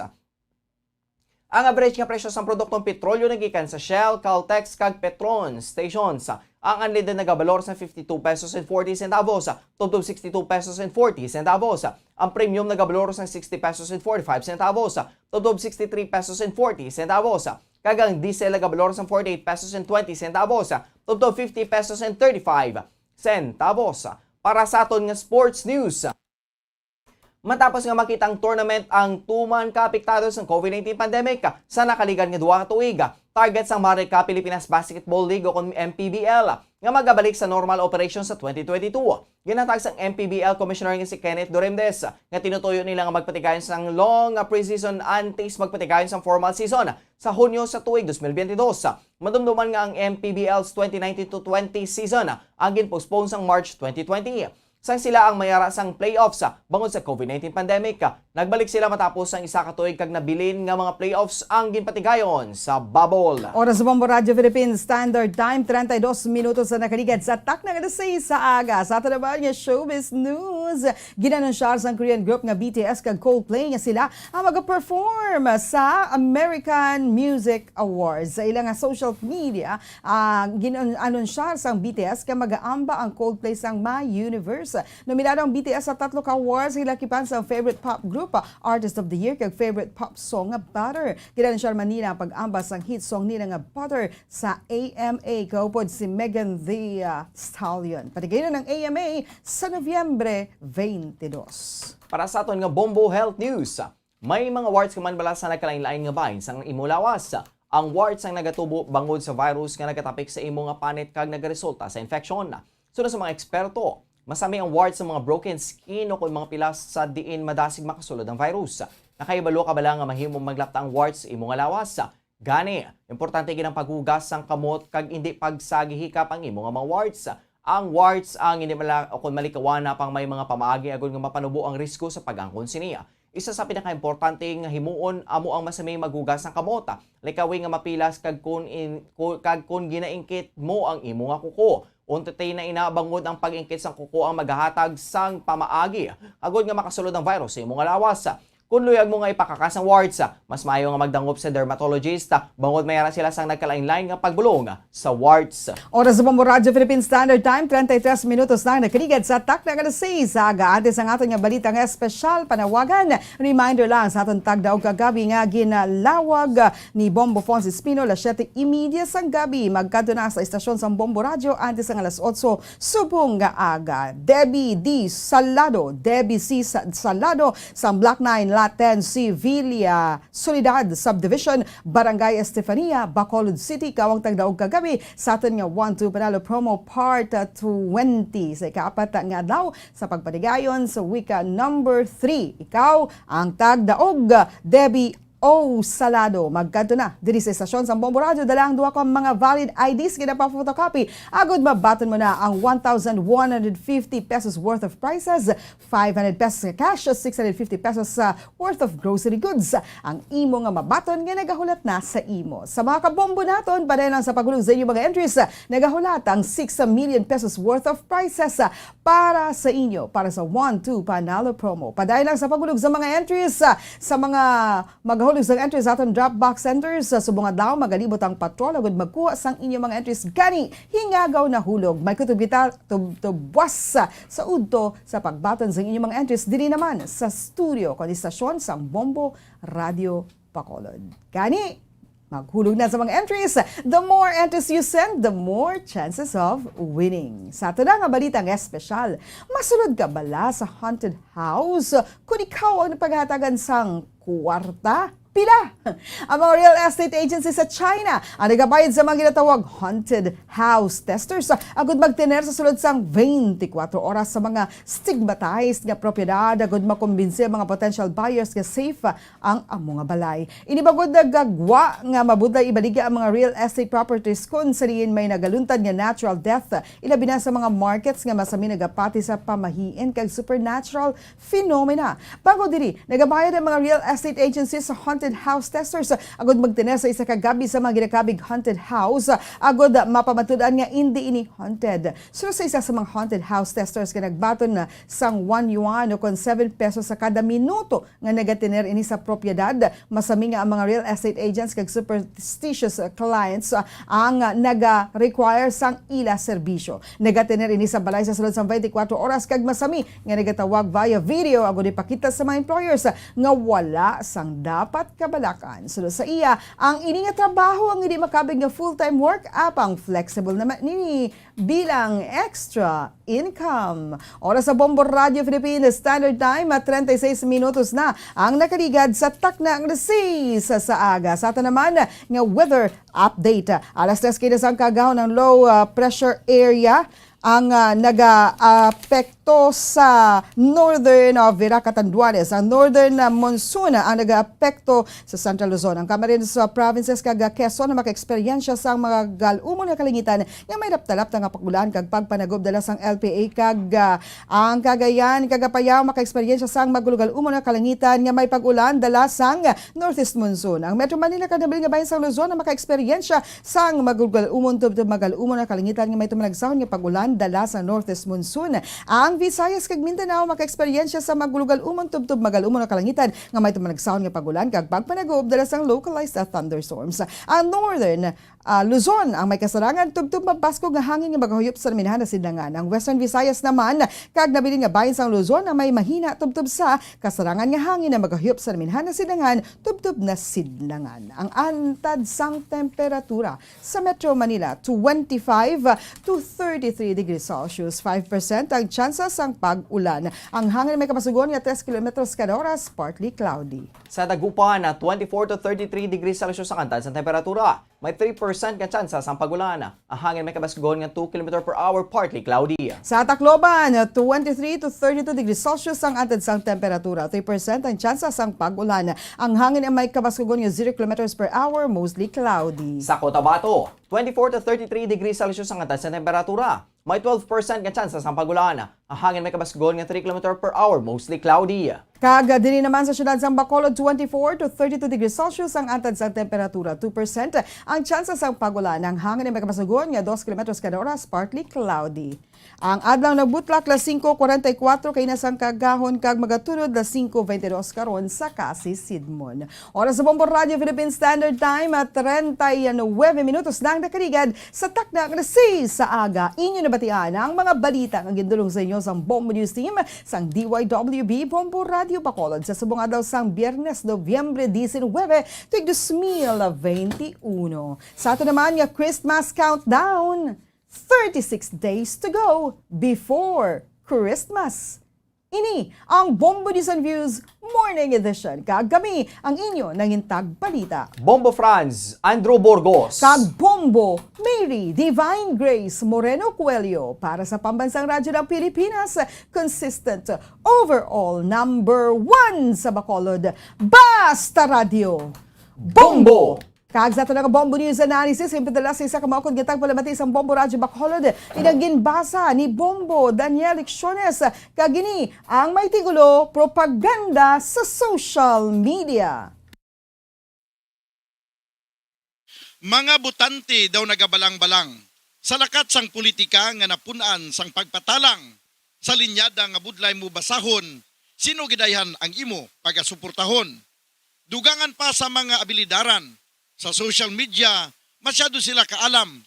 Ang average nga presyo sang produktong petrolyo nagikan sa Shell, Caltex, kag Petron stations. Ang unleaded nagabalor sa fifty-two pesos and forty centavos, tubtob sixty-two pesos and forty centavos. Ang premium nagabalor sa sixty pesos and forty-five centavos, tubtob sixty-three pesos and forty centavos. Kag ang diesel nagabalor sa forty-eight pesos and twenty centavos, tubtob fifty pesos and thirty-five centavos. Para sa aton nga sports news, matapos nga makita ang tournament ang tuman ka apektado sang COVID nineteen pandemic sa nakaligad nga duha ka tuig, target sang Marica Pilipinas Basketball League o kon M P B L nga magabalik sa normal operation sa twenty twenty-two. Ginhatag sang M P B L Commissioner nga si Kenneth Dorimdes nga tinutuyo nila nga magpatigayon sang long preseason antes magpatigayon sang formal season sa Hunyo sa tuig twenty twenty-two. Madumduman nga ang M P B L's twenty nineteen to twenty season ang ginpostpone sang March twenty twenty. Sang sila ang mayara sang playoffs bangod sa COVID nineteen pandemic, nagbalik sila matapos ang isa ka tuig kag nabilin nga mga playoffs ang ginpatigayon sa bubble. Oras sa Bombo Radio Philippines Standard Time, treinta y dos minutos na nakaligad sa takna nga alas seis sa aga. Sa ato naman nga showbiz news, ginanunsyar sang Korean group nga B T S kag Coldplay nga sila ang mag-perform sa American Music Awards. Sa ila nga social media, ah, gin-anunsyar sang B T S nga mag-aamba ang Coldplay sang My Universe. Nominado ang B T S sa tatlo ka awards, hilakipan sa Favorite Pop Group, Artist of the Year, kag Favorite Pop Song nga Butter. Ginanunsyar man nila ang pag-amba sang hit song nila nga Butter sa A M A, kaupod si Megan Thee, ah, Stallion. Patigayon ang A M A sa Nobyembre twenty-dos. Para sa aton nga Bombo Health News, may mga warts ka man bala sa nagkalain-lain nga bahin sang imo lawas. Ang warts ang nagatubo bangod sa virus nga nagatapik sa imo nga panit kag nagaresulta sa infeksyon. Suno sa mga eksperto, masami ang warts sa mga broken skin o kon mga pilas sa diin madasig makasulod ang virus. Nakahibalo ka bala nga mahimo maglapta ang warts sa imo nga lawas? Gani, importante gid ang paghugas sang kamot kag indi pagsagihikap ang imo nga mga warts. Ang warts ang indi mala-, o kon malikawan na pang may mga pamaagi agud nga mapanubo ang risgo sa pag-angkon sini. Isa sa pinakaimportante nga himuon amo ang masami maghugas sang kamot, likawi nga mapilas kag kon in-, ku-, kag kon ginaingkit mo ang imo nga kuko. Unti na ina bangod ang pag-ingkit sang kuko ang magahatag sang pamaagi agud nga makasulod ang virus sa imo nga lawas. Kon luyag mo nga ipakakas ang warts, mas maayo nga magdangop sa dermatologist, bangod mayara sila sang nagkalain-lain nga pagbulong sa warts. Oras sa Bombo Radio Philippine Standard Time, treinta y tres minutos na ang nakaligad sa takna nga alas seis sa aga. Antes ang aton nga balita nga espesyal panawagan, reminder lang sa aton tagdaog kagabi nga ginalawag ni Bombo Fons Espino, alas siyete y media sang gabi. Magkadto na sa istasyon sang Bombo Radio antes ang alas otso subong nga aga. Debbie D. Salado, Debbie C. Sa-, Salado, sang Block nine, Lot ten C, Villa Soledad Subdivision, Barangay Estefania, Bacolod City, ikaw ang tagdaog kagabi sa aton nga One Two Panalo Promo Part twenty. Sa ikaapat nga adlaw sa pagpatigayon sa wika number three, ikaw ang tagdaog, Debbie O. Salado. Magkadto na diri sa istasyon sang Bombo Radio, dala ang duha ka mga valid I Ds nga napa-photocopy agud mabaton mo na ang one thousand one hundred fifty pesos worth of prizes, five hundred pesos nga cash, six hundred fifty pesos sa worth of grocery goods. Ang imo nga mabaton nga nagahulat na sa imo. Sa mga kabombo naton, padayon lang sa paghulog sa inyong mga entries, nagahulat ang six million pesos worth of prizes para sa inyo, para sa One Two Panalo Promo. Padayon lang sa paghulog sa mga entries, sa mga magahulog sang entries sa aton drop box centers. Sa subong adlaw, magalibot ang patrol agud magkuha sang inyo mga entries. Gani, hingagaw na hulog. May kutob kita tub-, tubwas sa udto sa pagbaton sang inyo mga entries diri naman sa studio kon istasyon sang Bombo Radio Bacolod. Gani, maghulog na sa mga entries. The more entries you send, the more chances of winning. Sa ato na nga balita nga espesyal, masulod ka bala sa haunted house kon ikaw ang napagahatagan sang kwarta? Pila ang mga real estate agency sa China ang nagabayad sa mga ginatawag haunted house testers agud magtener sa sulod sang twenty-four oras sa mga stigmatized nga propiedad agud makumbinsi ang mga potential buyers nga safe ang amo nga balay. Ini bangod nagagwa nga mabudlay ibaligya ang mga real estate properties kon sa diin may nagaluntad nga natural death, ilabi na sa mga markets nga masami nagapati sa pamahiin kag supernatural phenomena. Bangod diri, nagabayad ang mga real estate agencies sa haunted house testers agud magtener sa isa ka gabi sa mga ginakabig haunted house agud mapamatud-an nga indi ini haunted. Suno sa isa sa mga haunted house testers nga nagbaton na sang one yuan o kon seven pesos sa kada minuto nga nagatener ini sa propiedad, masami nga ang mga real estate agents kag superstitious, uh, clients, uh, ang, uh, naga-require sang ila serbisyo. Nagatener ini sa balay sa sulod sang twenty-four oras kag masami nga nagatawag via video agud ipakita sa mga employers, uh, nga wala sang dapat Kabalakan. Suno sa iya, ang ini nga trabaho ang hindi makabig nga full-time work, apang flexible naman nini bilang extra income. Oras sa Bombo Radio Philippines Standard Time at treinta y seis minutos na ang nakaligad sa takna nga alas seis sa aga. Sa aton naman nga weather update, alas tres kina sang kagahon ang low, ah, pressure area ang, ah, nagaapekto sa northern of Virac, Catanduanes. Ang northern, ah, monsoon ang nagaapekto sa Central Luzon. Ang Camarines, ah, provinces kag, ah, Quezon ang makaeksperyensya sang mga gal-umon nga kalangitan nga may lapta-lapta nga pag-ulan kag pagpanagob dala sang L P A kag, ah, ang Cagayan kag Apayao makaeksperyensya sang magulogal-umon nga kalangitan nga may pag-ulan dala sang northeast monsoon. Ang Metro Manila kag nabilin nga bahin sang Luzon ang makaeksperyensya sang magulogal-umon tubtob magal-umon nga kalangitan nga may tumalagsahon nga pag-ulan dala sa northeast monsoon. Ang Visayas kag Mindanao makaeksperyensya sa magulogal-umon tubtob magal-umon nga kalangitan nga may tumalagsahon nga pag-ulan kag pagpanagob dala sang localized, ah, thunderstorms. Ang northern, ah, Luzon ang may kasarangan tubtob mabaskog nga hangin nga magahuyop sa minahana sidlangan. Ang Western Visayas naman kag nabilin nga bahin sang Luzon ang may mahina tubtob sa kasarangan nga hangin nga magahuyop sa minahana sidlangan tubtob na sidlangan. Ang antad sang temperatura sa Metro Manila, twenty-five to thirty-three degrees Celsius, five percent ang tsansa sang pag-ulan. Ang hangin may kabasugon nga tres kilometros kada oras, partly cloudy. Sa Dagupan, twenty-four to thirty-three degrees Celsius ang antad sang temperatura. May three percent nga tsansa sang pag-ulan. Ang hangin may kabasugon nga two kilometer per hour, partly cloudy. Sa Tacloban, twenty-three to thirty-two degrees Celsius ang antad sang temperatura, three percent ang tsansa sang pag-ulan. Ang hangin ang may kabasugon nga zero kilometers per hour, mostly cloudy. Sa Cotabato, twenty-four to thirty-three degrees Celsius ang antad sang temperatura. May twelve percent nga tsansa sang pag-ulan. Ang hangin may kabasugon nga three kilometer per hour, mostly cloudy. Kag diri naman sa siyudad sang Bacolod, twenty-four to thirty-two degrees Celsius ang antad sang temperatura, two percent ang tsansa sang pag-ulan. Ang hangin may kabasugon nga dos kilometros kada oras, partly cloudy. Ang adlaw nagbutlak las singko kwarenta y kuwatro kaina sang kagahon kag magatunod las singko beintidos karon sa Casi Sidmon. Oras sa Bombo Radio Philippine Standard Time at treinta y nueve minutos na ang nakaligad sa takna nga alas seis sa aga. Inyo nabatian ang mga balita nga gindulong sa inyo sang Bombo News Team sang D Y W B Bombo Radio Bacolod sa subong adlaw sang Biyernes, Nobyembre diecinuebe, tuig dos mil veintiuno. Sa ato naman nga Christmas countdown, thirty-six days to go before Christmas. Ini ang Bombo News and Views Morning Edition, kag kami ang inyo nangin tagbalita, Bombo Franz, Andrew Burgos. Kag Bombo Mary Divine Grace Moreno Coelho para sa Pambansang Radyo ng Pilipinas, consistent, overall number one sa Bacolod. Basta Radyo, Bombo! Kag sa aton nga Bombo News Analysis, ginpadala sa isa ka maukod nga tagpalamati sang Bombo Radyo Bacolod, ini ang ginbasa ni Bombo Daniel Lecciones, kag ini ang may titulo, Propaganda sa Social Media. Mga botante daw nagabalang-balang sa lakat sang politika nga napun-an sang pagpatalang sa linyada nga budlay mo basahon, sino gidayhan ang imo pagasuportahon. Dugangan pa sa mga abilidaran sa social media, masyado sila kaalam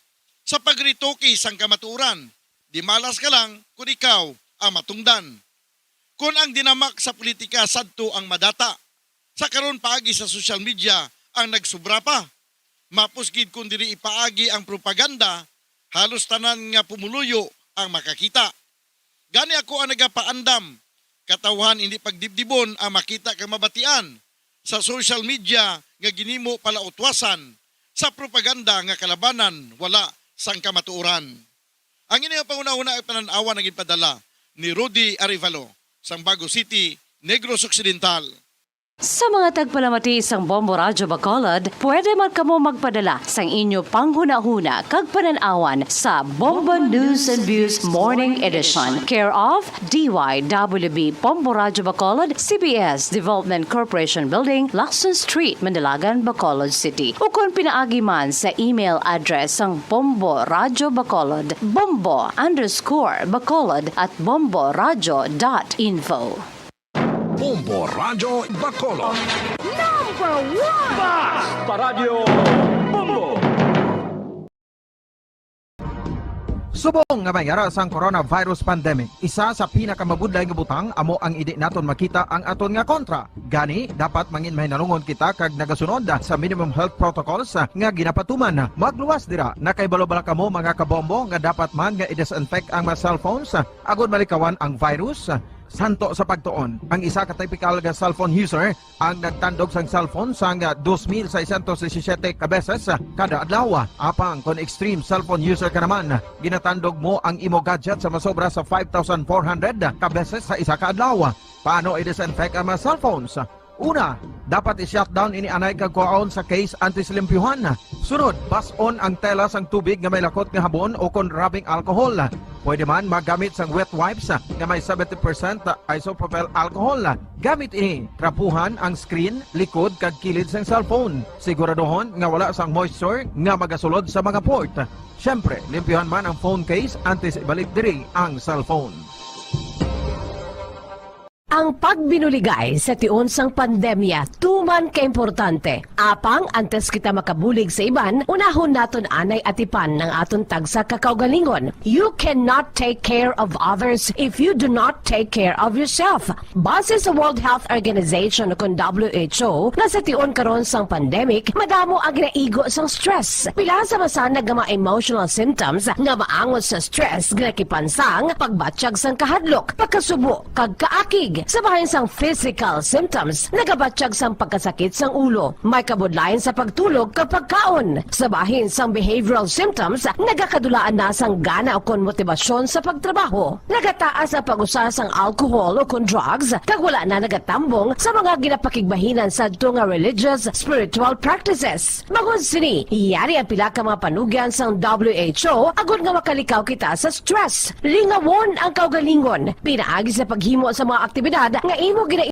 sa pagretoke sang kamatuoran. Di malas ka lang kon ikaw ang matungdan. Kon ang dinamak sa politika sadto ang madata, sa karon paagi sa social media ang nagsubra pa. Mapos gid kon diri ipaagi ang propaganda, halos tanan nga pumuluyo ang makakita. Gani ako ang nagapaandam, katawhan hindi pagdibdibon ang makita kag mabatian sa social media nga ginimo palautwasan sa propaganda nga kalabanan wala sang kamatuoran. Ang ini nga panghunahuna ang panan-awan ang ginpadala ni Rudy Arevalo sang Bago City, Negros Occidental. Sa mga tagpalamati sang Bombo Radyo Bacolod, pwede man kamo magpadala sang inyo panghunahuna kag panan-awan sa Bombo News and Views Morning Edition, care of D Y W B Bombo Radyo Bacolod, C B S Development Corporation Building, Lacson Street, Mandilagan, Bacolod City, ukon pinaagi man sa email address sang Bombo Radyo Bacolod, bombo underscore bacolod at bombo radyo dot info. Bombo Radyo Bacolod. Number one! Basta Radyo Bombo! Subong nga may ara sang coronavirus pandemic, isa sa pinakamabudlay nga butang amo ang indi naton makita ang aton nga kontra. Gani, dapat mangin mahinalungon kita kag nagasunod sa minimum health protocols nga ginapatuman. Magluwas dira, nakahibalo bala kamo, mga kabombo, nga dapat man nga i-disinfect ang mga cellphones agod malikawan ang virus? Santo sa pagtuon, ang isa ka typical nga cellphone user ang nagtandog sang cellphone sang dos mil seiscientos disisiete ka beses kada adlaw. Apang kon extreme cellphone user ka naman, ginatandog mo ang imo gadget sa masobra sa five thousand four hundred ka beses sa isa ka adlaw. Paano i-disinfect ang mga cellphones? Una, dapat i-shutdown ini anay kag kuhaon sa case antes limpyuhan. Sunod, bas-on ang tela sang tubig nga may lakot nga habon o kon rubbing alcohol. Pwede man magamit sang wet wipes nga may seventy percent isopropyl alcohol. Gamit ini, trapuhan ang screen, likod, kag kilid sang cellphone. Siguraduhon nga wala sang moisture nga magasulod sa mga port. Siyempre, limpyuhan man ang phone case antes ibalik diri ang cellphone. Ang pagbinuligay sa tion sang pandemya tuman ka importante. Apang antes kita makabulig sa iban, unahon naton anay atipan ang aton tagsa ka kaugalingon. You cannot take care of others if you do not take care of yourself. Base sa World Health Organization ukon W H O, nga sa tion karon sang pandemic, madamo ang ginaigo sang stress. Pila sa masanag nga mga emotional symptoms nga maangot sa stress ginakipansang pagbatyag sang kahadlok, pagkasubo, kag kaakig. Sa bahin sang physical symptoms, nagabatyag sang pagkasakit sang ulo, may kabudlayan sa pagtulog kag pagkaon. Sa bahin sang behavioral symptoms, nagakadulaan na sang gana ukon motibasyon sa pagtrabaho. Nagataas ang pag-usa sang alcohol ukon drugs, kag wala na nagatambong sa mga ginapakigbahinan sadto nga religious, spiritual practices. Bangod sini, yari ang pila ka mga panugyan sang W H O agod nga makalikaw kita sa stress. Lingawon ang kaugalingon pinaagi sa paghimo sa mga aktibidad nga imo gina